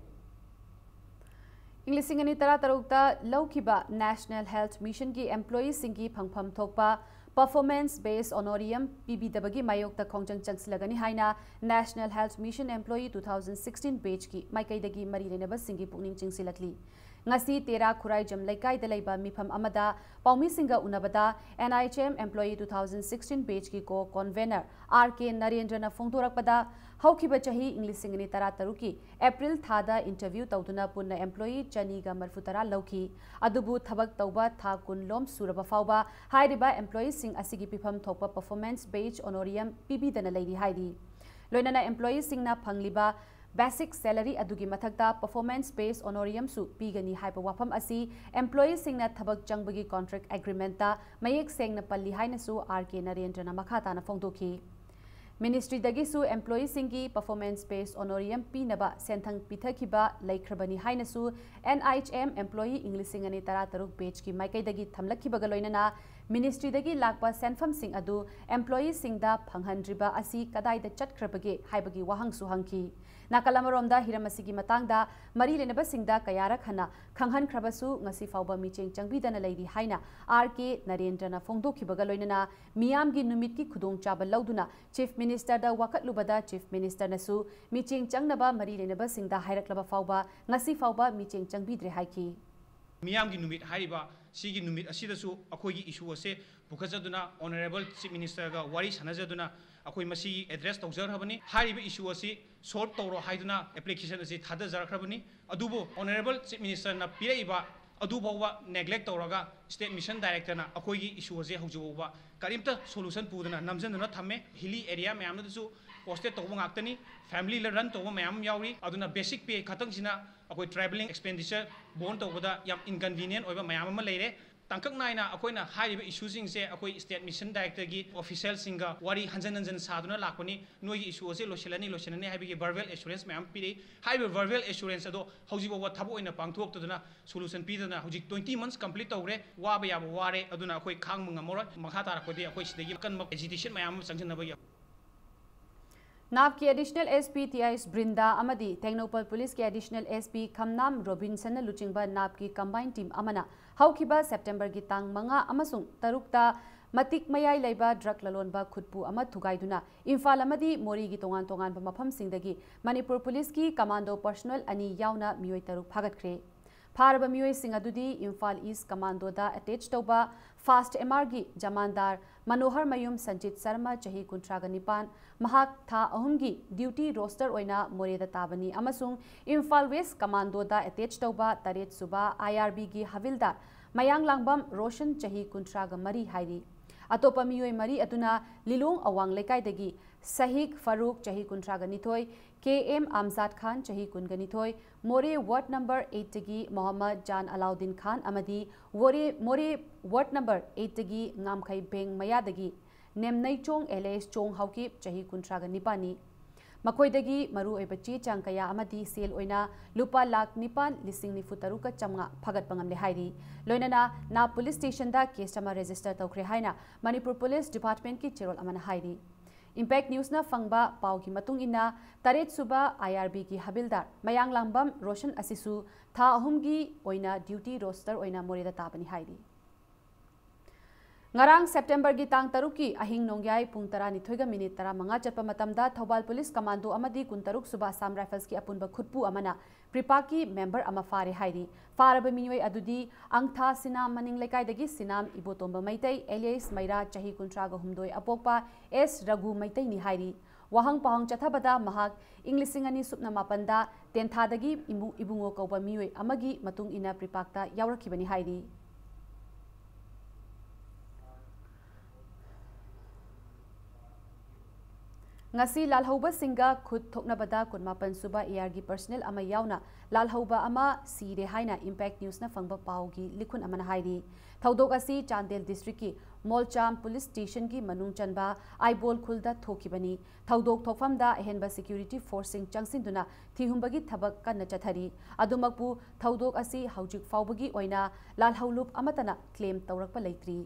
ꯏꯪ ꯂꯤꯁꯤꯡ ꯑꯅꯤ ꯇꯔꯥꯇꯔꯨꯛꯇ ꯂꯧꯈꯤꯕ ꯅꯦꯁꯅꯦꯜ ꯍꯦꯜꯊ ꯃꯤꯁꯟꯒꯤ ꯑꯦꯝꯄ꯭ꯂꯣꯌꯤꯁꯤꯡꯒꯤ ꯐꯪꯐꯝ ꯊꯣꯛꯄ ꯄꯔꯐꯣꯔꯃꯦꯟꯁ ꯕꯦꯁ ꯑꯣꯅꯣꯔꯤꯌꯝ ꯄꯤꯕꯤꯗꯕꯒꯤ ꯃꯥꯌꯣꯛꯇ ꯈꯣꯡꯖꯪ ꯆꯪꯁꯤꯜꯂꯒꯅꯤ ꯍꯥꯏꯅ national health mission employ two thousand sixteen ꯕꯦꯆꯀꯤ ꯃꯥꯏꯀꯩꯗꯒꯤ ꯃꯔꯤ ꯂꯩꯅꯕꯁꯤꯡꯒꯤ ꯄꯨꯛꯅꯤꯡ ꯆꯤꯡꯁꯤꯜꯂꯛꯂꯤ꯫ ꯉꯁꯤ ꯇꯦꯔꯥ ꯈꯨꯔꯥꯏꯖꯝ ꯂꯩꯀꯥꯏꯗ ꯂꯩꯕ ꯃꯤꯐꯝ ꯑꯃꯗ ꯄꯥꯎꯃꯤꯁꯤꯡꯒ ꯎꯅꯕꯗ N H M employ two thousand sixteen ꯕꯦꯆꯀꯤ ꯀꯣ ꯀꯣꯟꯚꯦꯅꯔ ꯑꯥꯔ ꯀꯦ ꯅꯔꯦꯟꯗ꯭ꯔꯅ ꯐꯣꯡꯗꯣꯔꯛꯄꯗ, ꯍꯧꯈꯤꯕ ꯆꯍꯤ ꯏꯪ ꯂꯤꯁꯤꯡ ꯑꯅꯤ ꯇꯔꯥꯇꯔꯨꯛꯀꯤ ꯑꯦꯄ꯭ꯔꯤꯜ ꯊꯥꯗ ꯏꯟꯇꯔꯚ꯭ꯌꯨ ꯇꯧꯗꯨꯅ ꯄꯨꯟꯅ ꯑꯦꯝꯄ꯭ꯂꯣꯌꯤ ꯆꯅꯤꯒ ꯃꯔꯤꯐꯨꯇꯔꯥ ꯂꯧꯈꯤ꯫ ꯑꯗꯨꯕꯨ ꯊꯕꯛ ꯇꯧꯕ ꯊꯥ ꯀꯨꯟ ꯂꯣꯝ ꯁꯨꯔꯕ ꯐꯥꯎꯕ ꯍꯥꯏꯔꯤꯕ ꯑꯦꯝꯄ꯭ꯂꯣꯌꯤꯁꯤꯡ ꯑꯁꯤꯒꯤ ꯄꯤꯐꯝ ꯊꯣꯛꯄ ꯄꯔꯐꯣꯔꯃꯦꯟꯁ ꯕꯦꯁ ꯑꯣꯅꯣꯔꯤꯌꯝ ꯄꯤꯕꯤꯗꯅ ꯂꯩꯔꯤ ꯍꯥꯏꯔꯤ꯫ ꯂꯣꯏꯅꯅ ꯑꯦꯝꯄ꯭ꯂꯣꯌꯤꯁꯤꯡꯅ ꯐꯪꯂꯤꯕ Basic salary ꯑꯗꯨꯒꯤ ꯃꯊꯛꯇ performance based honorarium ꯁꯨ ꯄꯤꯒꯅꯤ ꯍꯥꯏꯕ ꯋꯥꯐꯝ ꯑꯁꯤ employee ꯁꯤꯡꯅ ꯊꯕꯛ ꯆꯪꯕꯒꯤ contract agreement ꯇ ꯃꯌꯦꯛ ꯁꯦꯡꯅ ꯄꯜꯂꯤ ꯍꯥꯏꯅꯁꯨ ꯑꯥꯔ ꯀꯦ ꯅꯔꯦꯟꯗ꯭ꯔꯅ ꯃꯈꯥ ꯇꯥꯅ ꯐꯣꯡꯗꯣꯛꯈꯤ꯫ Ministry ꯗꯒꯤꯁꯨ employee ꯁꯤꯡꯒꯤ performance based honorarium ꯄꯤꯅꯕ ꯁꯦꯟꯊꯪ ꯄꯤꯊꯈꯤꯕ ꯂꯩꯈ꯭ꯔꯕꯅꯤ ꯍꯥꯏꯅꯁꯨ N H M employee ꯏꯪ ꯂꯤꯁꯤꯡ ꯑꯅꯤ ꯇꯔꯥꯇꯔꯨꯛ batch ꯀꯤ ꯃꯥꯏꯀꯩꯗꯒꯤ ꯊꯝꯂꯛꯈꯤꯕꯒ ꯂꯣꯏꯅꯅ Ministry ꯗꯒꯤ ꯂꯥꯛꯄ ꯁꯦꯟꯐꯝꯁꯤꯡ ꯑꯗꯨ employee ꯁꯤꯡꯗ ꯐꯪꯍꯟꯗ꯭ꯔꯤꯕ ꯑꯁꯤ ꯀꯗꯥꯏꯗ ꯆꯠꯈ꯭ꯔꯕꯒꯦ ꯍꯥꯏꯕꯒꯤ ꯋꯥꯍꯪꯁꯨ ꯍꯪꯈꯤ꯫ ꯅꯥꯀꯜ ꯑꯃꯔꯣꯝꯗ ꯍꯤꯔꯝ ꯑꯁꯤꯒꯤ ꯃꯇꯥꯡꯗ ꯃꯔꯤ ꯂꯩꯅꯕꯁꯤꯡꯗ ꯀꯌꯥꯔꯛ ꯍꯟꯅ ꯈꯪꯍꯟꯈ꯭ꯔꯕꯁꯨ ꯉꯁꯤ ꯐꯥꯎꯕ ꯃꯤꯠꯌꯦꯡ ꯆꯪꯕꯤꯗꯅ ꯂꯩꯔꯤ ꯍꯥꯏꯅ ꯑꯥꯔ ꯀꯦ ꯅꯔꯦꯟꯗ꯭ꯔꯅ ꯐꯣꯡꯗꯣꯛꯈꯤꯕꯒ ꯂꯣꯏꯅꯅ ꯃꯤꯌꯥꯝꯒꯤ ꯅꯨꯃꯤꯠꯀꯤ ꯈꯨꯗꯣꯡꯆꯥꯕ ꯂꯧꯗꯨꯅ Chief Minister ꯗ ꯋꯥꯀꯠꯂꯨꯕꯗ Chief Minister ꯅꯁꯨ ꯃꯤꯠꯌꯦꯡ ꯆꯪꯅꯕ ꯃꯔꯤ ꯂꯩꯅꯕꯁꯤꯡꯗ ꯍꯥꯏꯔꯛꯂꯕ ꯐꯥꯎꯕ ꯉꯁꯤ ꯐꯥꯎꯕ ꯃꯤꯠꯌꯦꯡ ꯆꯪꯕꯤꯗ꯭ꯔꯦ ꯍꯥꯏꯈꯤ꯫ ꯃꯤꯌꯥꯝꯒꯤ ꯅꯨꯃꯤꯠ ꯍꯥꯏꯔꯤꯕ ꯁꯤꯒꯤ ꯅꯨꯃꯤꯠ ꯑꯁꯤꯗꯁꯨ ꯑꯩꯈꯣꯏꯒꯤ issue ꯑꯁꯦ ꯄꯨꯈꯠꯆꯗꯨꯅ Honourable Chief Minister ꯒ ꯋꯥꯔꯤ ꯁꯥꯟꯅꯖꯗꯨꯅ ꯑꯩꯈꯣꯏ ꯃꯁꯤ address ꯇꯧꯖꯈ꯭ꯔꯕꯅꯤ꯫ ꯍꯥꯏꯔꯤꯕ issue ꯑꯁꯤ solve ꯇꯧꯔꯣ ꯍꯥꯏꯗꯨꯅ application ꯑꯁꯤ ꯊꯥꯗꯖꯔꯛꯈ꯭ꯔꯕꯅꯤ꯫ ꯑꯗꯨꯕꯨ Honourable Chief Minister ꯅ ꯄꯤꯔꯛꯏꯕ ꯑꯗꯨ ꯐꯥꯎꯕ neglect ꯇꯧꯔꯒ State Mission Director ꯅ ꯑꯩꯈꯣꯏꯒꯤ issue ꯑꯁꯤ ꯍꯧꯖꯤꯛ ꯐꯥꯎꯕ ꯀꯔꯤꯝꯇ solution ꯄꯨꯗꯅ ꯅꯝꯖꯟꯗꯨꯅ ꯊꯝꯃꯦ꯫ Hilly area ꯃꯌꯥꯝꯗꯁꯨ posted ꯇꯧꯕ ꯉꯥꯛꯇꯅꯤ, family run ꯇꯧꯕ ꯃꯌꯥꯝ ꯑꯃ ꯌꯥꯎꯔꯤ꯫ ꯑꯗꯨꯅ basic pay ꯈꯛꯇꯪꯁꯤꯅ ꯑꯩꯈꯣꯏ travelling expenditure borne ꯇꯧꯕꯗ ꯌꯥꯝ inconvenient ꯑꯣꯏꯕ ꯃꯌꯥꯝ ꯑꯃ ꯂꯩꯔꯦ꯫ ꯇꯥꯡꯀꯛ ꯅꯥꯏꯅ ꯑꯩꯈꯣꯏꯅ ꯍꯥꯏꯔꯤꯕ issue ꯁꯤꯡꯁꯦ ꯑꯩꯈꯣꯏ State Mission Director ꯒꯤ official ꯁꯤꯡꯒ ꯋꯥꯔꯤ ꯍꯟꯖꯟ ꯍꯟꯖꯟ ꯁꯥꯗꯨꯅ ꯂꯥꯛꯄꯅꯤ꯫ ꯅꯣꯏꯒꯤ issue ꯑꯁꯦ ꯂꯣꯏꯁꯤꯜꯂꯅꯤ, ꯂꯣꯏꯁꯤꯜꯂꯅꯤ ꯍꯥꯏꯕꯒꯤ verbal assurance ꯃꯌꯥꯝ ꯄꯤꯔꯛꯏ꯫ ꯍꯥꯏꯔꯤꯕ verbal assurance ꯑꯗꯣ ꯍꯧꯖꯤꯛ ꯐꯥꯎꯕ ꯊꯕꯛ ꯑꯣꯏꯅ ꯄꯥꯡꯊꯣꯛꯇꯗꯅ solution ꯄꯤꯗꯅ ꯍꯧꯖꯤꯛ twenty months complete ꯇꯧꯈ꯭ꯔꯦ꯫ ꯋꯥꯕ ꯌꯥꯕ ꯋꯥꯔꯦ, ꯑꯗꯨꯅ ꯑꯩꯈꯣꯏ ꯈꯥꯡꯕ ꯉꯝꯃꯔꯣꯏ꯫ ꯃꯈꯥ ꯇꯥꯔꯛꯄꯗꯤ ꯑꯩꯈꯣꯏ ꯁꯤꯗꯒꯤ ꯑꯀꯟꯕ agitation ꯃꯌꯥꯝ ꯑꯃ ꯆꯪꯁꯤꯟꯅꯕꯒꯤ ꯅꯥꯞꯀꯤ Additional S P ꯇꯤ ꯑꯥꯏ ꯑꯦꯁ ꯕ꯭ꯔꯤꯟꯗꯥ ꯑꯃꯗꯤ ꯇꯦꯡꯅꯧꯄꯜ ꯄꯨꯂꯤꯁꯀꯤ Additional S P ꯈꯝꯅꯥꯝ ꯔꯣꯕꯤꯟꯁꯟꯅ ꯂꯨꯆꯤꯡꯕ ꯅꯥꯞꯀꯤ combined team ꯑꯃꯅ ꯍꯧꯈꯤꯕ September ꯒꯤ ꯇꯥꯡ ꯃꯉꯥ ꯑꯃꯁꯨꯡ ꯇꯔꯨꯛꯇ ꯃꯇꯤꯛ ꯃꯌꯥꯏ ꯂꯩꯕ drug ꯂꯂꯣꯟꯕ ꯈꯨꯠꯄꯨ ꯑꯃ ꯊꯨꯒꯥꯏꯗꯨꯅ ꯏꯝꯐꯥꯜ ꯑꯃꯗꯤ ꯃꯣꯔꯦꯒꯤ ꯇꯣꯉꯥꯟ ꯇꯣꯉꯥꯟꯕ ꯃꯐꯝꯁꯤꯡꯗꯒꯤ ꯃꯅꯤꯄꯨꯔ ꯄꯨꯂꯤꯁꯀꯤ commando personnel ꯑꯅꯤ ꯌꯥꯎꯅ ꯃꯤꯑꯣꯏ ꯇꯔꯨꯛ ꯐꯥꯒꯠꯈ꯭ꯔꯦ꯫ ꯐꯥꯔꯕ ꯃꯤꯑꯣꯏꯁꯤꯡ ꯑꯗꯨꯗꯤ ꯏꯝꯐꯥꯜ East Commando ꯗ attach ꯇꯧꯕ FAST M R ꯒꯤ ꯖꯃꯥꯟꯗꯥꯔ ꯃꯅꯣꯍꯔ ꯃꯌꯨꯝ ꯁꯟꯖꯤꯠ ꯁꯔꯃ, ꯆꯍꯤ ꯀꯨꯟꯊ꯭ꯔꯥꯒ ꯅꯤꯄꯥꯟ, ꯃꯍꯥꯛ ꯊꯥ ꯑꯍꯨꯝꯒꯤ duty roster ꯑꯣꯏꯅ ꯃꯣꯔꯦꯗ ꯇꯥꯕꯅꯤ ꯑꯃꯁꯨꯡ ꯏꯝꯐꯥꯜ West Commando ꯗ attach ꯇꯧꯕ ꯇꯔꯦꯠ ꯁꯨꯕ I R B ꯒꯤ ꯍꯕꯤꯜꯗꯥꯔ ꯃꯌꯥꯡꯂꯥꯡꯕꯝ ꯔꯣꯁꯟ, ꯆꯍꯤ ꯀꯨꯟꯊ꯭ꯔꯥꯒ ꯃꯔꯤ ꯍꯥꯏꯔꯤ꯫ ꯑꯇꯣꯞꯄ ꯃꯤꯑꯣꯏ ꯃꯔꯤ ꯑꯗꯨꯅ ꯂꯤꯂꯣꯡ ꯑꯋꯥꯡ ꯂꯩꯀꯥꯏꯗꯒꯤ ꯁꯍꯤꯛ ꯐꯥꯔꯨꯛ, ꯆꯍꯤ ꯀꯨꯟꯊ꯭ꯔꯥꯒ ꯅꯤꯊꯣꯏ, ꯀꯦ ꯑꯦꯝ ꯑꯝꯖꯥꯗ ꯈꯥꯟ, ꯆꯍꯤ ꯀꯨꯟꯒ ꯅꯤꯊꯣꯏ, ꯃꯣꯔꯦ ꯋꯥꯔꯗ ꯅꯝꯕꯔ ꯑꯩꯠꯇꯒꯤ ꯃꯣꯍꯝꯃꯗ ꯖꯥꯟ ꯑꯂꯥꯎꯗꯤꯟ ꯈꯥꯟ ꯑꯃꯗꯤ ꯋꯣꯔꯦ-, ꯃꯣꯔꯦ ꯋꯥꯔꯗ ꯅꯝꯕꯔ ꯑꯩꯠꯇꯒꯤ ꯉꯥꯝꯈꯩ ꯕꯦꯡ ꯃꯌꯥꯗꯒꯤ ꯅꯦꯝꯅꯩꯆꯣꯡ ꯑꯦꯂꯤꯌꯥꯁ ꯆꯣꯡ ꯍꯥꯎꯀꯤꯞ, ꯆꯍꯤ ꯀꯨꯟꯊ꯭ꯔꯥꯒ ꯅꯤꯄꯥꯟꯅꯤ꯫ ꯃꯈꯣꯏꯗꯒꯤ ꯃꯔꯨꯑꯣꯏꯕ ꯆꯦ ꯆꯥꯡ ꯀꯌꯥ ꯑꯃꯗꯤ ꯁꯦꯜ ꯑꯣꯏꯅ ꯂꯨꯄꯥ ꯂꯥꯈ ꯅꯤꯄꯥꯟ ꯂꯤꯁꯤꯡ ꯅꯤꯐꯨ ꯇꯔꯨꯛꯀ ꯆꯥꯝꯃꯉꯥ ꯐꯥꯒꯠꯄ ꯉꯝꯂꯦ ꯍꯥꯏꯔꯤ꯫ ꯂꯣꯏꯅꯅ ꯅꯥ ꯄꯨꯂꯤꯁ ꯁ꯭ꯇꯦꯁꯟꯗ ꯀꯦꯁ ꯑꯃ ꯔꯦꯖꯤꯁꯇꯔ ꯇꯧꯈ꯭ꯔꯦ ꯍꯥꯏꯅ ꯃꯅꯤꯄꯨꯔ ꯄꯨꯂꯤꯁ ꯗꯤꯄꯥꯔꯠꯃꯦꯟꯠꯀꯤ ꯆꯦꯔꯣꯜ ꯑꯃꯅ ꯍꯥꯏꯔꯤ꯫ ꯏꯝꯄꯦꯛ ꯅ꯭ꯌꯨꯁꯅ ꯐꯪꯕ ꯄꯥꯎꯒꯤ ꯃꯇꯨꯡ ꯏꯟꯅ, ꯇꯔꯦꯠ ꯁꯨꯕ ꯑꯥꯏ ꯑꯥꯔ ꯕꯤꯒꯤ ꯍꯕꯤꯜꯗꯥꯔ ꯃꯌꯥꯡꯂꯥꯡꯕꯝ ꯔꯣꯁꯟ ꯑꯁꯤꯁꯨ ꯊꯥ ꯑꯍꯨꯝꯒꯤ ꯑꯣꯏꯅ ꯗ꯭ꯌꯨꯇꯤ ꯔꯣꯁꯇꯔ ꯑꯣꯏꯅ ꯃꯣꯔꯦꯗ ꯇꯥꯕꯅꯤ ꯍꯥꯏꯔꯤ꯫ ꯉꯔꯥꯡ ꯁꯦꯞꯇꯦꯝꯕꯔꯒꯤ ꯇꯥꯡ ꯇꯔꯨꯛꯀꯤ ꯑꯍꯤꯡ ꯅꯣꯡꯌꯥꯏ ꯄꯨꯡ ꯇꯔꯥꯅꯤꯊꯣꯏꯒ ꯃꯤꯅꯤꯠ ꯇꯔꯥꯃꯉꯥ ꯆꯠꯄ ꯃꯇꯝꯗ ꯊꯧꯕꯥꯜ ꯄꯨꯂꯤꯁ ꯀꯃꯥꯟꯗꯣ ꯑꯃꯗꯤ ꯀꯨꯟꯇꯔꯨꯛ ꯁꯨꯕ ꯑꯁꯥꯝ ꯔꯥꯏꯐꯜꯁꯀꯤ ꯑꯄꯨꯟꯕ ꯈꯨꯠꯄꯨ ꯑꯃꯅ ꯄ꯭ꯔꯤꯄꯥꯛꯀꯤ ꯃꯦꯝꯕꯔ ꯑꯃ ꯐꯥꯔꯦ ꯍꯥꯏꯔꯤ꯫ ꯐꯥꯔꯕ ꯃꯤꯑꯣꯏ ꯑꯗꯨꯗꯤ ꯑꯪꯊꯥ ꯁꯤꯅꯥꯝ ꯃꯅꯤꯡ ꯂꯩꯀꯥꯏꯗꯒꯤ ꯁꯤꯅꯥꯝ ꯏꯕꯣꯇꯣꯝꯕ ꯃꯩꯇꯩ, ꯑꯦꯂꯤꯌꯥꯁ ꯃꯩꯔꯥ, ꯆꯍꯤ ꯀꯨꯟꯊ꯭ꯔꯥꯒ ꯍꯨꯝꯗꯣꯏ, ꯑꯄꯣꯛꯄ ꯑꯦꯁ ꯔꯘꯨ ꯃꯩꯇꯩꯅꯤ ꯍꯥꯏꯔꯤ꯫ ꯋꯥꯍꯪ ꯄꯥꯎꯍꯪ ꯆꯠꯊꯕꯗ ꯃꯍꯥꯛ ꯏꯪ ꯂꯤꯁꯤꯡ ꯑꯅꯤ ꯁꯨꯞꯅ ꯃꯥꯄꯟꯗ ꯇꯦꯟꯊꯥꯗꯒꯤ ꯏꯃꯨ-, ꯏꯕꯨꯡꯉꯣ ꯀꯧꯕ ꯃꯤꯑꯣꯏ ꯑꯃꯒꯤ ꯃꯇꯨꯡ ꯏꯟꯅ ꯄ꯭ꯔꯤꯄꯥꯛꯇ ꯌꯥꯎꯔꯛꯈꯤꯕꯅꯤ ꯍꯥꯏꯔꯤ꯫ ꯉꯁꯤ ꯂꯥꯜꯍꯧꯕꯁꯤꯡꯒ ꯈꯨꯠ ꯊꯣꯛꯅꯕꯗ ꯀꯨꯟꯃꯥꯄꯟ ꯁꯨꯕ ꯑꯦ ꯑꯥꯔꯒꯤ ꯄꯔꯁꯅꯦꯜ ꯑꯃ ꯌꯥꯎꯅ ꯂꯥꯜꯍꯧꯕ ꯑꯃ ꯁꯤꯔꯦ ꯍꯥꯏꯅ ꯏꯝꯄꯦꯛ ꯅ꯭ꯌꯨꯁꯅ ꯐꯪꯕ ꯄꯥꯎꯒꯤ ꯂꯤꯈꯨꯟ ꯑꯃꯅ ꯍꯥꯏꯔꯤ꯫ ꯊꯧꯗꯣꯛ ꯑꯁꯤ ꯆꯥꯟꯗꯦꯜ ꯗꯤꯁꯇ꯭ꯔꯤꯛꯀꯤ ꯃꯣꯜꯆꯥꯝ ꯄꯨꯂꯤꯁ ꯁ꯭ꯇꯦꯁꯟꯒꯤ ꯃꯅꯨꯡ ꯆꯟꯕ ꯑꯥꯏꯕꯣꯜ ꯈꯨꯜꯗ ꯊꯣꯛꯈꯤꯕꯅꯤ꯫ ꯊꯧꯗꯣꯛ ꯊꯣꯛꯐꯝꯗ ꯑꯍꯦꯟꯕ ꯁꯦꯀ꯭ꯌꯨꯔꯤꯇꯤ ꯐꯣꯔꯁꯁꯤꯡ ꯆꯪꯁꯤꯟꯗꯨꯅ ꯊꯤꯍꯨꯝꯕꯒꯤ ꯊꯕꯛ ꯀꯟꯅ ꯆꯠꯊꯔꯤ꯫ ꯑꯗꯨꯃꯛꯄꯨ ꯊꯧꯗꯣꯛ ꯑꯁꯤ ꯍꯧꯖꯤꯛ ꯐꯥꯎꯕꯒꯤ ꯑꯣꯏꯅ ꯂꯥꯜꯍꯧꯂꯨꯞ ꯑꯃꯠꯇꯅ ꯀ꯭ꯂꯦꯝ ꯇꯧꯔꯛꯄ ꯂꯩꯇ꯭ꯔꯤ꯫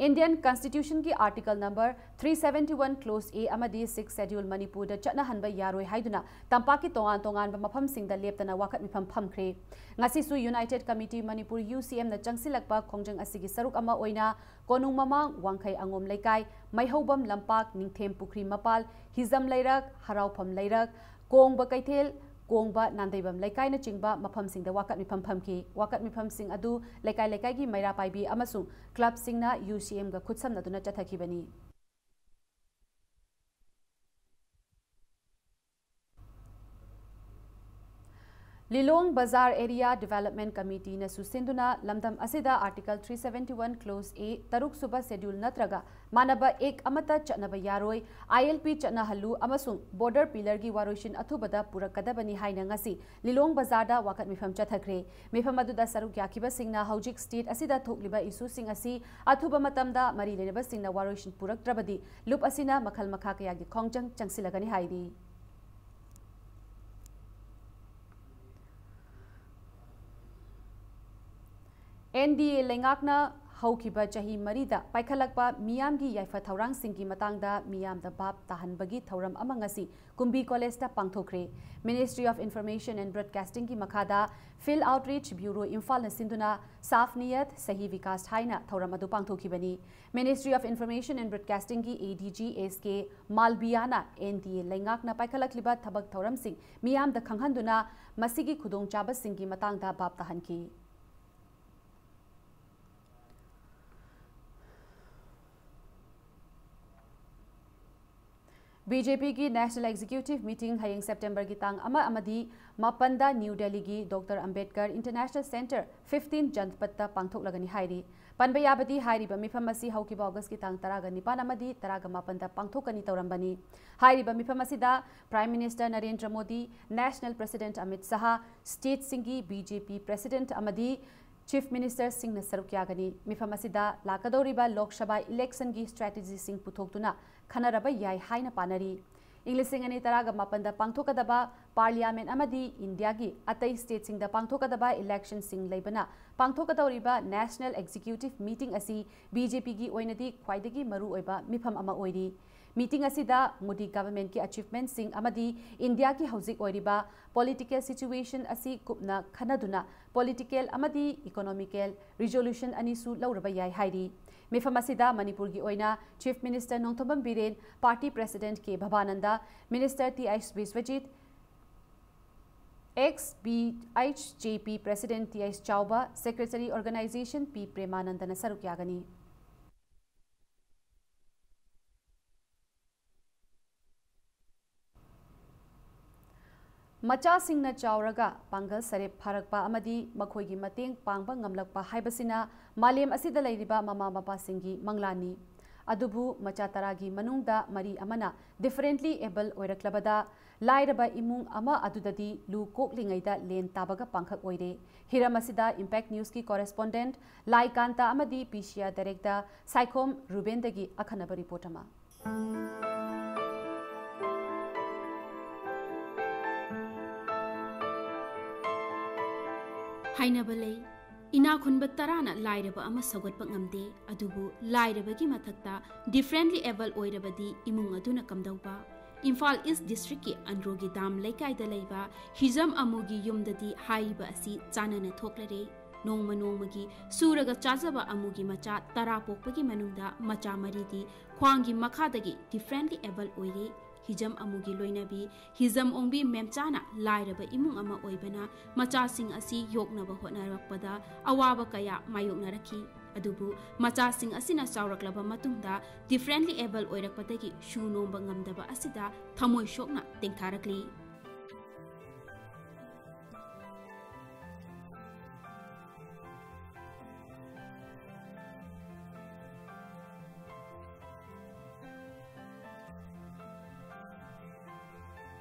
ꯏꯟꯗꯤꯌꯟ ꯀꯟꯁꯇꯤꯇ꯭ꯌꯨꯁꯟꯒꯤ article number three seventy one clause A ꯑꯃꯗꯤ ꯁꯤꯛꯁ ꯁꯦꯗ꯭ꯌꯨꯜ ꯃꯅꯤꯄꯨꯔꯗ ꯆꯠꯅꯍꯟꯕ ꯌꯥꯔꯣꯏ ꯍꯥꯏꯗꯨꯅ ꯇꯝꯄꯥꯛꯀꯤ ꯇꯣꯉꯥꯟ ꯇꯣꯉꯥꯟꯕ ꯃꯐꯝꯁꯤꯡꯗ ꯂꯦꯞꯇꯅ ꯋꯥꯀꯠ ꯃꯤꯐꯝ ꯐꯝꯈ꯭ꯔꯦ꯫ ꯉꯁꯤꯁꯨ ꯌꯨꯅꯥꯏꯇꯦꯗ ꯀꯃꯤꯇꯤ ꯃꯅꯤꯄꯨꯔ, ꯌꯨ ꯁꯤ ꯑꯦꯝꯅ ꯆꯪꯁꯤꯜꯂꯛꯄ ꯈꯣꯡꯖꯪ ꯑꯁꯤꯒꯤ ꯁꯔꯨꯛ ꯑꯃ ꯑꯣꯏꯅ ꯀꯣꯅꯨꯡ ꯃꯃꯥꯡ, ꯋꯥꯡꯈꯩ ꯑꯉꯣꯝ ꯂꯩꯀꯥꯏ, ꯃꯩꯍꯧꯕꯝ ꯂꯝꯄꯥꯛ, ꯅꯤꯡꯊꯦꯝ ꯄꯨꯈ꯭ꯔꯤ ꯃꯄꯥꯜ, ꯍꯤꯖꯝ ꯂꯩꯔꯛ, ꯍꯔꯥꯎꯐꯝ ꯂꯩꯔꯛ, ꯀꯣꯡꯕ ꯀꯩꯊꯦꯜ, ꯀꯣꯡꯕ ꯅꯥꯟꯗꯩꯕꯝ ꯂꯩꯀꯥꯏꯅꯆꯤꯡꯕ ꯃꯐꯝꯁꯤꯡꯗ ꯋꯥꯀꯠ ꯃꯤꯐꯝ ꯐꯝꯈꯤ꯫ ꯋꯥꯀꯠ ꯃꯤꯐꯝꯁꯤꯡ ꯑꯗꯨ ꯂꯩꯀꯥꯏ ꯂꯩꯀꯥꯏꯒꯤ ꯃꯩꯔꯥ ꯄꯥꯏꯕꯤ ꯑꯃꯁꯨꯡ ꯀ꯭ꯂꯕꯁꯤꯡꯅ ꯌꯨ ꯁꯤ ꯑꯦꯝꯒ ꯈꯨꯠꯁꯝꯅꯗꯨꯅ ꯆꯠꯊꯈꯤꯕꯅꯤ꯫ ꯂꯤꯂꯣꯡ ꯕꯖꯥꯔ Area Development Committeeꯅ ꯁꯨꯁꯤꯟꯗꯨꯅ ꯂꯝꯗꯝ ꯑꯁꯤꯗ Article three seventy one Clause A ꯇꯔꯨꯛ ꯁꯨꯕ Schedule ꯅꯠꯇ꯭ꯔꯒ ꯃꯥꯟꯅꯕ Act ꯑꯃꯠꯇ ꯆꯠꯅꯕ ꯌꯥꯔꯣꯏ, I L P ꯆꯠꯅꯍꯜꯂꯨ ꯑꯃꯁꯨꯡ Border Pillarꯒꯤ ꯋꯥꯔꯣꯏꯁꯤꯟ ꯑꯊꯨꯕꯗ ꯄꯨꯔꯛꯀꯗꯕꯅꯤ ꯍꯥꯏꯅ ꯉꯁꯤ ꯂꯤꯂꯣꯡ ꯕꯖꯥꯔꯗ ꯋꯥꯀꯠ ꯃꯤꯐꯝ ꯆꯠꯊꯈ꯭ꯔꯦ꯫ ꯃꯤꯐꯝ ꯑꯗꯨꯗ ꯁꯔꯨꯛ ꯌꯥꯈꯤꯕꯁꯤꯡꯅ ꯍꯧꯖꯤꯛ state ꯑꯁꯤꯗ ꯊꯣꯛꯂꯤꯕ issueꯁꯤꯡ ꯑꯁꯤ ꯑꯊꯨꯕ ꯃꯇꯝꯗ ꯃꯔꯤ ꯂꯩꯅꯕꯁꯤꯡꯅ ꯋꯥꯔꯣꯏꯁꯤꯟ ꯄꯨꯔꯛꯇ꯭ꯔꯕꯗꯤ ꯂꯨꯞ ꯑꯁꯤꯅ ꯃꯈꯜ ꯃꯈꯥ ꯀꯌꯥꯒꯤ ꯈꯣꯡꯖꯪ ꯆꯪꯁꯤꯜꯂꯒꯅꯤ ꯍꯥꯏꯔꯤ꯫ N D A ꯂꯩꯉꯥꯛꯅ ꯍꯧꯈꯤꯕ ꯆꯍꯤ ꯃꯔꯤꯗ ꯄꯥꯏꯈꯠꯂꯛꯄ ꯃꯤꯌꯥꯝꯒꯤ ꯌꯥꯏꯐ ꯊꯧꯔꯥꯡꯁꯤꯡꯒꯤ ꯃꯇꯥꯡꯗ ꯃꯤꯌꯥꯝꯗ ꯚꯥꯞ ꯇꯥꯍꯟꯕꯒꯤ ꯊꯧꯔꯝ ꯑꯃ ꯉꯁꯤ ꯀꯨꯝꯕꯤ Collegeꯇ ꯄꯥꯡꯊꯣꯛꯈ꯭ꯔꯦ꯫ Ministry of Information and Broadcastingꯒꯤ ꯃꯈꯥꯗ Field Outreach Bureau ꯏꯝꯐꯥꯜꯅ ꯁꯤꯟꯗꯨꯅ ꯁꯥꯐ ꯅꯤꯌꯠ ꯁꯍꯤ ꯕꯤꯀꯥꯁ ꯍꯥꯏꯅ ꯊꯧꯔꯝ ꯑꯗꯨ ꯄꯥꯡꯊꯣꯛꯈꯤꯕꯅꯤ꯫ Ministry of Information and Broadcastingꯒꯤ A D G S K ꯃꯥꯜꯕꯤꯌꯥꯅ N D A ꯂꯩꯉꯥꯛꯅ ꯄꯥꯏꯈꯠꯂꯛꯂꯤꯕ ꯊꯕꯛ ꯊꯧꯔꯝꯁꯤꯡ ꯃꯤꯌꯥꯝꯗ ꯈꯪꯍꯟꯗꯨꯅ ꯃꯁꯤꯒꯤ ꯈꯨꯗꯣꯡꯆꯥꯕꯁꯤꯡꯒꯤ ꯃꯇꯥꯡꯗ ꯚꯥꯞ ꯇꯥꯍꯟꯈꯤ꯫ B J Pꯒꯤ National Executive Meeting ꯍꯌꯦꯡ Septemberꯒꯤ ꯇꯥꯡ ꯑꯃ ꯑꯃꯗꯤ ꯃꯥꯄꯟꯗ New Delhiꯒꯤ Doctor Ambedkar International Centre fifteen Janpathꯇ ꯄꯥꯡꯊꯣꯛꯂꯒꯅꯤ ꯍꯥꯏꯔꯤ꯫ ꯄꯟꯕ ꯌꯥꯕꯗꯤ ꯍꯥꯏꯔꯤꯕ ꯃꯤꯐꯝ ꯑꯁꯤ ꯍꯧꯈꯤꯕ Augustꯀꯤ ꯇꯥꯡ ꯇꯔꯥꯒ ꯅꯤꯄꯥꯟ ꯑꯃꯗꯤ ꯇꯔꯥꯒ ꯃꯥꯄꯟꯗ ꯄꯥꯡꯊꯣꯛꯀꯅꯤ ꯇꯧꯔꯝꯕꯅꯤ꯫ ꯍꯥꯏꯔꯤꯕ ꯃꯤꯐꯝ ꯑꯁꯤꯗ Prime Minister Narendra Modi, National President Amit ꯁꯍꯥ, stateꯁꯤꯡꯒꯤ B J P President ꯑꯃꯗꯤ Chief Ministerꯁꯤꯡꯅ ꯁꯔꯨꯛ ꯌꯥꯒꯅꯤ꯫ ꯃꯤꯐꯝ ꯑꯁꯤꯗ ꯂꯥꯛꯀꯗꯧꯔꯤꯕ Lok Sabha electionꯒꯤ strategyꯁꯤꯡ ꯄꯨꯊꯣꯛꯇꯨꯅ ꯈꯟꯅꯔꯕ ꯌꯥꯏ ꯍꯥꯏꯅ ꯄꯥꯅꯔꯤ꯫ ꯏꯪ ꯂꯤꯁꯤꯡ ꯑꯅꯤ ꯇꯔꯥꯒ ꯃꯥꯄꯟꯗ ꯄꯥꯡꯊꯣꯛꯀꯗꯕ Parliament ꯑꯃꯗꯤ ꯏꯟꯗꯤꯌꯥꯒꯤ ꯑꯇꯩ stateꯁꯤꯡꯗ ꯄꯥꯡꯊꯣꯛꯀꯗꯕ electionꯁꯤꯡ ꯂꯩꯕꯅ ꯄꯥꯡꯊꯣꯛꯀꯗꯧꯔꯤꯕ National Executive Meeting ꯑꯁꯤ B J Pꯒꯤ ꯑꯣꯏꯅꯗꯤ ꯈ꯭ꯋꯥꯏꯗꯒꯤ ꯃꯔꯨꯑꯣꯏꯕ ꯃꯤꯐꯝ ꯑꯃ ꯑꯣꯏꯔꯤ꯫ Meeting ꯑꯁꯤꯗ ꯃꯣꯗꯤ governmentꯀꯤ achievementꯁꯤꯡ ꯑꯃꯗꯤ ꯏꯟꯗꯤꯌꯥꯒꯤ ꯍꯧꯖꯤꯛ ꯑꯣꯏꯔꯤꯕ political situation ꯑꯁꯤ ꯀꯨꯞꯅ ꯈꯟꯅꯗꯨꯅ political ꯑꯃꯗꯤ economical resolution ꯑꯅꯤꯁꯨ ꯂꯧꯔꯕ ꯌꯥꯏ ꯍꯥꯏꯔꯤ꯫ ꯃꯤꯐꯝ ꯑꯁꯤꯗ ꯃꯅꯤꯄꯨꯔꯒꯤ ꯑꯣꯏꯅ Chief Minister Nongthombam Biren, Party President K Bhabananda, Minister T H Biswajit, ex B H J P President T H Chaoba, Secretary Organization P ꯄ꯭ꯔꯦꯃꯥꯅꯟꯗꯅ ꯁꯔꯨꯛ ꯌꯥꯒꯅꯤ꯫ ꯃꯆꯥꯁꯤꯡꯅ ꯆꯥꯎꯔꯒ ꯄꯥꯡꯒꯜ ꯁꯔꯦꯞ ꯐꯥꯔꯛꯄ ꯑꯃꯗꯤ ꯃꯈꯣꯏꯒꯤ ꯃꯇꯦꯡ ꯄꯥꯡꯕ ꯉꯝꯂꯛꯄ ꯍꯥꯏꯕꯁꯤꯅ ꯃꯥꯂꯦꯝ ꯑꯁꯤꯗ ꯂꯩꯔꯤꯕ ꯃꯃꯥ ꯃꯄꯥꯁꯤꯡꯒꯤ ꯃꯪꯂꯥꯟꯅꯤ꯫ ꯑꯗꯨꯕꯨ ꯃꯆꯥ ꯇꯔꯥꯒꯤ ꯃꯅꯨꯡꯗ ꯃꯔꯤ ꯑꯃꯅ differently able ꯑꯣꯏꯔꯛꯂꯕꯗ, ꯂꯥꯏꯔꯕ ꯏꯃꯨꯡ ꯑꯃ ꯑꯗꯨꯗꯗꯤ ꯂꯨ ꯀꯣꯛꯂꯤꯉꯩꯗ ꯂꯦꯟ ꯇꯥꯕꯒ ꯄꯥꯡꯈꯛ ꯑꯣꯏꯔꯦ꯫ ꯍꯤꯔꯝ ꯑꯁꯤꯗ Impact News ꯀꯤ correspondent ꯂꯥꯏꯀꯥꯟꯇ ꯑꯃꯗꯤ ꯄꯤꯁꯤꯌꯥ director ꯁꯥꯏꯈꯣꯝ ꯔꯨꯕꯦꯟꯗꯒꯤ ꯑꯈꯟꯅꯕ report ꯑꯃ꯫ ꯍꯥꯏꯅꯕ ꯂꯩ, ꯏꯅꯥꯛ ꯈꯨꯟꯕ ꯇꯔꯥꯅ ꯂꯥꯏꯔꯕ ꯑꯃ ꯁꯧꯒꯠꯄ ꯉꯝꯗꯦ, ꯑꯗꯨꯕꯨ ꯂꯥꯏꯔꯕꯒꯤ ꯃꯊꯛꯇ differently able ꯑꯣꯏꯔꯕꯗꯤ ꯏꯃꯨꯡ ꯑꯗꯨꯅ ꯀꯝꯗꯧꯕ? ꯏꯝꯐꯥꯜ East District ꯀꯤ ꯑꯟꯗ꯭ꯔꯣꯒꯤ ꯗꯥꯝ ꯂꯩꯀꯥꯏꯗ ꯂꯩꯕ ꯍꯤꯖꯝ ꯑꯃꯨꯒꯤ ꯌꯨꯝꯗꯗꯤ ꯍꯥꯏꯔꯤꯕ ꯑꯁꯤ ꯆꯥꯅꯅ ꯊꯣꯛꯂꯔꯦ꯫ ꯅꯣꯡꯃ ꯅꯣꯡꯃꯒꯤ ꯁꯨꯔꯒ ꯆꯥꯖꯕ ꯑꯃꯨꯒꯤ ꯃꯆꯥ ꯇꯔꯥ ꯄꯣꯛꯄꯒꯤ ꯃꯅꯨꯡꯗ ꯃꯆꯥ ꯃꯔꯤꯗꯤ ꯈ꯭ꯋꯥꯡꯒꯤ ꯃꯈꯥꯗꯒꯤ differently able ꯑꯣꯏꯔꯦ꯫ ꯍꯤꯖꯝ ꯑꯃꯨꯒꯤ ꯂꯣꯏꯅꯕꯤ ꯍꯤꯖꯝ ꯑꯣꯡꯕꯤ ꯃꯦꯝꯆꯥꯅ ꯂꯥꯏꯔꯕ ꯏꯃꯨꯡ ꯑꯃ ꯑꯣꯏꯕꯅ ꯃꯆꯥꯁꯤꯡ ꯑꯁꯤ ꯌꯣꯛꯅꯕ ꯍꯣꯠꯅꯔꯛꯄꯗ ꯑꯋꯥꯕ ꯀꯌꯥ ꯃꯥꯌꯣꯛꯅꯔꯛꯈꯤ꯫ ꯑꯗꯨꯕꯨ ꯃꯆꯥꯁꯤꯡ ꯑꯁꯤꯅ ꯆꯥꯎꯔꯛꯂꯕ ꯃꯇꯨꯡꯗ differently able ꯑꯣꯏꯔꯛꯄꯗꯒꯤ ꯁꯨ ꯅꯣꯝꯕ ꯉꯝꯗꯕ ꯑꯁꯤꯗ ꯊꯃꯣꯏ ꯁꯣꯛꯅ ꯇꯦꯡꯊꯥꯔꯛꯂꯤ꯫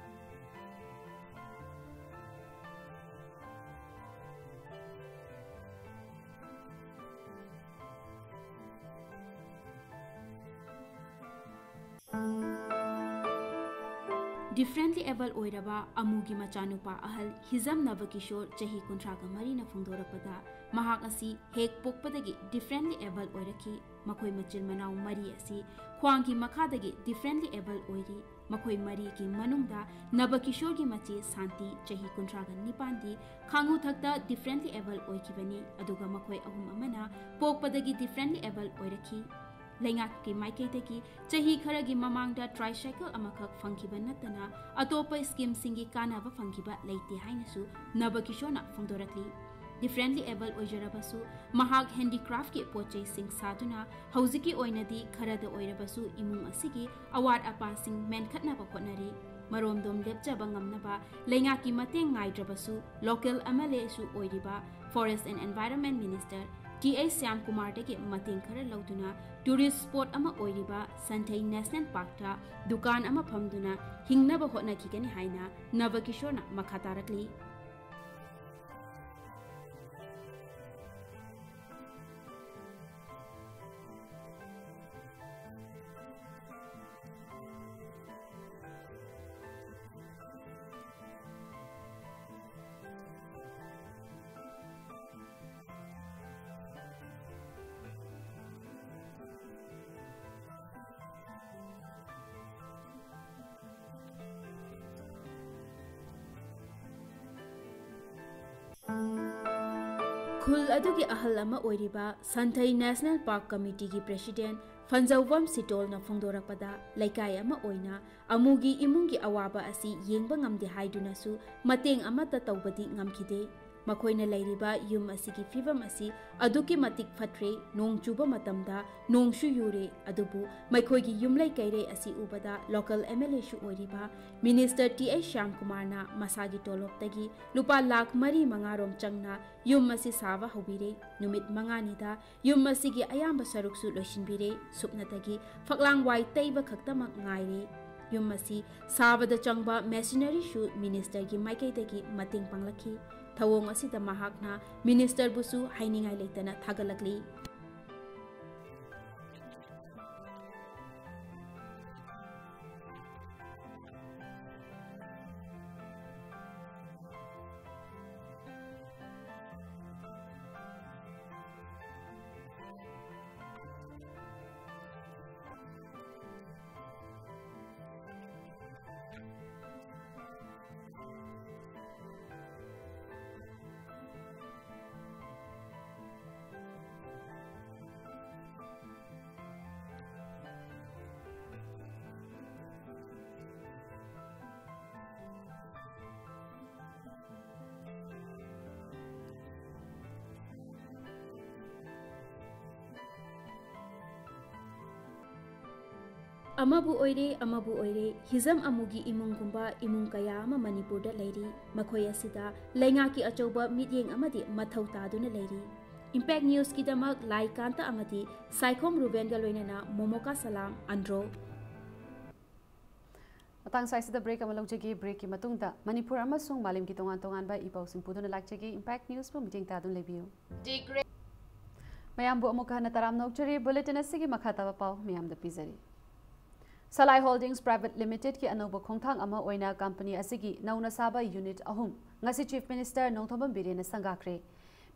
Differently able ꯑꯣꯏꯔꯕ ꯑꯃꯨꯒꯤ ꯃꯆꯥꯅꯨꯄꯥ ꯑꯍꯜ ꯍꯤꯖꯝ ꯅꯕꯀꯤꯁꯣꯔ ꯆꯍꯤ ꯀꯨꯟꯊ꯭ꯔꯥꯒ ꯃꯔꯤꯅ ꯐꯣꯡꯗꯣꯔꯛꯄꯗ, ꯃꯍꯥꯛ ꯑꯁꯤ ꯍꯦꯛ ꯄꯣꯛꯄꯗꯒꯤ differently able ꯑꯣꯏꯔꯛꯈꯤ꯫ ꯃꯈꯣꯏ ꯃꯆꯤꯟ ꯃꯅꯥꯎ ꯃꯔꯤ ꯑꯁꯤ ꯈ꯭ꯋꯥꯡꯒꯤ ꯃꯈꯥꯗꯒꯤ differently able ꯑꯣꯏꯔꯤ꯫ ꯃꯈꯣꯏ ꯃꯔꯤꯒꯤ ꯃꯅꯨꯡꯗ ꯅꯕꯀꯤꯁꯣꯔꯒꯤ ꯃꯆꯦ ꯁꯥꯟꯇꯤ, ꯆꯍꯤ ꯀꯨꯟꯊ꯭ꯔꯥꯒ ꯅꯤꯄꯥꯟꯗꯤ ꯈꯥꯡꯉꯨꯊꯛꯇ differently able ꯑꯣꯏꯈꯤꯕꯅꯤ, ꯑꯗꯨꯒ ꯃꯈꯣꯏ ꯑꯍꯨꯝ ꯑꯃꯅ ꯄꯣꯛꯄꯗꯒꯤ differently able ꯑꯣꯏꯔꯛꯈꯤ꯫ ꯂꯩꯉꯥꯛꯀꯤ ꯃꯥꯏꯀꯩꯗꯒꯤ ꯆꯍꯤ ꯈꯔꯒꯤ ꯃꯃꯥꯡꯗ tricycle ꯑꯃꯈꯛ ꯐꯪꯈꯤꯕ ꯅꯠꯇꯅ ꯑꯇꯣꯞꯄ schemeꯁꯤꯡꯒꯤ ꯀꯥꯟꯅꯕ ꯐꯪꯈꯤꯕ ꯂꯩꯇꯦ ꯍꯥꯏꯅꯁꯨ ꯅꯕꯀꯤꯁꯣꯔꯅ ꯐꯣꯡꯗꯣꯔꯛꯂꯤ꯫ Differently able ꯑꯣꯏꯖꯔꯕꯁꯨ, ꯃꯍꯥꯛ handicraftꯀꯤ ꯄꯣꯠ ꯆꯩꯁꯤꯡ ꯁꯥꯗꯨꯅ ꯍꯧꯖꯤꯛꯀꯤ ꯑꯣꯏꯅꯗꯤ ꯈꯔꯗ ꯑꯣꯏꯔꯕꯁꯨ ꯏꯃꯨꯡ ꯑꯁꯤꯒꯤ ꯑꯋꯥꯠ ꯑꯄꯥꯁꯤꯡ ꯃꯦꯟꯈꯠꯅꯕ ꯍꯣꯠꯅꯔꯤ꯫ ꯃꯔꯣꯝꯗꯣꯝ ꯂꯦꯞꯆꯕ ꯉꯝꯅꯕ ꯂꯩꯉꯥꯛꯀꯤ ꯃꯇꯦꯡ ꯉꯥꯏꯗ꯭ꯔꯕꯁꯨ local MLAꯁꯨ ꯑꯣꯏꯔꯤꯕ Forest and Environment Minister T H ꯁ꯭ꯌꯥꯝꯀꯨꯃꯥꯔꯗꯒꯤ ꯃꯇꯦꯡ ꯈꯔ ꯂꯧꯗꯨꯅ tourist spot ꯑꯃ ꯑꯣꯏꯔꯤꯕ ꯁꯟꯊꯩ National Parkꯇ ꯗꯨꯀꯥꯟ ꯑꯃ ꯐꯝꯗꯨꯅ ꯍꯤꯡꯅꯕ ꯍꯣꯠꯅꯈꯤꯒꯅꯤ ꯍꯥꯏꯅ ꯅꯕꯀꯤꯁꯣꯔꯅ ꯃꯈꯥ ꯇꯥꯔꯛꯂꯤ꯫ ꯈꯨꯜ ꯑꯗꯨꯒꯤ ꯑꯍꯜ ꯑꯃ ꯑꯣꯏꯔꯤꯕ ꯁꯟꯊꯩ National Park Committeeꯒꯤ President ꯐꯟꯖꯧꯕꯝ ꯁꯤꯇꯣꯜꯅ ꯐꯣꯡꯗꯣꯔꯛꯄꯗ, ꯂꯩꯀꯥꯏ ꯑꯃ ꯑꯣꯏꯅ ꯑꯃꯨꯒꯤ ꯏꯃꯨꯡꯒꯤ ꯑꯋꯥꯕ ꯑꯁꯤ ꯌꯦꯡꯕ ꯉꯝꯗꯦ ꯍꯥꯏꯗꯨꯅꯁꯨ ꯃꯇꯦꯡ ꯑꯃꯠꯇ ꯇꯧꯕꯗꯤ ꯉꯝꯈꯤꯗꯦ꯫ ꯃꯈꯣꯏꯅ ꯂꯩꯔꯤꯕ ꯌꯨꯝ ꯑꯁꯤꯒꯤ ꯐꯤꯕꯝ ꯑꯁꯤ ꯑꯗꯨꯛꯀꯤ ꯃꯇꯤꯛ ꯐꯠꯇ꯭ꯔꯦ, ꯅꯣꯡ ꯆꯨꯕ ꯃꯇꯝꯗ ꯅꯣꯡꯁꯨ ꯌꯨꯔꯦ, ꯑꯗꯨꯕꯨ ꯃꯈꯣꯏꯒꯤ ꯌꯨꯝꯂꯩ ꯀꯩꯔꯩ ꯑꯁꯤ ꯎꯕꯗ local MLAꯁꯨ ꯑꯣꯏꯔꯤꯕ Minister T H ꯁ꯭ꯌꯥꯝꯀꯨꯃꯥꯔꯅ ꯃꯁꯥꯒꯤ ꯇꯣꯂꯣꯞꯇꯒꯤ ꯂꯨꯄꯥ ꯂꯥꯈ ꯃꯔꯤ ꯃꯉꯥꯔꯣꯝ ꯆꯪꯅ ꯌꯨꯝ ꯑꯁꯤ ꯁꯥꯕ ꯍꯧꯕꯤꯔꯦ꯫ ꯅꯨꯃꯤꯠ ꯃꯉꯥꯅꯤꯗ ꯌꯨꯝ ꯑꯁꯤꯒꯤ ꯑꯌꯥꯝꯕ ꯁꯔꯨꯛꯁꯨ ꯂꯣꯏꯁꯤꯟꯕꯤꯔꯦ꯫ ꯁꯨꯞꯅꯇꯒꯤ ꯐꯛꯂꯥꯡ ꯋꯥꯏ ꯇꯩꯕ ꯈꯛꯇꯃꯛ ꯉꯥꯏꯔꯦ꯫ ꯌꯨꯝ ꯑꯁꯤ ꯁꯥꯕꯗ ꯆꯪꯕ machineryꯁꯨ ministerꯒꯤ ꯃꯥꯏꯀꯩꯗꯒꯤ ꯃꯇꯦꯡ ꯄꯥꯡꯂꯛꯈꯤ꯫ ꯊꯧꯑꯣꯡ ꯑꯁꯤꯗ ꯃꯍꯥꯛꯅ ministerꯕꯨꯁꯨ ꯍꯥꯏꯅꯤꯡꯉꯥꯏ ꯂꯩꯇꯅ ꯊꯥꯒꯠꯂꯛꯂꯤ꯫ ꯑꯃꯕꯨ ꯑꯣꯏꯔꯦ, ꯑꯃꯕꯨ ꯑꯣꯏꯔꯦ, ꯍꯤꯖꯝ ꯑꯃꯨꯒꯤ ꯏꯃꯨꯡꯒꯨꯝꯕ ꯏꯃꯨꯡ ꯀꯌꯥ ꯑꯃ ꯃꯅꯤꯄꯨꯔꯗ ꯂꯩꯔꯤ꯫ ꯃꯈꯣꯏ ꯑꯁꯤꯗ ꯂꯩꯉꯥꯛꯀꯤ ꯑꯆꯧꯕ ꯃꯤꯠꯌꯦꯡ ꯑꯃꯗꯤ ꯃꯊꯧ ꯇꯥꯗꯨꯅ ꯂꯩꯔꯤ꯫ ꯏꯝꯄꯦꯛ ꯅ꯭ꯌꯨꯁꯀꯤꯗꯃꯛ ꯂꯥꯏꯀꯥꯟꯇ ꯑꯃꯗꯤ ꯁꯥꯏꯈꯣꯝ ꯔꯨꯕꯦꯟꯒ ꯂꯣꯏꯅꯅ ꯃꯣꯃꯣꯀꯥ ꯁꯂꯥꯝ, ꯑꯟꯗ꯭ꯔꯣ꯫ ꯃꯇꯥꯡ ꯁ꯭ꯋꯥꯏꯁꯤꯗ ꯕ꯭ꯔꯦꯛ ꯑꯃ ꯂꯧꯖꯒꯦ꯫ ꯕ꯭ꯔꯦꯛꯀꯤ ꯃꯇꯨꯡꯗ ꯃꯅꯤꯄꯨꯔ ꯑꯃꯁꯨꯡ ꯃꯥꯂꯦꯝꯒꯤ ꯇꯣꯉꯥꯟ ꯇꯣꯉꯥꯟꯕ ꯏ ꯄꯥꯎꯁꯤꯡ ꯄꯨꯗꯨꯅ ꯂꯥꯛꯆꯒꯦ꯫ ꯏꯝꯄꯦꯛ ꯅ꯭ꯌꯨꯁꯄꯨ ꯃꯤꯠꯌꯦꯡ ꯇꯥꯗꯨꯅ ꯂꯩꯕꯤꯌꯨ꯫ ꯃꯌꯥꯝꯕꯨ ꯑꯃꯨꯛ ꯍꯟꯅ ꯇꯔꯥꯝꯅ ꯑꯣꯛꯆꯔꯤ꯫ ꯕꯨꯂꯦꯇꯤꯟ ꯑꯁꯤꯒꯤ ꯃꯈꯥ ꯇꯥꯕ ꯄꯥꯎ ꯃꯌꯥꯝꯗ ꯄꯤꯖꯔꯤ꯫ ꯁꯂꯥꯏ ꯍꯣꯜꯗꯤꯡꯁ ꯄ꯭ꯔꯥꯏꯚꯦꯠ ꯂꯤꯃꯤꯇꯦꯗꯀꯤ ꯑꯅꯧꯕ ꯈꯣꯡꯊꯥꯡ ꯑꯃ ꯑꯣꯏꯅ ꯀꯝꯄꯅꯤ ꯑꯁꯤꯒꯤ ꯅꯧꯅ ꯁꯥꯕ ꯌꯨꯅꯤꯠ ꯑꯍꯨꯝ ꯉꯁꯤ ꯆꯤꯐ ꯃꯤꯅꯤꯁꯇꯔ ꯅꯣꯡꯊꯣꯝꯕꯝ ꯕꯤꯔꯦꯟꯅ ꯁꯪꯒꯥꯈ꯭ꯔꯦ꯫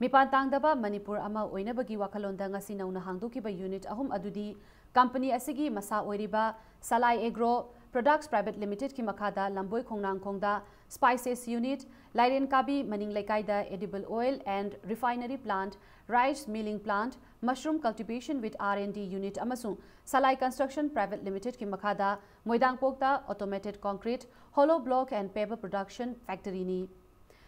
ꯃꯤꯄꯥꯟ ꯇꯥꯡꯗꯕ ꯃꯅꯤꯄꯨꯔ ꯑꯃ ꯑꯣꯏꯅꯕꯒꯤ ꯋꯥꯈꯜꯂꯣꯟꯗ ꯉꯁꯤ ꯅꯧꯅ ꯍꯥꯡꯗꯣꯛꯈꯤꯕ ꯌꯨꯅꯤꯠ ꯑꯍꯨꯝ ꯑꯗꯨꯗꯤ ꯀꯝꯄꯅꯤ ꯑꯁꯤꯒꯤ ꯃꯁꯥ ꯑꯣꯏꯔꯤꯕ ꯁꯂꯥꯏ ꯑꯦꯒ꯭ꯔꯣ ꯄ꯭ꯔꯣꯗꯛꯁ ꯄ꯭ꯔꯥꯏꯚꯦꯠ ꯂꯤꯃꯤꯇꯦꯗꯀꯤ ꯃꯈꯥꯗ ꯂꯝꯕꯣꯏ ꯈꯣꯡꯅꯥꯡꯈꯣꯡꯗ ꯁ꯭ꯄꯥꯏꯁꯦꯁ ꯌꯨꯅꯤꯠ, ꯂꯥꯏꯔꯦꯟ ꯀꯥꯕꯤ ꯃꯅꯤꯡ ꯂꯩꯀꯥꯏꯗ edible oil and refinery plant, rice milling plant, mushroom cultivation with R and D unit ꯑꯃꯁꯨꯡ ꯁꯂꯥꯏ ꯀꯟꯁꯇ꯭ꯔꯛꯁꯟ ꯄ꯭ꯔꯥꯏꯚꯦꯠ ꯂꯤꯃꯤꯇꯦꯗꯀꯤ ꯃꯈꯥꯗ ꯃꯣꯏꯗꯥꯡꯄꯣꯛꯇ automated concrete, hollow block and paver production factoryꯅꯤ꯫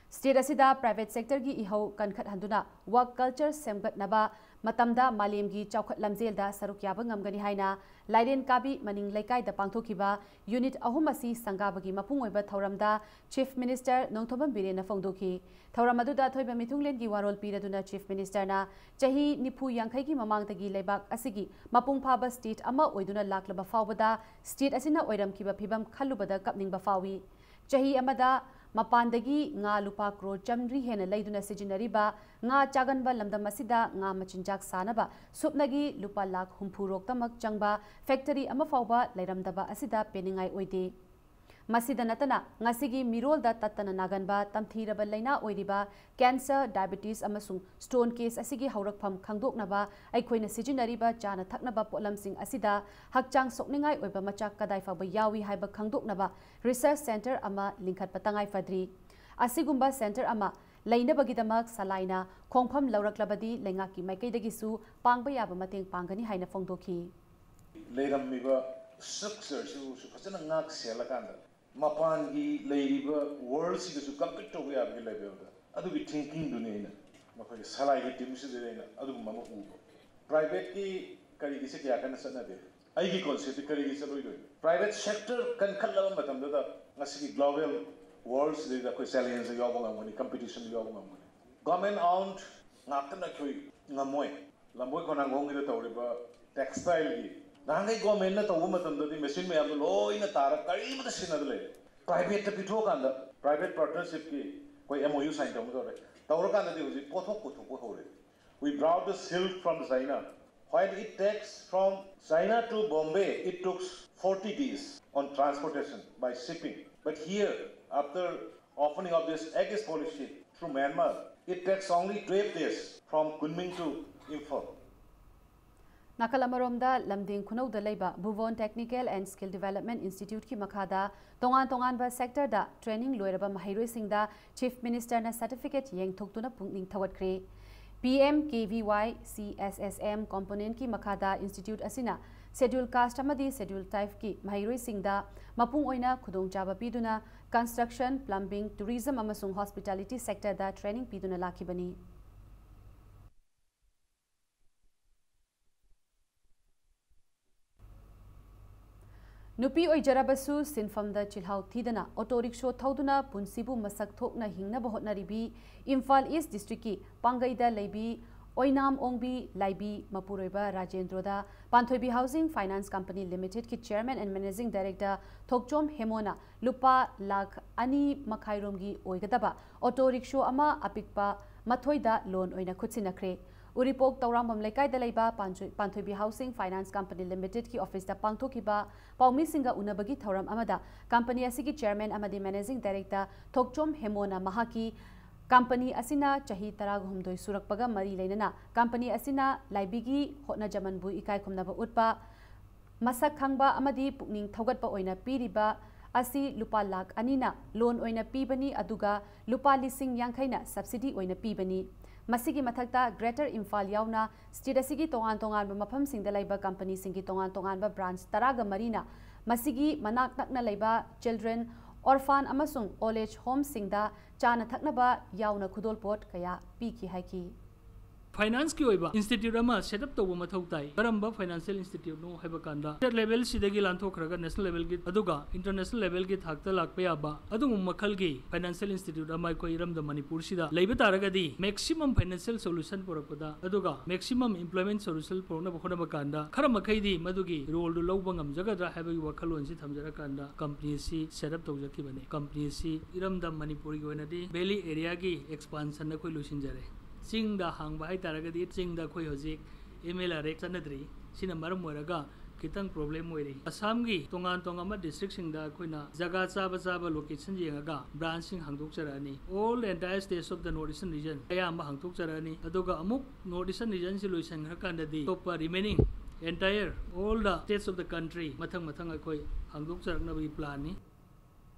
ꯁ꯭ꯇꯦꯠ ꯑꯁꯤꯗ ꯄ꯭ꯔꯥꯏꯚꯦꯠ ꯁꯦꯛꯇꯔꯒꯤ ꯏꯍꯧ ꯀꯟꯈꯠꯍꯟꯗꯨꯅ ꯋꯥꯔꯛ ꯀꯜꯆꯔ ꯁꯦꯝꯒꯠꯅꯕ ꯃꯇꯝꯗ ꯃꯥꯂꯦꯝꯒꯤ ꯆꯥꯎꯈꯠ ꯂꯝꯖꯦꯜꯗ ꯁꯔꯨꯛ ꯌꯥꯕ ꯉꯝꯒꯅꯤ ꯍꯥꯏꯅ ꯂꯥꯏꯔꯦꯟ ꯀꯥꯕꯤ ꯃꯅꯤꯡ ꯂꯩꯀꯥꯏꯗ ꯄꯥꯡꯊꯣꯛꯈꯤꯕ ꯌꯨꯅꯤꯠ ꯑꯍꯨꯝ ꯑꯁꯤ ꯁꯪꯒꯥꯕꯒꯤ ꯃꯄꯨꯡ ꯑꯣꯏꯕ ꯊꯧꯔꯝꯗ ꯆꯤꯐ ꯃꯤꯅꯤꯁꯇꯔ ꯅꯣꯡꯊꯣꯝꯕꯝ ꯕꯤꯔꯦꯟꯅ ꯐꯣꯡꯗꯣꯛꯈꯤ꯫ ꯊꯧꯔꯝ ꯑꯗꯨꯗ ꯑꯊꯣꯏꯕ ꯃꯤꯊꯨꯡꯂꯦꯟꯒꯤ ꯋꯥꯔꯣꯜ ꯄꯤꯔꯗꯨꯅ ꯆꯤꯐ ꯃꯤꯅꯤꯁꯇꯔꯅ ꯆꯍꯤ ꯅꯤꯐꯨ ꯌꯥꯡꯈꯩꯒꯤ ꯃꯃꯥꯡꯗꯒꯤ ꯂꯩꯕꯥꯛ ꯑꯁꯤꯒꯤ ꯃꯄꯨꯡ ꯐꯥꯕ ꯁ꯭ꯇꯦꯠ ꯑꯃ ꯑꯣꯏꯗꯨꯅ ꯂꯥꯛꯂꯕ ꯐꯥꯎꯕꯗ ꯁ꯭ꯇꯦꯠ ꯑꯁꯤꯅ ꯑꯣꯏꯔꯝꯈꯤꯕ ꯐꯤꯕꯝ ꯈꯜꯂꯨꯕꯗ ꯀꯞꯅꯤꯡꯕ ꯐꯥꯎꯏ꯫ ꯆꯍꯤ ꯑꯃꯗ ꯃꯄꯥꯟꯗꯒꯤ ꯉꯥ ꯂꯨꯄꯥ ꯀ꯭ꯔꯣꯔ ꯆꯥꯃꯔꯤ ꯍꯦꯟꯅ ꯂꯩꯗꯨꯅ ꯁꯤꯖꯤꯟꯅꯔꯤꯕ ꯉꯥ ꯆꯥꯒꯟꯕ ꯂꯝꯗꯝ ꯑꯁꯤꯗ ꯉꯥ ꯃꯆꯤꯟꯖꯥꯛ ꯁꯥꯅꯕ ꯁꯨꯞꯅꯒꯤ ꯂꯨꯄꯥ ꯂꯥꯈ ꯍꯨꯝꯐꯨ ꯔꯣꯝꯇꯃꯛ ꯆꯪꯕ ꯐꯦꯛꯇꯔꯤ ꯑꯃ ꯐꯥꯎꯕ ꯂꯩꯔꯝꯗꯕ ꯑꯁꯤꯗ ꯄꯦꯟꯅꯤꯡꯉꯥꯏ ꯑꯣꯏꯗꯦ꯫ ꯃꯁꯤꯗ ꯅꯠꯇꯅ ꯉꯁꯤꯒꯤ ꯃꯤꯔꯣꯜꯗ ꯇꯠꯇꯅ ꯅꯥꯒꯟꯕ ꯇꯝꯊꯤꯔꯕ ꯂꯥꯏꯅꯥ ꯑꯣꯏꯔꯤꯕ ꯀꯦꯟꯁꯔ, ꯗꯥꯏꯕꯦꯇꯤꯁ ꯑꯃꯁꯨꯡ ꯁ꯭ꯇꯣꯟ ꯀꯦꯁ ꯑꯁꯤꯒꯤ ꯍꯧꯔꯛꯐꯝ ꯈꯪꯗꯣꯛꯅꯕ ꯑꯩꯈꯣꯏꯅ ꯁꯤꯖꯤꯟꯅꯔꯤꯕ ꯆꯥꯅ ꯊꯛꯅꯕ ꯄꯣꯠꯂꯝꯁꯤꯡ ꯑꯁꯤꯗ ꯍꯛꯆꯥꯡ ꯁꯣꯛꯅꯤꯡꯉꯥꯏ ꯑꯣꯏꯕ ꯃꯆꯥꯛ ꯀꯗꯥꯏ ꯐꯥꯎꯕ ꯌꯥꯎꯏ ꯍꯥꯏꯕ ꯈꯪꯗꯣꯛꯅꯕ ꯔꯤꯁꯔꯆ ꯁꯦꯟꯇꯔ ꯑꯃ ꯂꯤꯡꯈꯠꯄ ꯇꯉꯥꯏ ꯐꯗ꯭ꯔꯤ꯫ ꯑꯁꯤꯒꯨꯝꯕ ꯁꯦꯟꯇꯔ ꯑꯃ ꯂꯩꯅꯕꯒꯤꯗꯃꯛ ꯁꯂꯥꯏꯅ ꯈꯣꯡꯐꯝ ꯂꯧꯔꯛꯂꯕꯗꯤ ꯂꯩꯉꯥꯛꯀꯤ ꯃꯥꯏꯀꯩꯗꯒꯤꯁꯨ ꯄꯥꯡꯕ ꯌꯥꯕ ꯃꯇꯦꯡ ꯄꯥꯡꯒꯅꯤ ꯍꯥꯏꯅ ꯐꯣꯡꯗꯣꯛꯈꯤ꯫ ꯂꯩꯔꯝꯃꯤꯕ ꯁ꯭ꯇ꯭ꯔꯛꯆꯔꯁꯤꯕꯨꯁꯨ ꯐꯖꯅ ꯉꯥꯛ ꯁꯦꯜꯂꯀꯥꯟꯗ ꯃꯄꯥꯟꯒꯤ ꯂꯩꯔꯤꯕ ꯋꯥꯔꯜꯁꯤꯒꯁꯨ ꯀꯝꯄꯤꯠ ꯇꯧꯕ ꯌꯥꯕꯒꯤ ꯂꯦꯚꯦꯜꯗ ꯑꯗꯨꯒꯤ ꯊꯤꯡꯀꯤꯡꯗꯨꯅꯤ ꯑꯩꯅ ꯃꯈꯣꯏꯒꯤ ꯁꯂꯥꯏꯒꯤ ꯇꯤꯝꯁꯤꯗ ꯑꯩꯅ ꯑꯗꯨꯒꯨꯝꯕ ꯑꯃ ꯎꯕ꯫ ꯄ꯭ꯔꯥꯏꯚꯦꯠꯀꯤ ꯀꯔꯤꯒꯤꯁꯦ ꯀꯌꯥ ꯀꯟꯅ ꯆꯠꯅꯗꯦ꯫ ꯑꯩꯒꯤ ꯀꯣꯟꯁꯦꯞꯇꯤ ꯀꯔꯤꯒꯤ ꯆꯠꯂꯣꯏꯗꯣꯏꯅꯣ? ꯄ꯭ꯔꯥꯏꯚꯦꯠ ꯁꯦꯛꯇꯔ ꯀꯟꯈꯠꯂꯕ ꯃꯇꯝꯗꯨꯗ ꯉꯁꯤꯒꯤ ꯒ꯭ꯂꯣꯕꯦꯜ ꯋꯥꯔꯜꯁꯤꯗꯩꯗ ꯑꯩꯈꯣꯏ ꯆꯦꯂꯦꯟꯖꯇ ꯌꯥꯎꯕ ꯉꯝꯒꯅꯤ, ꯀꯝꯄꯤꯇꯤꯁꯟꯗ ꯌꯥꯎꯕ ꯉꯝꯒꯅꯤ꯫ ꯒꯣꯔꯃꯦꯟ ꯑꯥꯎꯟ ꯉꯥꯛꯇꯅ ꯑꯩꯈꯣꯏ ꯉꯝꯃꯣꯏ꯫ ꯂꯝꯕꯣꯏ ꯈꯣꯡꯅꯥꯡꯈꯣꯡꯒꯤꯗ ꯇꯧꯔꯤꯕ ꯇꯦꯛꯁꯇꯥꯏꯜꯒꯤ, ꯅꯍꯥꯟꯈꯩ ꯒꯣꯔꯃꯦꯟꯅ ꯇꯧꯕ ꯃꯇꯝꯗꯗꯤ ꯃꯦꯆꯤꯟ ꯃꯌꯥꯝꯗꯣ ꯂꯣꯏꯅ ꯇꯥꯔ ꯀꯔꯤꯃꯇ ꯁꯤꯖꯤꯟꯅꯗ ꯂꯩꯔꯦ꯫ ꯄ꯭ꯔꯥꯏꯚꯦꯠꯇ ꯄꯤꯊꯣꯛꯑꯀꯥꯟꯗ ꯄ꯭ꯔꯥꯏꯚꯦꯠ ꯄꯥꯔꯠꯅꯔꯁꯤꯞꯀꯤ ꯑꯩꯈꯣꯏ ꯑꯦꯝ ꯑꯣ ꯌꯨ ꯁꯥꯏꯟ ꯇꯧꯒꯗꯧꯔꯦ꯫ ꯇꯧꯔꯀꯥꯟꯗꯗꯤ ꯍꯧꯖꯤꯛ ꯄꯣꯠꯊꯣꯛ ꯄꯨꯊꯣꯛꯄ ꯍꯧꯔꯦ꯫ We brought the silk from China. While it takes from China to Bombay, it took forty days on transportation by shipping. But here, after opening of this Act East policy through Myanmar, it takes only twelve days from Kunming to Imphal. ꯅꯥꯀꯜ ꯑꯃꯔꯣꯝꯗ ꯂꯝꯗꯤꯡ ꯈꯨꯅꯧꯗ ꯂꯩꯕ ꯚꯨꯕꯣꯟ Technical and Skill Development Instituteꯀꯤ ꯃꯈꯥꯗ ꯇꯣꯉꯥꯟ ꯇꯣꯉꯥꯟꯕ ꯁꯦꯛꯇꯔꯗ ꯇ꯭ꯔꯦꯅꯤꯡ ꯂꯣꯏꯔꯕ ꯃꯍꯩꯔꯣꯏꯁꯤꯡꯗ Chief Ministerꯅ ꯁꯔꯇꯤꯐꯤꯀꯦꯠ ꯌꯦꯟꯊꯣꯛꯇꯨꯅ ꯄꯨꯛꯅꯤꯡ ꯊꯧꯒꯠꯈ꯭ꯔꯦ꯫ P M K V Y C S S M componentꯀꯤ ꯃꯈꯥꯗ ꯏꯟꯁꯇꯤꯇ꯭ꯌꯨꯠ ꯑꯁꯤꯅ ꯁꯦꯗ꯭ꯌꯨꯜ ꯀꯥꯁ ꯑꯃꯗꯤ ꯁꯦꯗ꯭ꯌꯨꯜ ꯇ꯭ꯔꯥꯏꯕꯀꯤ ꯃꯍꯩꯔꯣꯏꯁꯤꯡꯗ ꯃꯄꯨꯡ ꯑꯣꯏꯅ ꯈꯨꯗꯣꯡꯆꯥꯕ ꯄꯤꯗꯨꯅ construction, plumbing, tourism ꯑꯃꯁꯨꯡ hospitality sectorꯗ ꯇ꯭ꯔꯦꯅꯤꯡ ꯄꯤꯗꯨꯅ ꯂꯥꯛꯈꯤꯕꯅꯤ꯫ ꯅꯨꯄꯤ ꯑꯣꯏꯖꯔꯕꯁꯨ ꯁꯤꯟꯐꯝꯗ ꯆꯤꯜꯍꯥꯎ ꯊꯤꯗꯅ ꯑꯣꯇꯣ ꯔꯤꯛꯁꯣ ꯊꯧꯗꯨꯅ ꯄꯨꯟꯁꯤꯕꯨ ꯃꯁꯛ ꯊꯣꯛꯅ ꯍꯤꯡꯅꯕ ꯍꯣꯠꯅꯔꯤꯕꯤ ꯏꯝꯐꯥꯜ ꯏꯁ ꯗꯤꯁꯇ꯭ꯔꯤꯛꯀꯤ ꯄꯥꯡꯒꯩꯗ ꯂꯩꯕꯤ ꯑꯣꯏꯅꯥꯝ ꯑꯣꯡꯕꯤ ꯂꯥꯏꯕꯤ ꯃꯄꯨꯔꯣꯏꯕ ꯔꯥꯖꯦꯟꯗ꯭ꯔꯣꯗ ꯄꯥꯟꯊꯣꯏꯕꯤ Housing Finance Company Limitedꯀꯤ Chairman and Managing Director ꯊꯣꯛꯆꯣꯝ ꯍꯦꯃꯣꯅ ꯂꯨꯄꯥ ꯂꯥꯈ ꯑꯅꯤ ꯃꯈꯥꯏꯔꯣꯝꯒꯤ ꯑꯣꯏꯒꯗꯕ ꯑꯣꯇꯣ ꯔꯤꯛꯁꯣ ꯑꯃ ꯑꯄꯤꯛꯄ ꯃꯊꯣꯏꯗ ꯂꯣꯟ ꯑꯣꯏꯅ ꯈꯨꯠꯁꯤꯟꯅꯈ꯭ꯔꯦ꯫ ꯎꯔꯤꯄꯣꯛ ꯇꯧꯔꯥꯡꯕꯝ ꯂꯩꯀꯥꯏꯗ ꯂꯩꯕ ꯄꯥꯟꯊꯣꯏ-, ꯄꯥꯟꯊꯣꯏꯕꯤ Housing Finance Company Limitedꯀꯤ ꯑꯣꯐꯤꯁꯇ ꯄꯥꯡꯊꯣꯛꯈꯤꯕ ꯄꯥꯎꯃꯤꯁꯤꯡꯒ ꯎꯅꯕꯒꯤ ꯊꯧꯔꯝ ꯑꯃꯗ ꯀꯝꯄꯅꯤ ꯑꯁꯤꯒꯤ Chairman ꯑꯃꯗꯤ Managing Director ꯊꯣꯛꯆꯣꯝ ꯍꯦꯃꯣꯅ ꯃꯍꯥꯛꯀꯤ ꯀꯝꯄꯅꯤ ꯑꯁꯤꯅ ꯆꯍꯤ ꯇꯔꯥꯍꯨꯝꯗꯣꯏ ꯁꯨꯔꯛꯄꯒ ꯃꯔꯤ ꯂꯩꯅꯅ ꯀꯝꯄꯅꯤ ꯑꯁꯤꯅ ꯂꯥꯏꯕꯤꯒꯤ ꯍꯣꯠꯅꯖꯃꯟꯕꯨ ꯏꯀꯥꯏ ꯈꯨꯝꯅꯕ ꯎꯠꯄ ꯃꯁꯛ ꯈꯪꯕ ꯑꯃꯗꯤ ꯄꯨꯛꯅꯤꯡ ꯊꯧꯒꯠꯄ ꯑꯣꯏꯅ ꯄꯤꯔꯤꯕ ꯑꯁꯤ ꯂꯨꯄꯥ ꯂꯥꯈ ꯑꯅꯤꯅ ꯂꯣꯟ ꯑꯣꯏꯅ ꯄꯤꯕꯅꯤ, ꯑꯗꯨꯒ ꯂꯨꯄꯥ ꯂꯤꯁꯤꯡ ꯌꯥꯡꯈꯩꯅ ꯁꯕꯁꯤꯗꯤ ꯑꯣꯏꯅ ꯄꯤꯕꯅꯤ꯫ ꯃꯁꯤꯒꯤ ꯃꯊꯛꯇ Greater Imphal ꯌꯥꯎꯅ state ꯑꯁꯤꯒꯤ ꯇꯣꯉꯥꯟ ꯇꯣꯉꯥꯟꯕ ꯃꯐꯝꯁꯤꯡꯗ ꯂꯩꯕ ꯀꯝꯄꯅꯤꯁꯤꯡꯒꯤ ꯇꯣꯉꯥꯟ ꯇꯣꯉꯥꯟꯕ branch ꯇꯔꯥꯒ ꯃꯔꯤꯅ ꯃꯁꯤꯒꯤ ꯃꯅꯥꯛ ꯅꯛꯅ ꯂꯩꯕ children, orphan ꯑꯃꯁꯨꯡ old age homeꯁꯤꯡꯗ ꯆꯥꯅ ꯊꯛꯅꯕ ꯌꯥꯎꯅ ꯈꯨꯗꯣꯜꯄꯣꯠ ꯀꯌꯥ ꯄꯤꯈꯤ ꯍꯥꯏꯈꯤ꯫ ꯐꯥꯏꯅꯥꯟꯁꯀꯤ ꯑꯣꯏꯕ ꯏꯟꯁꯇꯤꯇ꯭ꯌꯨꯠ ꯑꯃ ꯁꯦꯠ ꯑꯞ ꯇꯧꯕ ꯃꯊꯧ ꯇꯥꯏ꯫ ꯀꯔꯝꯕ ꯐꯥꯏꯅꯥꯟꯁꯤꯌꯦꯜ ꯏꯟꯁꯇꯤꯇ꯭ꯌꯨꯠꯅꯣ ꯍꯥꯏꯕ ꯀꯥꯟꯗ, ꯁ꯭ꯇꯦꯠ ꯂꯦꯚꯦꯜꯁꯤꯗꯒꯤ ꯂꯥꯟꯊꯣꯛꯈ꯭ꯔꯒ ꯅꯦꯁꯅꯦꯜ ꯂꯦꯚꯦꯜꯒꯤ ꯑꯗꯨꯒ ꯏꯟꯇꯔꯅꯦꯁꯅꯦꯜ ꯂꯦꯚꯦꯜꯒꯤ ꯊꯥꯛꯇ ꯂꯥꯛꯄ ꯌꯥꯕ ꯑꯗꯨꯒꯨꯝꯕ ꯃꯈꯜꯒꯤ ꯐꯥꯏꯅꯥꯟꯁꯤꯌꯦꯜ ꯏꯟꯁꯇꯤꯇ꯭ꯌꯨꯠ ꯑꯃ ꯑꯩꯈꯣꯏ ꯏꯔꯝꯗꯝ ꯃꯅꯤꯄꯨꯔꯁꯤꯗ ꯂꯩꯕ ꯇꯥꯔꯒꯗꯤ, ꯃꯦꯛꯁꯤꯃꯝ ꯐꯥꯏꯅꯥꯟꯁꯤꯌꯦꯜ ꯁꯣꯂꯨꯁꯟ ꯄꯨꯔꯛꯄꯗ ꯑꯗꯨꯒ ꯃꯦꯛꯁꯤꯃꯝ ꯏꯝꯄ꯭ꯂꯣꯏꯃꯦꯟ ꯁꯣꯂꯨꯁꯟ ꯄꯨꯔꯛꯅꯕ ꯍꯣꯠꯅꯕ ꯀꯥꯟꯗ, ꯈꯔ ꯃꯈꯩꯗꯤ ꯃꯗꯨꯒꯤ ꯔꯣꯜꯗꯨ ꯂꯧꯕ ꯉꯝꯖꯒꯗ꯭ꯔꯥ ꯍꯥꯏꯕꯒꯤ ꯋꯥꯈꯜꯂꯣꯟꯁꯤ ꯊꯝꯖꯔꯀꯥꯟꯗ ꯀꯝꯄꯅꯤ ꯑꯁꯤ ꯁꯦꯠ ꯑꯞ ꯇꯧꯖꯈꯤꯕꯅꯤ꯫ ꯀꯝꯄꯅꯤ ꯑꯁꯤ ꯏꯔꯝꯗꯝ ꯃꯅꯤꯄꯨꯔꯒꯤ ꯑꯣꯏꯅꯗꯤ ꯚꯦꯂꯤ ꯑꯦꯔꯤꯌꯥꯒꯤ ꯑꯦꯛꯁꯄꯥꯟꯁꯟ ꯑꯩꯈꯣꯏ ꯂꯣꯏꯁꯤꯟꯖꯔꯦ꯫ ꯆꯤꯡꯗ ꯍꯥꯡꯕ ꯍꯥꯏꯇꯥꯔꯒꯗꯤ, ꯆꯤꯡꯗ ꯑꯩꯈꯣꯏ ꯍꯧꯖꯤꯛ ꯑꯦꯝ ꯑꯦꯜ ꯑꯥꯔ ꯑꯦꯛ ꯆꯠꯅꯗ꯭ꯔꯤ꯫ ꯁꯤꯅ ꯃꯔꯝ ꯑꯣꯏꯔꯒ ꯈꯤꯇꯪ ꯄ꯭ꯔꯣꯕ꯭ꯂꯦꯝ ꯑꯣꯏꯔꯤ꯫ ꯑꯁꯥꯝꯒꯤ ꯇꯣꯉꯥꯟ ꯇꯣꯉꯥꯟꯕ ꯗꯤꯁꯇ꯭ꯔꯤꯛꯁꯤꯡꯗ ꯑꯩꯈꯣꯏꯅ ꯖꯒꯥ ꯆꯥꯕ ꯆꯥꯕ ꯂꯣꯀꯦꯁꯟ ꯌꯦꯡꯉꯒ ꯕ꯭ꯔꯥꯟꯁꯁꯤꯡ ꯍꯥꯡꯗꯣꯛꯆꯔꯛꯑꯅꯤ꯫ All the entire states of the North Eastern region ꯑꯌꯥꯝꯕ ꯍꯥꯡꯗꯣꯛꯆꯔꯛꯑꯅꯤ꯫ ꯑꯗꯨꯒ ꯑꯃꯨꯛ North Eastern regionꯁꯤ ꯂꯣꯏꯁꯤꯟꯈ꯭ꯔꯀꯥꯟꯗꯗꯤ ꯑꯇꯣꯞꯄ remaining entire all the states of the country ꯃꯊꯪ ꯃꯊꯪ ꯑꯩꯈꯣꯏ ꯍꯥꯡꯗꯣꯛꯆꯔꯛꯅꯕꯒꯤ ꯄ꯭ꯂꯥꯟꯅꯤ꯫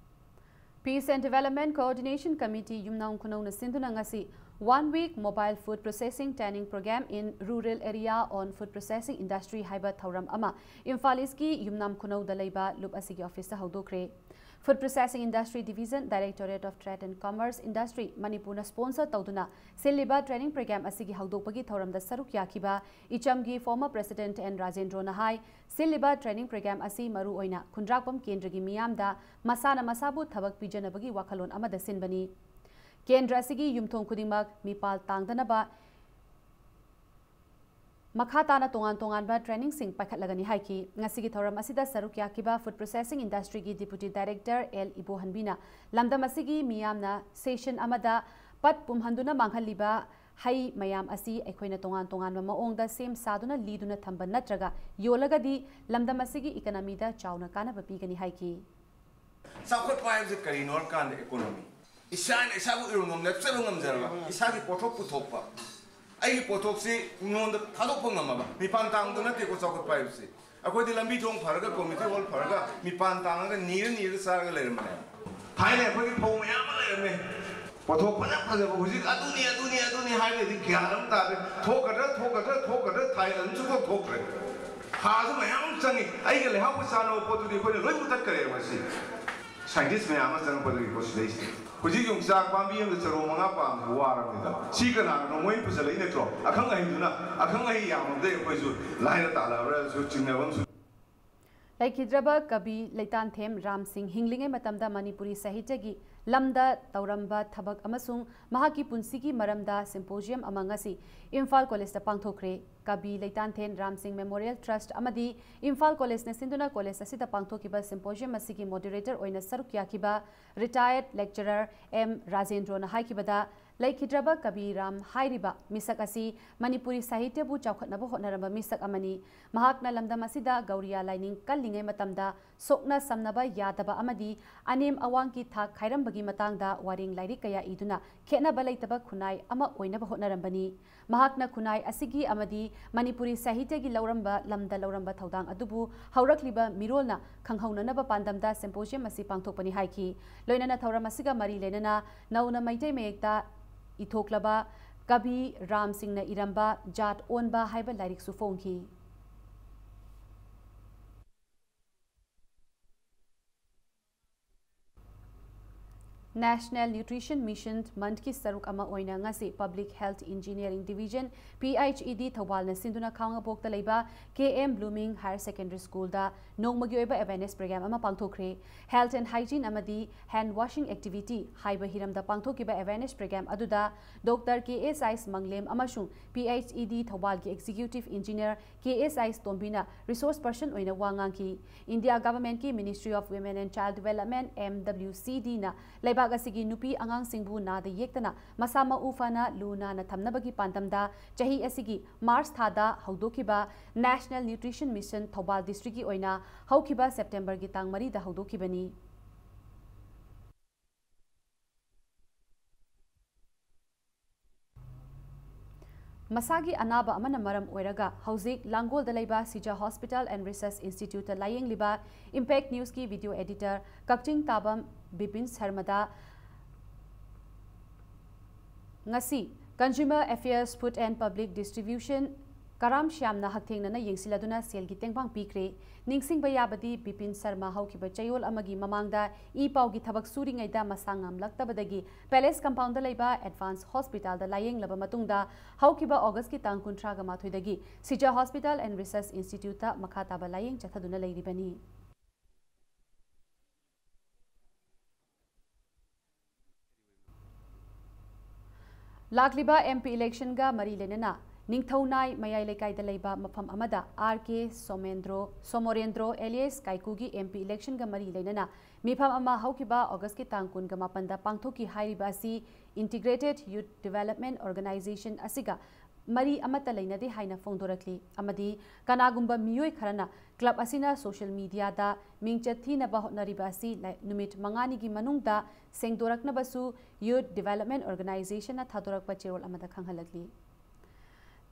Peace and Development Coordination Committee ꯌꯨꯝꯅꯥꯝ ꯈꯨꯅꯧꯅ ꯁꯤꯟꯗꯨꯅ ꯉꯁꯤ One Week Mobile Food Processing Training Program in Rural Area on Food Processing Industry ꯍꯥꯏꯕ ꯊꯧꯔꯝ ꯑꯃ ꯏꯝꯐꯥꯜ ꯏꯁꯀꯤ ꯌꯨꯝꯅꯥꯝ ꯈꯨꯅꯧꯗ ꯂꯩꯕ ꯂꯨꯞ ꯑꯁꯤꯒꯤ ꯑꯣꯐꯤꯁꯇ ꯍꯧꯗꯣꯛꯈ꯭ꯔꯦ꯫ Food Processing Industry Division, Directorate of Trade and Commerce, Industry, ꯃꯅꯤꯄꯨꯔꯅ ꯁ꯭ꯄꯣꯟꯁꯔ ꯇꯧꯗꯨꯅ ꯁꯤꯜꯂꯤꯕ ꯇ꯭ꯔꯦꯅꯤꯡ ꯄ꯭ꯔꯣꯒ꯭ꯔꯥꯝ ꯑꯁꯤꯒꯤ ꯍꯧꯗꯣꯛꯄꯒꯤ ꯊꯧꯔꯝꯗ ꯁꯔꯨꯛ ꯌꯥꯈꯤꯕ ꯏꯆꯝꯒꯤ former president N ꯔꯥꯖꯦꯟꯗ꯭ꯔꯣꯅ ꯍꯥꯏ, ꯁꯤꯜꯂꯤꯕ ꯇ꯭ꯔꯦꯅꯤꯡ ꯄ꯭ꯔꯣꯒ꯭ꯔꯥꯝ ꯑꯁꯤ ꯃꯔꯨꯑꯣꯏꯅ ꯈꯨꯟꯗ꯭ꯔꯥꯛꯄꯝ ꯀꯦꯟꯗ꯭ꯔꯒꯤ ꯃꯤꯌꯥꯝꯗ ꯃꯁꯥꯅ ꯃꯁꯥꯕꯨ ꯊꯕꯛ ꯄꯤꯖꯅꯕꯒꯤ ꯋꯥꯈꯜꯂꯣꯟ ꯑꯃꯗ ꯁꯤꯟꯕꯅꯤ꯫ ꯀꯦꯟꯗ꯭ꯔ ꯑꯁꯤꯒꯤ ꯌꯨꯝꯊꯣꯡ ꯈꯨꯗꯤꯡꯃꯛ ꯃꯤꯄꯥꯜ ꯇꯥꯡꯗꯅꯕ ꯃꯈꯥ ꯇꯥꯅ ꯇꯣꯉꯥꯟ ꯇꯣꯉꯥꯟꯕ ꯇ꯭ꯔꯦꯅꯤꯡꯁꯤꯡ ꯄꯥꯏꯈꯠꯂꯒꯅꯤ ꯍꯥꯏꯈꯤ꯫ ꯉꯁꯤꯒꯤ ꯊꯧꯔꯝ ꯑꯁꯤꯗ ꯁꯔꯨꯛ ꯌꯥꯈꯤꯕ Food Processing Industryꯒꯤ Deputy Director L ꯏꯕꯣꯍꯟꯕꯤꯅ ꯂꯝꯗꯝ ꯑꯁꯤꯒꯤ ꯃꯤꯌꯥꯝꯅ ꯁꯦꯁꯟ ꯑꯃꯗ ꯄꯠ ꯄꯨꯝꯍꯟꯗꯨꯅ ꯃꯥꯡꯍꯜꯂꯤꯕ ꯍꯩ ꯃꯌꯥꯝ ꯑꯁꯤ ꯑꯩꯈꯣꯏꯅ ꯇꯣꯉꯥꯟ ꯇꯣꯉꯥꯟꯕ ꯃꯑꯣꯡꯗ ꯁꯦꯝ ꯁꯥꯗꯨꯅ ꯂꯤꯗꯨꯅ ꯊꯝꯕ ꯅꯠꯇ꯭ꯔꯒ ꯌꯣꯜꯂꯒꯗꯤ ꯂꯝꯗꯝ ꯑꯁꯤꯒꯤ ꯏꯀꯅꯃꯤꯗ ꯆꯥꯎꯅ ꯀꯥꯟꯅꯕ ꯄꯤꯒꯅꯤ ꯍꯥꯏꯈꯤ꯫ ꯆꯥꯎꯈꯠꯄ ꯍꯥꯏꯕꯁꯤ ꯀꯔꯤꯅꯣ ꯍꯥꯏꯔꯀꯥꯟꯗ ꯏꯀꯣꯅꯣꯃꯤ, ꯏꯁꯥꯅ ꯏꯁꯥꯕꯨ ꯏꯔꯣꯝꯗꯣꯝ ꯂꯦꯞꯆꯕ ꯉꯝꯖꯔꯕ, ꯏꯁꯥꯒꯤ ꯄꯣꯠꯊꯣꯛ ꯄꯨꯊꯣꯛꯄ, ꯑꯩꯒꯤ ꯄꯣꯠꯊꯣꯛꯁꯤ ꯃꯤꯉꯣꯟꯗ ꯊꯥꯗꯣꯛꯄ ꯉꯝꯃꯕ, ꯃꯤꯄꯥꯟ ꯇꯥꯡꯕꯗꯨ ꯅꯠꯇꯦꯀꯣ ꯆꯥꯎꯈꯠꯄ ꯍꯥꯏꯕꯁꯤ꯫ ꯑꯩꯈꯣꯏꯗꯤ ꯂꯝꯕꯤ ꯊꯣꯡ ꯐꯔꯒ, ꯀꯝꯃ꯭ꯌꯨꯅꯤꯇꯤ ꯍꯣꯜ ꯐꯔꯒ, ꯃꯤꯄꯥꯟ ꯇꯥꯡꯉꯒ ꯅꯤꯔ ꯅꯤꯔꯒ ꯆꯥꯔꯒ ꯂꯩꯔꯝꯕꯅꯦ꯫ ꯊꯥꯏꯅ ꯑꯩꯈꯣꯏꯒꯤ ꯐꯧ ꯃꯌꯥꯝ ꯑꯃ ꯂꯩꯔꯝꯃꯦ, ꯄꯣꯠꯊꯣꯛ ꯐꯖ ꯐꯖꯕ꯫ ꯍꯧꯖꯤꯛ ꯑꯗꯨꯅꯤ ꯑꯗꯨꯅꯤ ꯑꯗꯨꯅꯤ ꯑꯗꯨꯅꯤ ꯍꯥꯏꯔꯒꯗꯤ ꯒ꯭ꯌꯥꯟ ꯑꯃ ꯇꯥꯗ꯭ꯔꯦ꯫ ꯊꯣꯛꯀꯗ꯭ꯔꯥ ꯊꯣꯛꯀꯗ꯭ꯔꯥ ꯊꯣꯛꯀꯗ꯭ꯔꯥ ꯊꯥꯏ ꯑꯗꯨꯝ ꯁꯨꯡꯊꯣꯛ ꯊꯣꯛꯇ꯭ꯔꯦ꯫ ꯊꯥꯁꯨ ꯃꯌꯥꯝ ꯑꯃ ꯆꯪꯉꯤ꯫ ꯑꯩꯒ ꯂꯩꯍꯥꯎꯒ ꯆꯥꯟꯅꯕ ꯄꯣꯠꯇꯨꯗꯤ ꯑꯩꯈꯣꯏꯅ ꯂꯣꯏ ꯃꯨꯊꯠꯈ꯭ꯔꯦꯕ ꯉꯁꯤ꯫ ꯁꯥꯏꯟꯇꯤꯁ ꯃꯌꯥꯝ ꯑꯃ ꯆꯪꯉꯛꯄꯗꯨꯒꯤꯀꯣ ꯁꯤꯗꯩꯁꯤꯗ꯫ ꯍꯧꯖꯤꯛ ꯌꯣꯡꯆꯥꯛ ꯄꯥꯝꯕꯤ ꯑꯃꯗ ꯆꯔꯣꯡ ꯃꯉꯥ ꯄꯥꯟꯕꯁꯤ ꯋꯥꯔꯕꯅꯤꯗ꯫ ꯁꯤ ꯀꯅꯥꯅꯣ ꯃꯣꯏꯅ ꯄꯨꯁꯜꯂꯛꯏ ꯅꯠꯇ꯭ꯔꯣ? ꯑꯈꯪ ꯑꯍꯩꯗꯨꯅ, ꯑꯈꯪ ꯑꯍꯩ ꯌꯥꯝꯃꯕꯗꯩ ꯑꯩꯈꯣꯏꯁꯨ ꯂꯥꯏꯔ ꯇꯥꯜꯂꯛꯑꯕ꯭ꯔꯥꯁꯨ ꯆꯤꯡꯅꯕ ꯑꯃꯁꯨ꯫ ꯂꯩꯈꯤꯗ꯭ꯔꯕ ꯀꯕꯤ ꯂꯩꯇꯥꯟꯊꯦꯝ ꯔꯥꯝ ꯁꯤꯡ ꯍꯤꯡꯂꯤꯉꯩ ꯃꯇꯝꯗ ꯃꯅꯤꯄꯨꯔꯤ ꯁꯥꯍꯤꯇ꯭ꯌꯒꯤ ꯂꯝꯗ ꯇꯧꯔꯝꯕ ꯊꯕꯛ ꯑꯃꯁꯨꯡ ꯃꯍꯥꯛꯀꯤ ꯄꯨꯟꯁꯤꯒꯤ ꯃꯔꯝꯗ symposium ꯑꯃ ꯉꯁꯤ ꯏꯝꯐꯥꯜ ꯀꯣꯂꯦꯖꯇ ꯄꯥꯡꯊꯣꯛꯈ꯭ꯔꯦ꯫ ꯀꯕꯤ ꯂꯩꯇꯥꯟꯊꯦꯝ ꯔꯥꯝ ꯁꯤꯡ ꯃꯦꯃꯣꯔꯤꯌꯦꯜ ꯇ꯭ꯔꯁꯠ ꯑꯃꯗꯤ ꯏꯝꯐꯥꯜ ꯀꯣꯂꯦꯖꯅ ꯁꯤꯟꯗꯨꯅ ꯀꯣꯂꯦꯖ ꯑꯁꯤꯗ ꯄꯥꯡꯊꯣꯛꯈꯤꯕ symposium ꯑꯁꯤꯒꯤ moderator ꯑꯣꯏꯅ ꯁꯔꯨꯛ ꯌꯥꯈꯤꯕ retired lecturer ꯑꯦꯝ ꯔꯥꯖꯦꯟꯗ꯭ꯔꯣꯅ ꯍꯥꯏꯈꯤꯕꯗ, ꯂꯩꯈꯤꯗ꯭ꯔꯕ ꯀꯕꯤ ꯔꯥꯝ ꯍꯥꯏꯔꯤꯕ ꯃꯤꯁꯛ ꯑꯁꯤ ꯃꯅꯤꯄꯨꯔꯤ ꯁꯥꯍꯤꯇ꯭ꯌꯕꯨ ꯆꯥꯎꯈꯠꯅꯕ ꯍꯣꯠꯅꯔꯝꯕ ꯃꯤꯁꯛ ꯑꯃꯅꯤ꯫ ꯃꯍꯥꯛꯅ ꯂꯝꯗꯝ ꯑꯁꯤꯗ ꯒꯧꯔꯤꯌꯥ ꯂꯥꯏꯅꯤꯡ ꯀꯜꯂꯤꯉꯩ ꯃꯇꯝꯗ ꯁꯣꯛꯅ ꯁꯝꯅꯕ ꯌꯥꯗꯕ ꯑꯃꯗꯤ ꯑꯅꯦꯝ ꯑꯋꯥꯡꯒꯤ ꯊꯥꯛ ꯈꯥꯏꯔꯝꯕꯒꯤ ꯃꯇꯥꯡꯗ ꯋꯥꯔꯦꯡ ꯂꯥꯏꯔꯤꯛ ꯀꯌꯥ ꯏꯗꯨꯅ ꯈꯦꯠꯅꯕ ꯂꯩꯇꯕ ꯈꯨꯟꯅꯥꯏ ꯑꯃ ꯑꯣꯏꯅꯕ ꯍꯣꯠꯅꯔꯝꯕꯅꯤ꯫ ꯃꯍꯥꯛꯅ ꯈꯨꯟꯅꯥꯏ ꯑꯁꯤꯒꯤ ꯑꯃꯗꯤ ꯃꯅꯤꯄꯨꯔꯤ ꯁꯥꯍꯤꯇ꯭ꯌꯒꯤ ꯂꯧꯔꯝꯕ, ꯂꯝꯗ ꯂꯧꯔꯝꯕ ꯊꯧꯗꯥꯡ ꯑꯗꯨꯕꯨ ꯍꯧꯔꯛꯂꯤꯕ ꯃꯤꯔꯣꯜꯅ ꯈꯪꯍꯧꯅꯅꯕ ꯄꯥꯟꯗꯝꯗ symposium ꯑꯁꯤ ꯄꯥꯡꯊꯣꯛꯄꯅꯤ ꯍꯥꯏꯈꯤ꯫ ꯂꯣꯏꯅꯅ ꯊꯧꯔꯝ ꯑꯁꯤꯒ ꯃꯔꯤ ꯂꯩꯅꯅ ꯅꯧꯅ ꯃꯩꯇꯩ ꯃꯌꯦꯛꯇ ꯏꯊꯣꯛꯂꯕ ꯀꯕꯤ ꯔꯥꯝ ꯁꯤꯡꯅ ꯏꯔꯝꯕ ꯖꯥꯠ ꯑꯣꯟꯕ ꯍꯥꯏꯕ ꯂꯥꯏꯔꯤꯛꯁꯨ ꯐꯣꯡꯈꯤ꯫ National Nutrition Mission Monthꯀꯤ ꯁꯔꯨꯛ ꯑꯃ ꯑꯣꯏꯅ ꯉꯁꯤ Public Health Engineering Division, P H E D, ꯊꯧꯕꯥꯜꯅ ꯁꯤꯟꯗꯨꯅ ꯈꯥꯉꯕꯣꯛꯇ ꯂꯩꯕ K M Blooming Higher Secondary Schoolꯗ ꯅꯣꯡꯃꯒꯤ ꯑꯣꯏꯕ awareness program ꯑꯃ ꯄꯥꯡꯊꯣꯛꯈ꯭ꯔꯦ꯫ Health and hygiene ꯑꯃꯗꯤ hand washing activity ꯍꯥꯏꯕ ꯍꯤꯔꯝꯗ ꯄꯥꯡꯊꯣꯛꯈꯤꯕ awareness program ꯑꯗꯨꯗ Doctor K S I ꯃꯪꯂꯦꯝ ꯑꯃꯁꯨꯡ P H E D ꯊꯧꯕꯥꯜꯒꯤ Executive Engineer K S I ꯇꯣꯝꯕꯤꯅ resource person ꯑꯣꯏꯅ ꯋꯥ ꯉꯥꯡꯈꯤ꯫ India Governmentꯀꯤ Ministry of Women and Child Development, M W C Dꯅ ꯂꯩꯕꯥꯛ ꯑꯁꯤꯒꯤ ꯅꯨꯄꯤ ꯑꯉꯥꯡꯁꯤꯡꯕꯨ ꯅꯥꯗ ꯌꯦꯛꯇꯅ ꯃꯁꯥ ꯃꯎ ꯐꯅ ꯂꯨ ꯅꯥꯟꯅ ꯊꯝꯅꯕꯒꯤ ꯄꯥꯟꯗꯝꯗ ꯆꯍꯤ ꯑꯁꯤꯒꯤ March ꯊꯥꯗ ꯍꯧꯗꯣꯛꯈꯤꯕ National Nutrition Mission ꯊꯧꯕꯥꯜ districtꯀꯤ ꯑꯣꯏꯅ ꯍꯧꯈꯤꯕ Septemberꯒꯤ ꯇꯥꯡ ꯃꯔꯤꯗ ꯍꯧꯗꯣꯛꯈꯤꯕꯅꯤ꯫ ꯃꯁꯥꯒꯤ ꯑꯅꯥꯕ ꯑꯃꯅ ꯃꯔꯝ ꯑꯣꯏꯔꯒ ꯍꯧꯖꯤꯛ ꯂꯥꯡꯒꯣꯜꯗ ꯂꯩꯕ Sija Hospital and Research Instituteꯇ ꯂꯥꯌꯦꯡꯂꯤꯕ Impact Newsꯀꯤ video editor ꯀꯛꯆꯤꯡ ꯇꯥꯕꯝ ꯕꯤꯄꯤꯟ ꯁꯔꯃꯗ ꯉꯁꯤ Consumer Affairs, Food and Public Distribution ꯀꯔꯥꯝ ꯁ꯭ꯌꯥꯝꯅ ꯍꯛꯊꯦꯡꯅꯅ ꯌꯦꯡꯁꯤꯜꯂꯗꯨꯅ ꯁꯦꯜꯒꯤ ꯇꯦꯡꯕꯥꯡ ꯄꯤꯈ꯭ꯔꯦ꯫ ꯅꯤꯡꯁꯤꯡꯕ ꯌꯥꯕꯗꯤ, ꯕꯤꯄꯤꯟ ꯁꯔꯃ ꯍꯧꯈꯤꯕ ꯆꯌꯣꯜ ꯑꯃꯒꯤ ꯃꯃꯥꯡꯗ ꯏ ꯄꯥꯎꯒꯤ ꯊꯕꯛ ꯁꯨꯔꯤꯉꯩꯗ ꯃꯁꯥ ꯉꯝꯂꯛꯇꯕꯗꯒꯤ ꯄꯦꯂꯦꯁ ꯀꯝꯄꯥꯎꯟꯗ ꯂꯩꯕ ꯑꯦꯗꯚꯥꯟꯁ ꯍꯣꯁꯄꯤꯇꯥꯜꯗ ꯂꯥꯌꯦꯡꯂꯕ ꯃꯇꯨꯡꯗ, ꯍꯧꯈꯤꯕ ꯑꯣꯒꯁꯀꯤ ꯇꯥꯡ ꯀꯨꯟꯊ꯭ꯔꯥꯒ ꯃꯥꯊꯣꯏꯗꯒꯤ ꯁꯤꯖꯥ ꯍꯣꯁꯄꯤꯇꯥꯜ ꯑꯦꯟ ꯔꯤꯁꯔꯆ ꯏꯟꯁꯇꯤꯇ꯭ꯌꯨꯠꯇ ꯃꯈꯥ ꯇꯥꯕ ꯂꯥꯌꯦꯡ ꯆꯠꯊꯗꯨꯅ ꯂꯩꯔꯤꯕꯅꯤ꯫ ꯂꯥꯛꯂꯤꯕ ꯑꯦꯝ ꯄꯤ ꯏꯂꯦꯛꯁꯟꯒ ꯃꯔꯤ ꯂꯩꯅꯅ ꯅꯤꯡꯊꯧꯅꯥꯏ ꯃꯌꯥꯏ ꯂꯩꯀꯥꯏꯗ ꯂꯩꯕ ꯃꯐꯝ ꯑꯃꯗ ꯑꯥꯔ ꯀꯦ ꯁꯣꯃꯦꯟꯗ꯭ꯔꯣ, ꯁꯣꯃꯣꯔꯦꯟꯗ꯭ꯔꯣ ꯑꯦꯂꯤꯌꯁ ꯀꯥꯏꯀꯨꯒꯤ ꯑꯦꯝ ꯄꯤ ꯏꯂꯦꯛꯁꯟꯒ ꯃꯔꯤ ꯂꯩꯅꯅ ꯃꯤꯐꯝ ꯑꯃ ꯍꯧꯈꯤꯕ ꯑꯣꯒꯁꯀꯤ ꯇꯥꯡ ꯀꯨꯟꯒ ꯃꯥꯄꯟꯗ ꯄꯥꯡꯊꯣꯛꯈꯤ꯫ ꯍꯥꯏꯔꯤꯕ ꯑꯁꯤ ꯏꯟꯇꯤꯒ꯭ꯔꯦꯇꯦꯗ ꯌꯨꯊ ꯗꯤꯚꯦꯂꯞꯃꯦꯟ ꯑꯣꯔꯒꯅꯥꯏꯖꯦꯁꯟ ꯑꯁꯤꯒ ꯃꯔꯤ ꯑꯃꯠꯇ ꯂꯩꯅꯗꯦ ꯍꯥꯏꯅ ꯐꯣꯡꯗꯣꯔꯛꯂꯤ ꯑꯃꯗꯤ ꯀꯅꯥꯒꯨꯝꯕ ꯃꯤꯑꯣꯏ ꯈꯔꯅ ꯀ꯭ꯂꯕ ꯑꯁꯤꯅ ꯁꯣꯁꯤꯌꯦꯜ ꯃꯤꯗꯤꯌꯥꯗ ꯃꯤꯡꯆꯠ ꯊꯤꯅꯕ ꯍꯣꯠꯅꯔꯤꯕ ꯑꯁꯤ ꯂꯥꯏ-, ꯅꯨꯃꯤꯠ ꯃꯉꯥꯅꯤꯒꯤ ꯃꯅꯨꯡꯗ ꯁꯦꯡꯗꯣꯔꯛꯅꯕꯁꯨ ꯌꯨꯊ ꯗꯤꯚꯦꯂꯞꯃꯦꯟ ꯑꯣꯔꯒꯅꯥꯏꯖꯦꯁꯟꯅ ꯊꯥꯗꯣꯔꯛꯄ ꯆꯦꯔꯣꯜ ꯑꯃꯗ ꯈꯪꯍꯜꯂꯛꯂꯤ꯫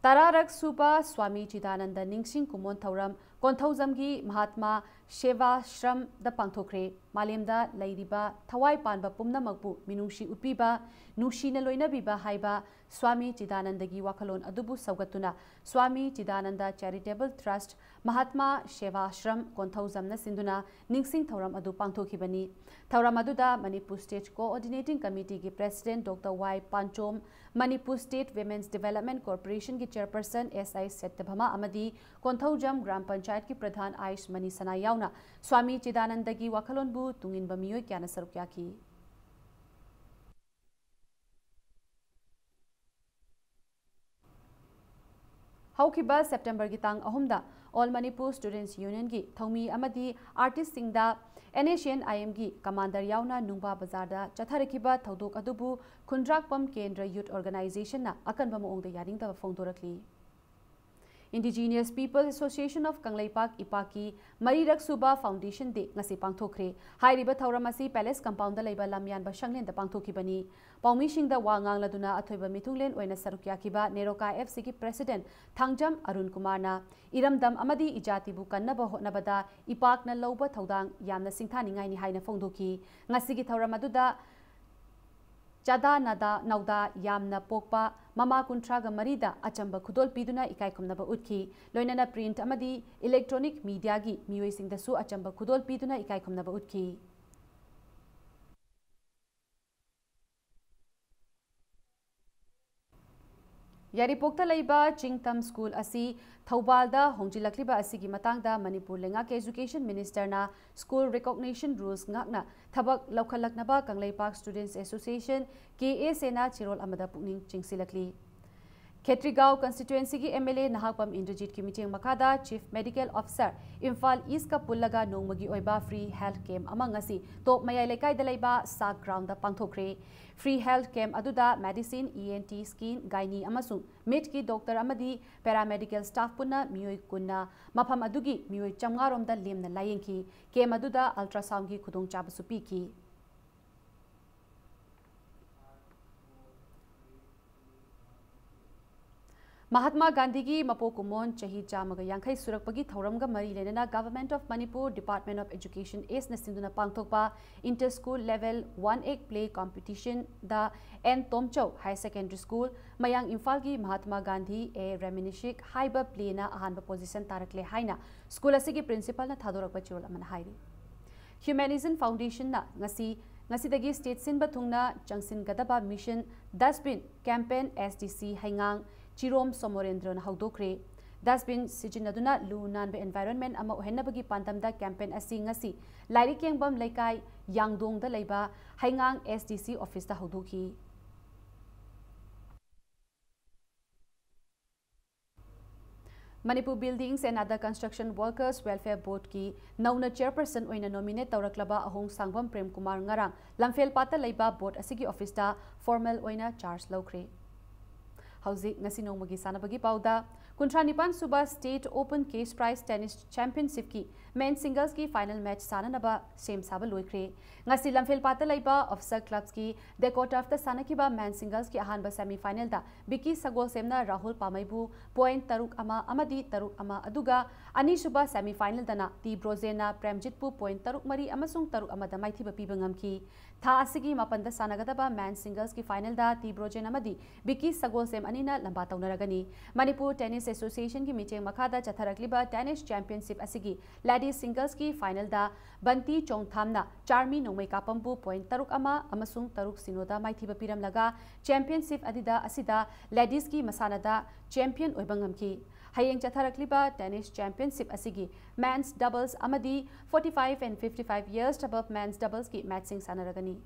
ꯇꯔꯥꯔꯛ ꯁꯨꯕ ꯁ꯭ꯋꯥꯃꯤ ꯆꯤꯗꯥꯅꯟꯗ ꯅꯤꯡꯁꯤꯡ ꯀꯨꯝꯑꯣꯟ ꯊꯧꯔꯝ ꯀꯣꯟꯊꯧꯖꯝꯒꯤ ꯃꯍꯥꯠꯃꯥ ꯁꯦꯕꯥ ꯁ꯭ꯔꯝꯗ ꯄꯥꯡꯊꯣꯛꯈ꯭ꯔꯦ꯫ ꯃꯥꯂꯦꯝꯗ ꯂꯩꯔꯤꯕ ꯊꯋꯥꯏ ꯄꯥꯟꯕ ꯄꯨꯝꯅꯃꯛꯄꯨ ꯃꯤꯅꯨꯡꯁꯤ ꯎꯠꯄꯤꯕ, ꯅꯨꯡꯁꯤꯅ ꯂꯣꯏꯅꯕꯤꯕ ꯍꯥꯏꯕ ꯁ꯭ꯋꯥꯃꯤ ꯆꯤꯗꯥꯅꯟꯗꯒꯤ ꯋꯥꯈꯜꯂꯣꯟ ꯑꯗꯨꯕꯨ ꯁꯧꯒꯠꯇꯨꯅ ꯁ꯭ꯋꯥꯃꯤ ꯆꯤꯗꯥꯅꯟꯗ ꯆꯦꯔꯤꯇꯦꯕꯜ ꯇ꯭ꯔꯁꯠ ꯃꯍꯥꯠꯃꯥ ꯁꯦꯕꯥ ꯁ꯭ꯔꯝ ꯀꯣꯟꯊꯧꯖꯝꯅ ꯁꯤꯟꯗꯨꯅ ꯅꯤꯡꯁꯤꯡ ꯊꯧꯔꯝ ꯑꯗꯨ ꯄꯥꯡꯊꯣꯛꯈꯤꯕꯅꯤ꯫ ꯊꯧꯔꯝ ꯑꯗꯨꯗ ꯃꯅꯤꯄꯨꯔ ꯁ꯭ꯇꯦꯠ ꯀꯣꯑꯣꯔꯗꯤꯅꯦꯇꯤꯡ ꯀꯃꯤꯇꯤꯒꯤ president doctor Y Panchom, Manipur state women's development ꯀꯣꯔꯄꯣꯔꯦꯁꯟꯒꯤ ꯆꯦꯌꯔꯄꯔꯁꯟ ꯑꯦꯁ ꯑꯥꯏ ꯁꯠꯇꯚꯃꯥ ꯑꯃꯗꯤ ꯀꯣꯟꯊꯧꯖꯝ ꯒ꯭ꯔꯥꯝ ꯄꯟꯆꯥꯌꯠꯀꯤ ꯄ꯭ꯔꯙꯥꯟ ꯑꯥꯏꯁ ꯃꯅꯤ ꯁꯅꯥ ꯌꯥꯎꯅ ꯁ꯭ꯋꯥꯃꯤ ꯆꯤꯗꯥꯅꯟꯗꯒꯤ ꯋꯥꯈꯜꯂꯣꯟꯕꯨ ꯇꯨꯡꯏꯟꯕ ꯃꯤꯑꯣꯏ ꯀꯌꯥꯅ ꯁꯔꯨꯛ ꯌꯥꯈꯤ꯫ ꯍꯧꯈꯤꯕ ꯁꯦꯞꯇꯦꯝꯕꯔꯒꯤ ꯇꯥꯡ ꯑꯍꯨꯝꯗ ꯑꯣꯜ ꯃꯅꯤꯄꯨꯔ ꯁ꯭ꯇꯨꯗꯦꯟꯠꯁ ꯌꯨꯅꯤꯌꯟꯒꯤ ꯊꯧꯃꯤ ꯑꯃꯗꯤ ꯑꯥꯔꯇꯤꯁꯁꯤꯡꯗ ꯑꯦꯟ ꯑꯦꯁ ꯑꯦꯟ ꯑꯥꯏ ꯑꯦꯝꯒꯤ ꯀꯃꯥꯟꯗꯔ ꯌꯥꯎꯅ ꯅꯨꯡꯕꯥ ꯕꯖꯥꯔꯗ ꯆꯠꯊꯔꯛꯈꯤꯕ ꯊꯧꯗꯣꯛ ꯑꯗꯨꯕꯨ ꯈꯨꯟꯗ꯭ꯔꯥꯛꯄꯝ ꯀꯦꯟꯗ꯭ꯔ ꯌꯨꯊ ꯑꯣꯔꯒꯅꯥꯏꯖꯦꯁꯟꯅ ꯑꯀꯟꯕ ꯃꯑꯣꯡꯗ ꯌꯥꯅꯤꯡꯗꯕ ꯐꯣꯡꯗꯣꯔꯛꯂꯤ꯫ Indigenous People Association of Kangleipak, ꯏꯄꯥꯛꯀꯤ ꯃꯔꯤꯔꯛ ꯁꯨꯕ ꯐꯥꯎꯟꯗꯦꯁꯟ ꯗꯦ ꯉꯁꯤ ꯄꯥꯡꯊꯣꯛꯈ꯭ꯔꯦ꯫ ꯍꯥꯏꯔꯤꯕ ꯊꯧꯔꯝ ꯑꯁꯤ ꯄꯦꯂꯦꯁ ꯀꯝꯄꯥꯎꯟꯗ ꯂꯩꯕ ꯂꯝꯌꯥꯟꯕ ꯁꯪꯂꯦꯟꯗ ꯄꯥꯡꯊꯣꯛꯈꯤꯕꯅꯤ꯫ ꯄꯥꯎꯃꯤꯁꯤꯡꯗ ꯋꯥ ꯉꯥꯡꯂꯗꯨꯅ ꯑꯊꯣꯏꯕ ꯃꯤꯊꯨꯡꯂꯦꯟ ꯑꯣꯏꯅ ꯁꯔꯨꯛ ꯌꯥꯈꯤꯕ ꯅꯦꯔꯣꯀꯥ ꯑꯦꯐ ꯁꯤꯒꯤ ꯄ꯭ꯔꯦꯁꯤꯗꯦꯟꯠ ꯊꯥꯡꯖꯝ ꯑꯔꯨꯟ ꯀꯨꯃꯥꯔꯅ ꯏꯔꯝꯗꯝ ꯑꯃꯗꯤ ꯏꯖꯥꯇꯤꯕꯨ ꯀꯟꯅꯕ ꯍꯣꯠꯅꯕꯗ ꯏꯄꯥꯛꯅ ꯂꯧꯕ ꯊꯧꯗꯥꯡ ꯌꯥꯝꯅ ꯁꯤꯡꯊꯥꯅꯤꯡꯉꯥꯏꯅꯤ ꯍꯥꯏꯅ ꯐꯣꯡꯗꯣꯛꯈꯤ꯫ ꯉꯁꯤꯒꯤ ꯊꯧꯔꯝ ꯑꯗꯨꯗ ꯆꯥꯗꯥ ꯅꯥꯗꯥ ꯅꯧꯗꯥ ꯌꯥꯝꯅ ꯄꯣꯛꯄ ꯃꯃꯥ ꯀꯨꯟꯊ꯭ꯔꯥꯒ ꯃꯔꯤꯗ ꯑꯆꯝꯕ ꯈꯨꯗꯣꯜ ꯄꯤꯗꯨꯅ ꯏꯀꯥꯏ ꯈꯨꯝꯅꯕ ꯎꯠꯈꯤ꯫ ꯂꯣꯏꯅꯅ print ꯑꯃꯗꯤ electronic mediaꯒꯤ ꯃꯤꯑꯣꯏꯁꯤꯡꯗꯁꯨ ꯑꯆꯝꯕ ꯈꯨꯗꯣꯜ ꯄꯤꯗꯨꯅ ꯏꯀꯥꯏ ꯈꯨꯝꯅꯕ ꯎꯠꯈꯤ꯫ ꯌꯥꯏꯔꯤꯄꯣꯛꯇ ꯂꯩꯕ ꯆꯤꯡꯇꯝ ꯁ꯭ꯀꯨꯜ ꯑꯁꯤ ꯊꯧꯕꯥꯜꯗ ꯍꯣꯡꯖꯤꯜꯂꯛꯂꯤꯕ ꯑꯁꯤꯒꯤ ꯃꯇꯥꯡꯗ ꯃꯅꯤꯄꯨꯔ ꯂꯩꯉꯥꯛꯀꯤ Education Ministerꯅ school recognition rules ꯉꯥꯛꯅ ꯊꯕꯛ ꯂꯧꯈꯠꯂꯛꯅꯕ ꯀꯪꯂꯩꯄꯥꯛ Students Association, KSAꯅ ꯆꯦꯔꯣꯜ ꯑꯃꯗ ꯄꯨꯛꯅꯤꯡ ꯆꯤꯡꯁꯤꯜꯂꯛꯂꯤ꯫ ꯈꯦꯇ꯭ꯔꯤꯒꯥꯎ constituencyꯒꯤ MLA ꯅꯍꯥꯛꯄꯝ ꯏꯟꯗ꯭ꯔꯖꯤꯠꯀꯤ ꯃꯤꯠꯌꯦꯡ ꯃꯈꯥꯗ Chief Medical Officer, ꯏꯝꯐꯥꯜ Eastꯀ ꯄꯨꯜꯂꯒ ꯅꯣꯡꯃꯒꯤ ꯑꯣꯏꯕ free health camp ꯑꯃ ꯉꯁꯤ ꯇꯣꯞ ꯃꯌꯥꯏ ꯂꯩꯀꯥꯏꯗ ꯂꯩꯕ ꯁꯥꯛ groundꯗ ꯄꯥꯡꯊꯣꯛꯈ꯭ꯔꯦ꯫ Free health camp ꯑꯗꯨꯗ medicine, ENT, skin, gynae ꯑꯃꯁꯨꯡ ꯃꯤꯠꯀꯤ doctor ꯑꯃꯗꯤ paraMedical staff ꯄꯨꯟꯅ ꯃꯤꯑꯣꯏ ꯀꯨꯟꯅ ꯃꯐꯝ ꯑꯗꯨꯒꯤ ꯃꯤꯑꯣꯏ ꯆꯥꯝꯃꯉꯥ ꯔꯣꯝꯗ ꯂꯦꯝꯅ ꯂꯥꯌꯦꯡꯈꯤ꯫ Camp ꯑꯗꯨꯗ ultrasoundꯒꯤ ꯈꯨꯗꯣꯡꯆꯥꯕꯁꯨ ꯄꯤꯈꯤ꯫ ꯃꯍꯥꯠꯃꯥ ꯒꯥꯟꯙꯤꯒꯤ ꯃꯄꯣꯛ ꯀꯨꯝꯑꯣꯟ ꯆꯍꯤ ꯆꯥꯝꯃꯒ ꯌꯥꯡꯈꯩ ꯁꯨꯔꯛꯄꯒꯤ ꯊꯧꯔꯝꯒ ꯃꯔꯤ ꯂꯩꯅꯅ Government of Manipur, Department of Education Sna ꯁꯤꯟꯗꯨꯅ ꯄꯥꯡꯊꯣꯛꯄ inter school level one act play competitionꯗ N Tomchou Higher Secondary School, ꯃꯌꯥꯡ ꯏꯝꯐꯥꯜꯒꯤ ꯃꯍꯥꯠꯃꯥ ꯒꯥꯟꯙꯤ, A Reminiscence ꯍꯥꯏꯕ playꯅ ꯑꯍꯥꯟꯕ position ꯇꯥꯔꯛꯂꯦ ꯍꯥꯏꯅ school ꯑꯁꯤꯒꯤ principalꯅ ꯊꯥꯗꯣꯔꯛꯄ ꯆꯦꯔꯣꯜ ꯑꯃꯅ ꯍꯥꯏꯔꯤ꯫ Humanism Foundationꯅ ꯉꯁꯤ, ꯉꯁꯤꯗꯒꯤ state ꯁꯤꯟꯕ ꯊꯨꯡꯅ ꯆꯪꯁꯤꯟꯒꯗꯕ mission dustbin campaign SDC ꯍꯩꯉꯥꯡ ꯆꯤꯔꯣꯝ ꯁꯣꯃꯣꯔꯦꯟꯗ꯭ꯔꯣꯅ ꯍꯧꯗꯣꯛꯈ꯭ꯔꯦ꯫ Dustbin ꯁꯤꯖꯤꯟꯅꯗꯨꯅ ꯂꯨ ꯅꯥꯟꯕ environment ꯑꯃ ꯑꯣꯏꯍꯟꯅꯕꯒꯤ ꯄꯥꯟꯗꯝꯗ campaign ꯑꯁꯤ ꯉꯁꯤ ꯂꯥꯏꯔꯤꯛ ꯌꯦꯡꯐꯝ ꯂꯩꯀꯥꯏ ꯌꯥꯡꯗꯣꯡꯗ ꯂꯩꯕ ꯍꯩꯉꯥꯡ SDC officeꯇ ꯍꯧꯗꯣꯛꯈꯤ꯫ Manipur Buildings and Other Construction Workers Welfare Boardꯀꯤ ꯅꯧꯅ chairperson ꯑꯣꯏꯅ nominate ꯇꯧꯔꯛꯂꯕ ꯑꯍꯣꯡ ꯁꯥꯡꯕꯝ ꯄ꯭ꯔꯦꯝ ꯀꯨꯃꯥꯔ ꯉꯔꯥꯡ ꯂꯝꯐꯦꯜꯄꯥꯠꯇ ꯂꯩꯕ board ꯑꯁꯤꯒꯤ officeꯇ formal ꯑꯣꯏꯅ charge ꯂꯧꯈ꯭ꯔꯦ꯫ ꯍꯧꯖꯤꯛ ꯉꯁꯤ ꯅꯣꯡꯃꯒꯤ ꯁꯥꯟꯅꯕꯒꯤ ꯄꯥꯎꯗ ꯀꯨꯟꯊ꯭ꯔꯥ ꯅꯤꯄꯥꯟ ꯁꯨꯕ State Open Cash Prize Tennis Championshipꯀꯤ Men Singlesꯀꯤ final match ꯁꯥꯟꯅꯅꯕ ꯁꯦꯝ ꯁꯥꯕ ꯂꯣꯏꯈ꯭ꯔꯦ꯫ ꯉꯁꯤ ꯂꯝꯐꯦꯜꯄꯥꯠꯇ ꯂꯩꯕ Officer Clubꯀꯤ Deco Turfꯇ ꯁꯥꯟꯅꯈꯤꯕ Men Singlesꯀꯤ ꯑꯍꯥꯟꯕ semifinalꯗ ꯕꯤꯀꯤ ꯁꯒꯣꯜꯁꯦꯝꯅ ꯔꯥꯍꯨꯜ ꯄꯥꯃꯩꯕꯨ point ꯇꯔꯨꯛ ꯑꯃ ꯑꯃꯗꯤ ꯇꯔꯨꯛ ꯑꯃ, ꯑꯗꯨꯒ ꯑꯅꯤꯁꯨꯕ semifinalꯗꯅ ꯇꯤ ꯕ꯭ꯔꯣꯖꯦꯟꯅ ꯄ꯭ꯔꯦꯝꯖꯤꯠꯄꯨ point ꯇꯔꯨꯛ ꯃꯔꯤ ꯑꯃꯁꯨꯡ ꯇꯔꯨꯛ ꯑꯃꯗ ꯃꯥꯏꯊꯤꯕ ꯄꯤꯕ ꯉꯝꯈꯤ꯫ ꯊꯥ ꯑꯁꯤꯒꯤ ꯃꯥꯄꯟꯗ ꯁꯥꯟꯅꯒꯗꯕ Men Singlesꯀꯤ finalꯗ ꯇꯤ ꯕ꯭ꯔꯣꯖꯦꯟ ꯑꯃꯗꯤ ꯕꯤꯀꯤ ꯁꯒꯣꯜꯁꯦꯝ ꯑꯅꯤꯅ ꯂꯝꯕꯥ ꯇꯧꯅꯔꯒꯅꯤ꯫ ꯃꯅꯤꯄꯨꯔ Tennis Associationꯒꯤ ꯃꯤꯠꯌꯦꯡ ꯃꯈꯥꯗ ꯆꯠꯊꯔꯛꯂꯤꯕ Tennis Championship ꯑꯁꯤꯒꯤ Ladies Singlesꯀꯤ finalꯗ ꯕꯟꯇꯤ ꯆꯣꯡꯊꯥꯝꯅ ꯆꯥꯔꯃꯤ ꯅꯣꯡꯃꯩꯀꯥꯄꯝꯕꯨ point ꯇꯔꯨꯛ ꯑꯃ ꯑꯃꯁꯨꯡ ꯇꯔꯨꯛ ꯁꯤꯅꯣꯗ ꯃꯥꯏꯊꯤꯕ ꯄꯤꯔꯝꯂꯒ, Championship ꯑꯗꯨꯗ ꯑꯁꯤꯗ Ladiesꯀꯤ ꯃꯁꯥꯟꯅꯗ champion ꯑꯣꯏꯕ ꯉꯝꯈꯤ꯫ ꯍꯌꯦꯡ ꯆꯠꯊꯔꯛꯂꯤꯕ Tennis Championship ꯑꯁꯤꯒꯤ Men's Doubles ꯑꯃꯗꯤ forty five and fifty five years above Men's Doublesꯀꯤ matchꯁꯤꯡ ꯁꯥꯟꯅꯔꯒꯅꯤ꯫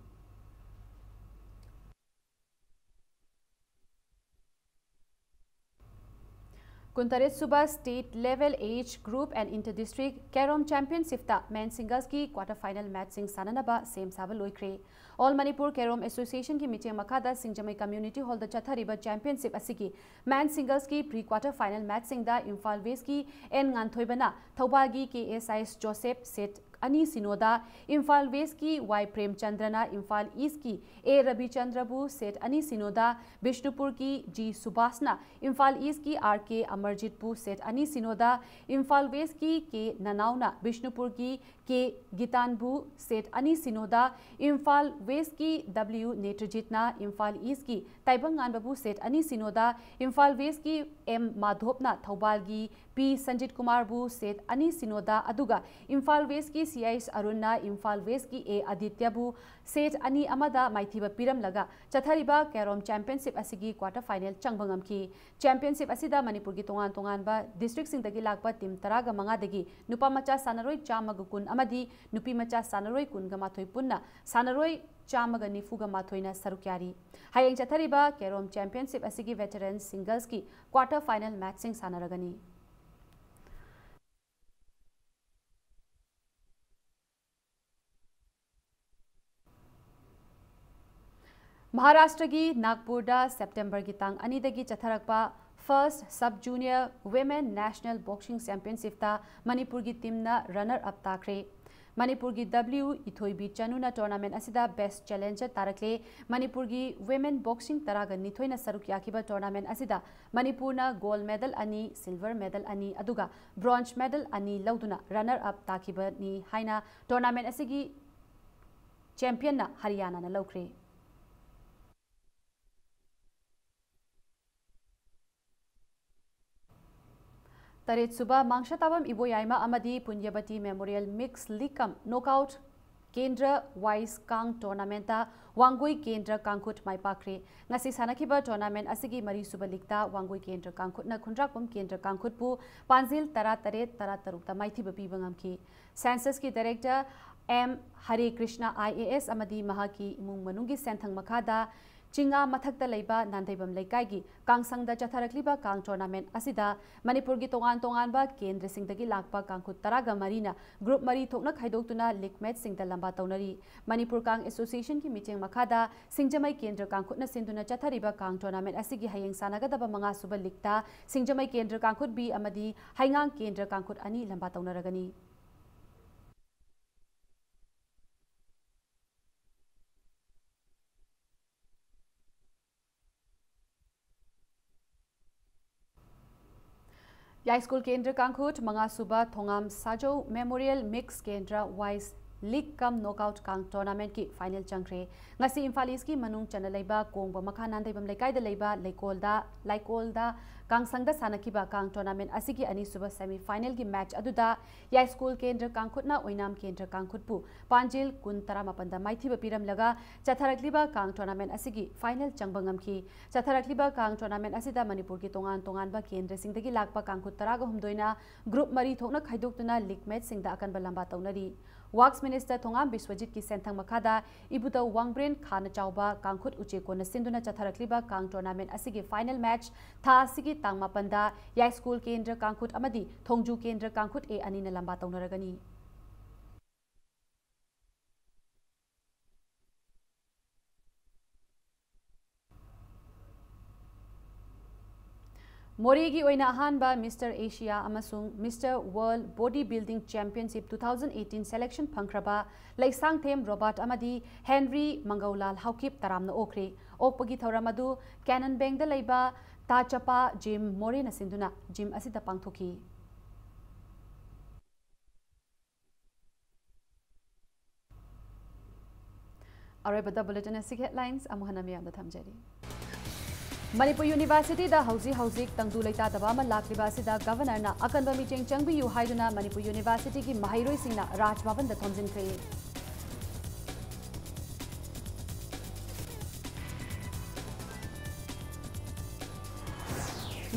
ꯀꯨꯟꯇꯔꯦꯠ ꯁꯨꯕ State Level Age Group and Inter District Carrom Championshipꯇ Men Singlesꯀꯤ quarter final matchꯁꯤꯡ ꯁꯥꯟꯅꯅꯕ ꯁꯦꯝ ꯁꯥꯕ ꯂꯣꯏꯈ꯭ꯔꯦ꯫ All Manipur Carrom Associationꯒꯤ ꯃꯤꯠꯌꯦꯡ ꯃꯈꯥꯗ ꯁꯤꯡꯖꯃꯩ Community Hallꯗ ꯆꯠꯊꯔꯤꯕ Championship ꯑꯁꯤꯒꯤ Men Singlesꯀꯤ pre quarter final matchꯁꯤꯡꯗ ꯏꯝꯐꯥꯜ Westꯀꯤ ꯑꯦꯟ ꯉꯥꯟꯊꯣꯏꯕꯅ ꯊꯧꯕꯥꯜꯒꯤ K S I Joseph set ꯑꯅꯤ ꯁꯤꯅꯣꯗ, ꯏꯝꯐꯥꯜ Westꯀꯤ ꯋꯥꯏ ꯄ꯭ꯔꯦꯝꯆꯟꯗ꯭ꯔꯅ ꯏꯝꯐꯥꯜ Eastꯀꯤ ꯑꯦ ꯔꯕꯤꯆꯟꯗ꯭ꯔꯕꯨ set ꯑꯅꯤ ꯁꯤꯅꯣꯗ, ꯕꯤꯁꯅꯨꯄꯨꯔꯒꯤ ꯖꯤ ꯁꯨꯕꯥꯁꯅ ꯏꯝꯐꯥꯜ Eastꯀꯤ ꯑꯥꯔ ꯀꯦ ꯑꯃꯔꯖꯤꯠꯄꯨ set ꯑꯅꯤ ꯁꯤꯅꯣꯗ, ꯏꯝꯐꯥꯜ Westꯀꯤ ꯀꯦ ꯅꯅꯥꯎꯅ ꯕꯤꯁꯅꯨꯄꯨꯔꯒꯤ ꯀꯦ ꯒꯤꯇꯥꯟꯕꯨ set ꯑꯅꯤ ꯁꯤꯅꯣꯗ, ꯏꯝꯐꯥꯜ Westꯀꯤ ꯗꯕ꯭ꯂꯤꯎ ꯅꯦꯇ꯭ꯔꯖꯤꯠꯅ ꯏꯝꯐꯥꯜ Eastꯀꯤ ꯇꯥꯏꯕꯪꯉꯥꯟꯕꯕꯨ set ꯑꯅꯤ ꯁꯤꯅꯣꯗ, ꯏꯝꯐꯥꯜ Westꯀꯤ ꯑꯦꯝ ꯃꯥꯙꯣꯞꯅ ꯊꯧꯕꯥꯜꯒꯤ ꯄꯤ ꯁꯟꯖꯤꯠ ꯀꯨꯃꯥꯔꯕꯨ set ꯑꯅꯤ ꯁꯤꯅꯣꯗ, ꯑꯗꯨꯒ ꯏꯝꯐꯥꯜ Westꯀꯤ ꯁꯤ ꯑꯩꯆ ꯑꯔꯨꯟꯅ ꯏꯝꯐꯥꯜ Westꯀꯤ ꯑꯦ ꯑꯗꯤꯇ꯭ꯌꯕꯨ set ꯑꯅꯤ ꯑꯃꯗ ꯃꯥꯏꯊꯤꯕ ꯄꯤꯔꯝꯂꯒ ꯆꯠꯊꯔꯤꯕ Carrom Championship ꯑꯁꯤꯒꯤ quarter final ꯆꯪꯕ ꯉꯝꯈꯤ꯫ Championship ꯑꯁꯤꯗ ꯃꯅꯤꯄꯨꯔꯒꯤ ꯇꯣꯉꯥꯟ ꯇꯣꯉꯥꯟꯕ districtꯁꯤꯡꯗꯒꯤ ꯂꯥꯛꯄ team ꯇꯔꯥꯒ ꯃꯉꯥꯗꯒꯤ ꯅꯨꯄꯥ ꯃꯆꯥ ꯁꯥꯟꯅꯔꯣꯏ ꯆꯥꯝꯃꯒ ꯀꯨꯟ ꯑꯃꯗꯤ ꯅꯨꯄꯤ ꯃꯆꯥ ꯁꯥꯟꯅꯔꯣꯏ ꯀꯨꯟꯒ ꯃꯥꯊꯣꯏ ꯄꯨꯟꯅ ꯁꯥꯟꯅꯔꯣꯏ ꯆꯥꯝꯃꯒ ꯅꯤꯐꯨꯒ ꯃꯥꯊꯣꯏꯅ ꯁꯔꯨꯛ ꯌꯥꯔꯤ꯫ ꯍꯌꯦꯡ ꯆꯠꯊꯔꯤꯕ Carrom Championship ꯑꯁꯤꯒꯤ veteran singlesꯀꯤ quarter final matchꯁꯤꯡ ꯁꯥꯟꯅꯔꯒꯅꯤ꯫ ꯃꯍꯥꯔꯥꯁꯇ꯭ꯔꯒꯤ ꯅꯥꯒꯄꯨꯔꯗ Septemberꯒꯤ ꯇꯥꯡ ꯑꯅꯤꯗꯒꯤ ꯆꯠꯊꯔꯛꯄ First Sub Junior Women National Boxing Championshipꯇ ꯃꯅꯤꯄꯨꯔꯒꯤ ꯇꯤꯝꯅ runner up ꯇꯥꯈ꯭ꯔꯦ꯫ ꯃꯅꯤꯄꯨꯔꯒꯤ W ꯏꯊꯣꯏꯕꯤ ꯆꯅꯨꯅ tournament ꯑꯁꯤꯗ best challenger ꯇꯥꯔꯛꯂꯦ꯫ ꯃꯅꯤꯄꯨꯔꯒꯤ women boxing ꯇꯔꯥꯒ ꯅꯤꯊꯣꯏꯅ ꯁꯔꯨꯛ ꯌꯥꯈꯤꯕ tournament ꯑꯁꯤꯗ ꯃꯅꯤꯄꯨꯔꯅ gold medal ꯑꯅꯤ, silver medal ꯑꯅꯤ, ꯑꯗꯨꯒ bronze medal ꯑꯅꯤ ꯂꯧꯗꯨꯅ runner up ꯇꯥꯈꯤꯕꯅꯤ ꯍꯥꯏꯅ tournament ꯑꯁꯤꯒꯤ championꯅ ꯍꯔꯤꯌꯥꯅꯥꯅ ꯂꯧꯈ꯭ꯔꯦ꯫ ꯇꯔꯦꯠꯁꯨꯕ ꯃꯥꯡꯁꯥ ꯇꯥꯕꯝ ꯏꯕꯣꯌꯥꯏꯃ ꯑꯃꯗꯤ ꯄꯨꯟꯌꯕꯇꯤ Memorial Mixed League cum Knockout ꯀꯦꯟꯗ꯭ꯔ ꯋꯥꯏꯁ ꯀꯥꯡ tournamentꯇ ꯋꯥꯡꯒꯣꯏ ꯀꯦꯟꯗ꯭ꯔ ꯀꯥꯡꯈꯨꯠ ꯃꯥꯏ ꯄꯥꯛꯈ꯭ꯔꯦ꯫ ꯉꯁꯤ ꯁꯥꯟꯅꯈꯤꯕ tournament ꯑꯁꯤꯒꯤ ꯃꯔꯤꯁꯨꯕ leagueꯇ ꯋꯥꯡꯒꯣꯏ ꯀꯦꯟꯗ꯭ꯔ ꯀꯥꯡꯈꯨꯠꯅ ꯈꯨꯟꯗ꯭ꯔꯥꯛꯄꯝ ꯀꯦꯟꯗ꯭ꯔ ꯀꯥꯡꯈꯨꯠꯄꯨ ꯄꯥꯟꯖꯤꯜ ꯇꯔꯥꯇꯔꯦꯠ ꯇꯔꯥꯇꯔꯨꯛꯇ ꯃꯥꯏꯊꯤꯕ ꯄꯤꯕ ꯉꯝꯈꯤ꯫ Censusꯀꯤ director M ꯍꯔꯦ ꯀ꯭ꯔꯤꯁꯅ IAS ꯑꯃꯗꯤ ꯃꯍꯥꯛꯀꯤ ꯏꯃꯨꯡ ꯃꯅꯨꯡꯒꯤ ꯁꯦꯟꯊꯪ ꯃꯈꯥꯗ ꯆꯤꯡꯉꯥ ꯃꯊꯛꯇ ꯂꯩꯕ ꯅꯥꯟꯊꯩꯕꯝ ꯂꯩꯀꯥꯏꯒꯤ ꯀꯥꯡꯁꯪꯗ ꯆꯠꯊꯔꯛꯂꯤꯕ ꯀꯥꯡ tournament ꯑꯁꯤꯗ ꯃꯅꯤꯄꯨꯔꯒꯤ ꯇꯣꯉꯥꯟ ꯇꯣꯉꯥꯟꯕ ꯀꯦꯟꯗ꯭ꯔꯁꯤꯡꯗꯒꯤ ꯂꯥꯛꯄ ꯀꯥꯡꯈꯨꯠ ꯇꯔꯥꯒ ꯃꯔꯤꯅ group ꯃꯔꯤ ꯊꯣꯛꯅ ꯈꯥꯏꯗꯣꯛꯇꯨꯅ league matchꯁꯤꯡꯗ ꯂꯝꯕꯥ ꯇꯧꯅꯔꯤ꯫ ꯃꯅꯤꯄꯨꯔ ꯀꯥꯡ Associationꯒꯤ ꯃꯤꯠꯌꯦꯡ ꯃꯈꯥꯗ ꯁꯤꯡꯖꯃꯩ ꯀꯦꯟꯗ꯭ꯔ ꯀꯥꯡꯈꯨꯠꯅ ꯁꯤꯟꯗꯨꯅ ꯆꯠꯊꯔꯤꯕ ꯀꯥꯡ tournament ꯑꯁꯤꯒꯤ ꯍꯌꯦꯡ ꯁꯥꯟꯅꯒꯗꯕ ꯃꯉꯥꯁꯨꯕ leagueꯇ ꯁꯤꯡꯖꯃꯩ ꯀꯦꯟꯗ꯭ꯔ ꯀꯥꯡꯈꯨꯠ B ꯑꯃꯗꯤ ꯍꯩꯉꯥꯡ ꯀꯦꯟꯗ꯭ꯔ ꯀꯥꯡꯈꯨꯠ ꯑꯅꯤ ꯂꯝꯕꯥ ꯇꯧꯅꯔꯒꯅꯤ꯫ ꯌꯥꯏꯁ꯭ꯀꯨꯜ ꯀꯦꯟꯗ꯭ꯔ ꯀꯥꯡꯈꯨꯠ ꯃꯉꯥꯁꯨꯕ ꯊꯣꯉꯥꯝ ꯁꯥꯖꯧ Memorial Mixed ꯀꯦꯟꯗ꯭ꯔ ꯋꯥꯏꯁ league cum knockout ꯀꯥꯡ tournamentꯀꯤ final ꯆꯪꯈ꯭ꯔꯦ꯫ ꯉꯁꯤ ꯏꯝꯐꯥꯜ ꯏꯁ꯭ꯠꯀꯤ ꯃꯅꯨꯡ ꯆꯟꯅ ꯂꯩꯕ ꯀꯣꯡꯕ ꯃꯈꯥ ꯅꯥꯟꯊꯩꯕꯝ ꯂꯩꯀꯥꯏꯗ ꯂꯩꯕ ꯂꯩꯀꯣꯜꯗ, ꯂꯥꯏꯀꯣꯜꯗ ꯀꯥꯡꯁꯪꯗ ꯁꯥꯟꯅꯈꯤꯕ ꯀꯥꯡ tournament ꯑꯁꯤꯒꯤ ꯑꯅꯤꯁꯨꯕ semi finalꯒꯤ match ꯑꯗꯨꯗ ꯌꯥꯏꯁ꯭ꯀꯨꯜ ꯀꯦꯟꯗ꯭ꯔ ꯀꯥꯡꯈꯨꯠꯅ ꯑꯣꯏꯅꯥꯝ ꯀꯦꯟꯗ꯭ꯔ ꯀꯥꯡꯈꯨꯠꯄꯨ ꯄꯥꯟꯖꯤꯜ ꯀꯨꯟ ꯇꯔꯥꯃꯥꯄꯟꯗ ꯃꯥꯏꯊꯤꯕ ꯄꯤꯔꯝꯂꯒ ꯆꯠꯊꯔꯛꯂꯤꯕ ꯀꯥꯡ tournament ꯑꯁꯤꯒꯤ final ꯆꯪꯕ ꯉꯝꯈꯤ꯫ ꯆꯠꯊꯔꯛꯂꯤꯕ ꯀꯥꯡ tournament ꯑꯁꯤꯗ ꯃꯅꯤꯄꯨꯔꯒꯤ ꯇꯣꯉꯥꯟ ꯇꯣꯉꯥꯟꯕ ꯀꯦꯟꯗ꯭ꯔꯁꯤꯡꯗꯒꯤ ꯂꯥꯛꯄ ꯀꯥꯡꯈꯨꯠ ꯇꯔꯥꯒ ꯍꯨꯝꯗꯣꯏꯅ group ꯃꯔꯤ ꯊꯣꯛꯅ ꯈꯥꯏꯗꯣꯛꯇꯨꯅ league matchꯁꯤꯡꯗ ꯑꯀꯟꯕ ꯂꯝꯕꯥ ꯇꯧꯅꯔꯤ꯫ Works Minister ꯊꯣꯉꯥꯝ ꯕꯤꯁ꯭ꯋꯖꯤꯠꯀꯤ ꯁꯦꯟꯊꯪ ꯃꯈꯥꯗ ꯏꯕꯨꯙꯧ ꯋꯥꯡꯕ꯭ꯔꯦꯟ ꯈꯥꯅ ꯆꯥꯎꯕ ꯀꯥꯡꯈꯨꯠ ꯎꯆꯦꯛꯀꯣꯟꯅ ꯁꯤꯟꯗꯨꯅ ꯆꯠꯊꯔꯛꯂꯤꯕ ꯀꯥꯡ tournament ꯑꯁꯤꯒꯤ final match ꯊꯥ ꯑꯁꯤꯒꯤ ꯇꯥꯡ ꯃꯥꯄꯟꯗ ꯌꯥꯏꯁ꯭ꯀꯨꯜ ꯀꯦꯟꯗ꯭ꯔ ꯀꯥꯡꯈꯨꯠ ꯑꯃꯗꯤ ꯊꯣꯡꯖꯨ ꯀꯦꯟꯗ꯭ꯔ ꯀꯥꯡꯈꯨꯠ A ꯑꯅꯤꯅ ꯂꯝꯕꯥ ꯇꯧꯅꯔꯒꯅꯤ꯫ ꯃꯣꯔꯦꯒꯤ ꯑꯣꯏꯅ ꯑꯍꯥꯟꯕ Mister Asia ꯑꯃꯁꯨꯡ Mister World Body Building Championship two thousand eighteen selection ꯐꯪꯈ꯭ꯔꯕ ꯂꯩꯁꯥꯡꯊꯦꯝ ꯔꯣꯕꯥꯔꯠ ꯑꯃꯗꯤ ꯍꯦꯟꯔꯤ ꯃꯪꯒꯧꯂꯥꯜ ꯍꯥꯎꯀꯤꯞ ꯇꯔꯥꯝꯅ ꯑꯣꯛꯈ꯭ꯔꯦ꯫ ꯑꯣꯛꯄꯒꯤ ꯊꯧꯔꯝ ꯑꯗꯨ ꯀꯦꯅꯟ ꯕꯦꯡꯗ ꯂꯩꯕ ꯇꯥꯆꯄꯥ ꯖꯤꯝ ꯃꯣꯔꯦꯅ ꯁꯤꯟꯗꯨꯅ ꯖꯤꯝ ꯑꯁꯤꯗ ꯄꯥꯡꯊꯣꯛꯈꯤ꯫ ꯑꯔꯣꯏꯕꯗ bulletin ꯑꯁꯤꯒꯤ headlines ꯑꯃꯨꯛ ꯍꯟꯅ ꯃꯤꯌꯥꯝꯗ ꯊꯝꯖꯔꯤ꯫ ꯃꯅꯤꯄꯨꯔ ꯌꯨꯅꯤꯚꯔꯁꯤꯇꯤꯗ ꯍꯧꯖꯤꯛ ꯍꯧꯖꯤꯛ ꯇꯪꯗꯨ ꯂꯩꯇꯥꯗꯕ ꯑꯃ ꯂꯥꯛꯂꯤꯕ ꯑꯁꯤꯗ ꯒꯚꯔꯅꯔꯅ ꯑꯀꯟꯕ ꯃꯤꯠꯌꯦꯡ ꯆꯪꯕꯤꯌꯨ ꯍꯥꯏꯗꯨꯅ ꯃꯅꯤꯄꯨꯔ ꯌꯨꯅꯤꯚꯔꯁꯤꯇꯤꯒꯤ ꯃꯍꯩꯔꯣꯏꯁꯤꯡꯅ ꯔꯥꯖ ꯚꯕꯟꯗ ꯊꯣꯝꯖꯤꯟꯈ꯭ꯔꯦ꯫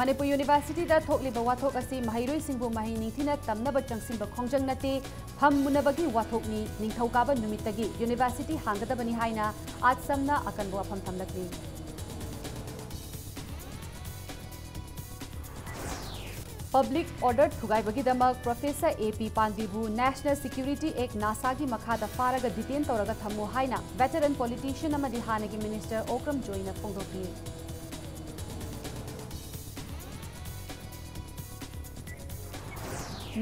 ꯃꯅꯤꯄꯨꯔ ꯌꯨꯅꯤꯚꯔꯁꯤꯇꯤꯗ ꯊꯣꯛꯂꯤꯕ ꯋꯥꯊꯣꯛ ꯑꯁꯤ ꯃꯍꯩꯔꯣꯏꯁꯤꯡꯕꯨ ꯃꯍꯩ ꯅꯤꯡꯊꯤꯅ ꯇꯝꯅꯕ ꯆꯪꯁꯤꯟꯕ ꯈꯣꯡꯖꯪ ꯅꯠꯇꯦ, ꯐꯝ ꯃꯨꯟꯅꯕꯒꯤ ꯋꯥꯊꯣꯛꯅꯤ꯫ ꯅꯤꯡꯊꯧꯀꯥꯕ ꯅꯨꯃꯤꯠꯇꯒꯤ ꯌꯨꯅꯤꯚꯔꯁꯤꯇꯤ ꯍꯥꯡꯒꯗꯕꯅꯤ ꯍꯥꯏꯅ ꯑꯥꯔꯠꯁ ꯁꯝꯅ ꯑꯀꯟꯕ ꯋꯥꯐꯝ ꯊꯝꯂꯛꯂꯤ꯫ Public order ꯊꯨꯒꯥꯏꯕꯒꯤꯗꯃꯛ Professor A P ꯄꯥꯟꯕꯤꯕꯨ National Security Act, ꯅꯥꯁꯥꯒꯤ ꯃꯈꯥꯗ ꯐꯥꯔꯒ detain ꯇꯧꯔꯒ ꯊꯝꯃꯨ ꯍꯥꯏꯅ veteran politician ꯑꯃꯗꯤ ꯍꯥꯟꯅꯒꯤ minister ꯑꯣꯀ꯭ꯔꯝ ꯖꯣꯏꯅ ꯐꯣꯡꯗꯣꯛꯈꯤ꯫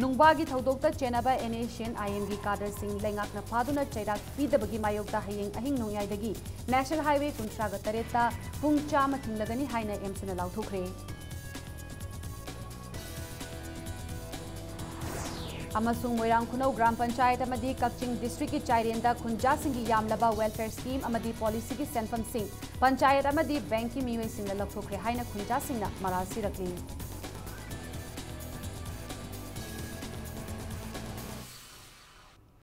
ꯅꯨꯡꯕꯥꯒꯤ ꯊꯧꯗꯣꯛꯇ ꯆꯦꯟꯅꯕ NSCN-IM ꯒꯤ cadre ꯁꯤꯡ ꯂꯩꯉꯥꯛꯅ ꯐꯥꯗꯨꯅ ꯆꯩꯔꯥꯛ ꯄꯤꯗꯕꯒꯤ ꯃꯥꯌꯣꯛꯇ ꯍꯌꯦꯡ ꯑꯍꯤꯡ ꯅꯣꯡꯌꯥꯏꯗꯒꯤ National Highway ꯀꯨꯟꯊ꯭ꯔꯥꯒ ꯇꯔꯦꯠꯇ ꯄꯨꯡ ꯆꯥꯝꯃ ꯊꯤꯡꯂꯒꯅꯤ ꯍꯥꯏꯅ ꯑꯦꯝꯁꯨꯅ ꯂꯥꯎꯊꯣꯛꯈ꯭ꯔꯦ꯫ ꯑꯃꯁꯨꯡ ꯃꯣꯏꯔꯥꯡ ꯈꯨꯅꯧ ꯒ꯭ꯔꯥꯝ ꯄꯟꯆꯥꯌꯠ ꯑꯃꯗꯤ ꯀꯛꯆꯤꯡ district ꯀꯤ ꯆꯥꯏꯔꯦꯟꯗ ꯈꯨꯟꯖꯥꯁꯤꯡꯒꯤ ꯌꯥꯝꯂꯕ welfare scheme ꯑꯃꯗꯤ policy ꯒꯤ ꯁꯦꯟꯐꯝꯁꯤꯡ ꯄꯟꯆꯥꯌꯠ ꯑꯃꯗꯤ bank ꯀꯤ ꯃꯤꯑꯣꯏꯁꯤꯡꯅ ꯂꯧꯊꯣꯛꯈ꯭ꯔꯦ ꯍꯥꯏꯅ ꯈꯨꯟꯖꯥꯁꯤꯡꯅ ꯃꯔꯥꯜ ꯁꯤꯔꯛꯂꯤ꯫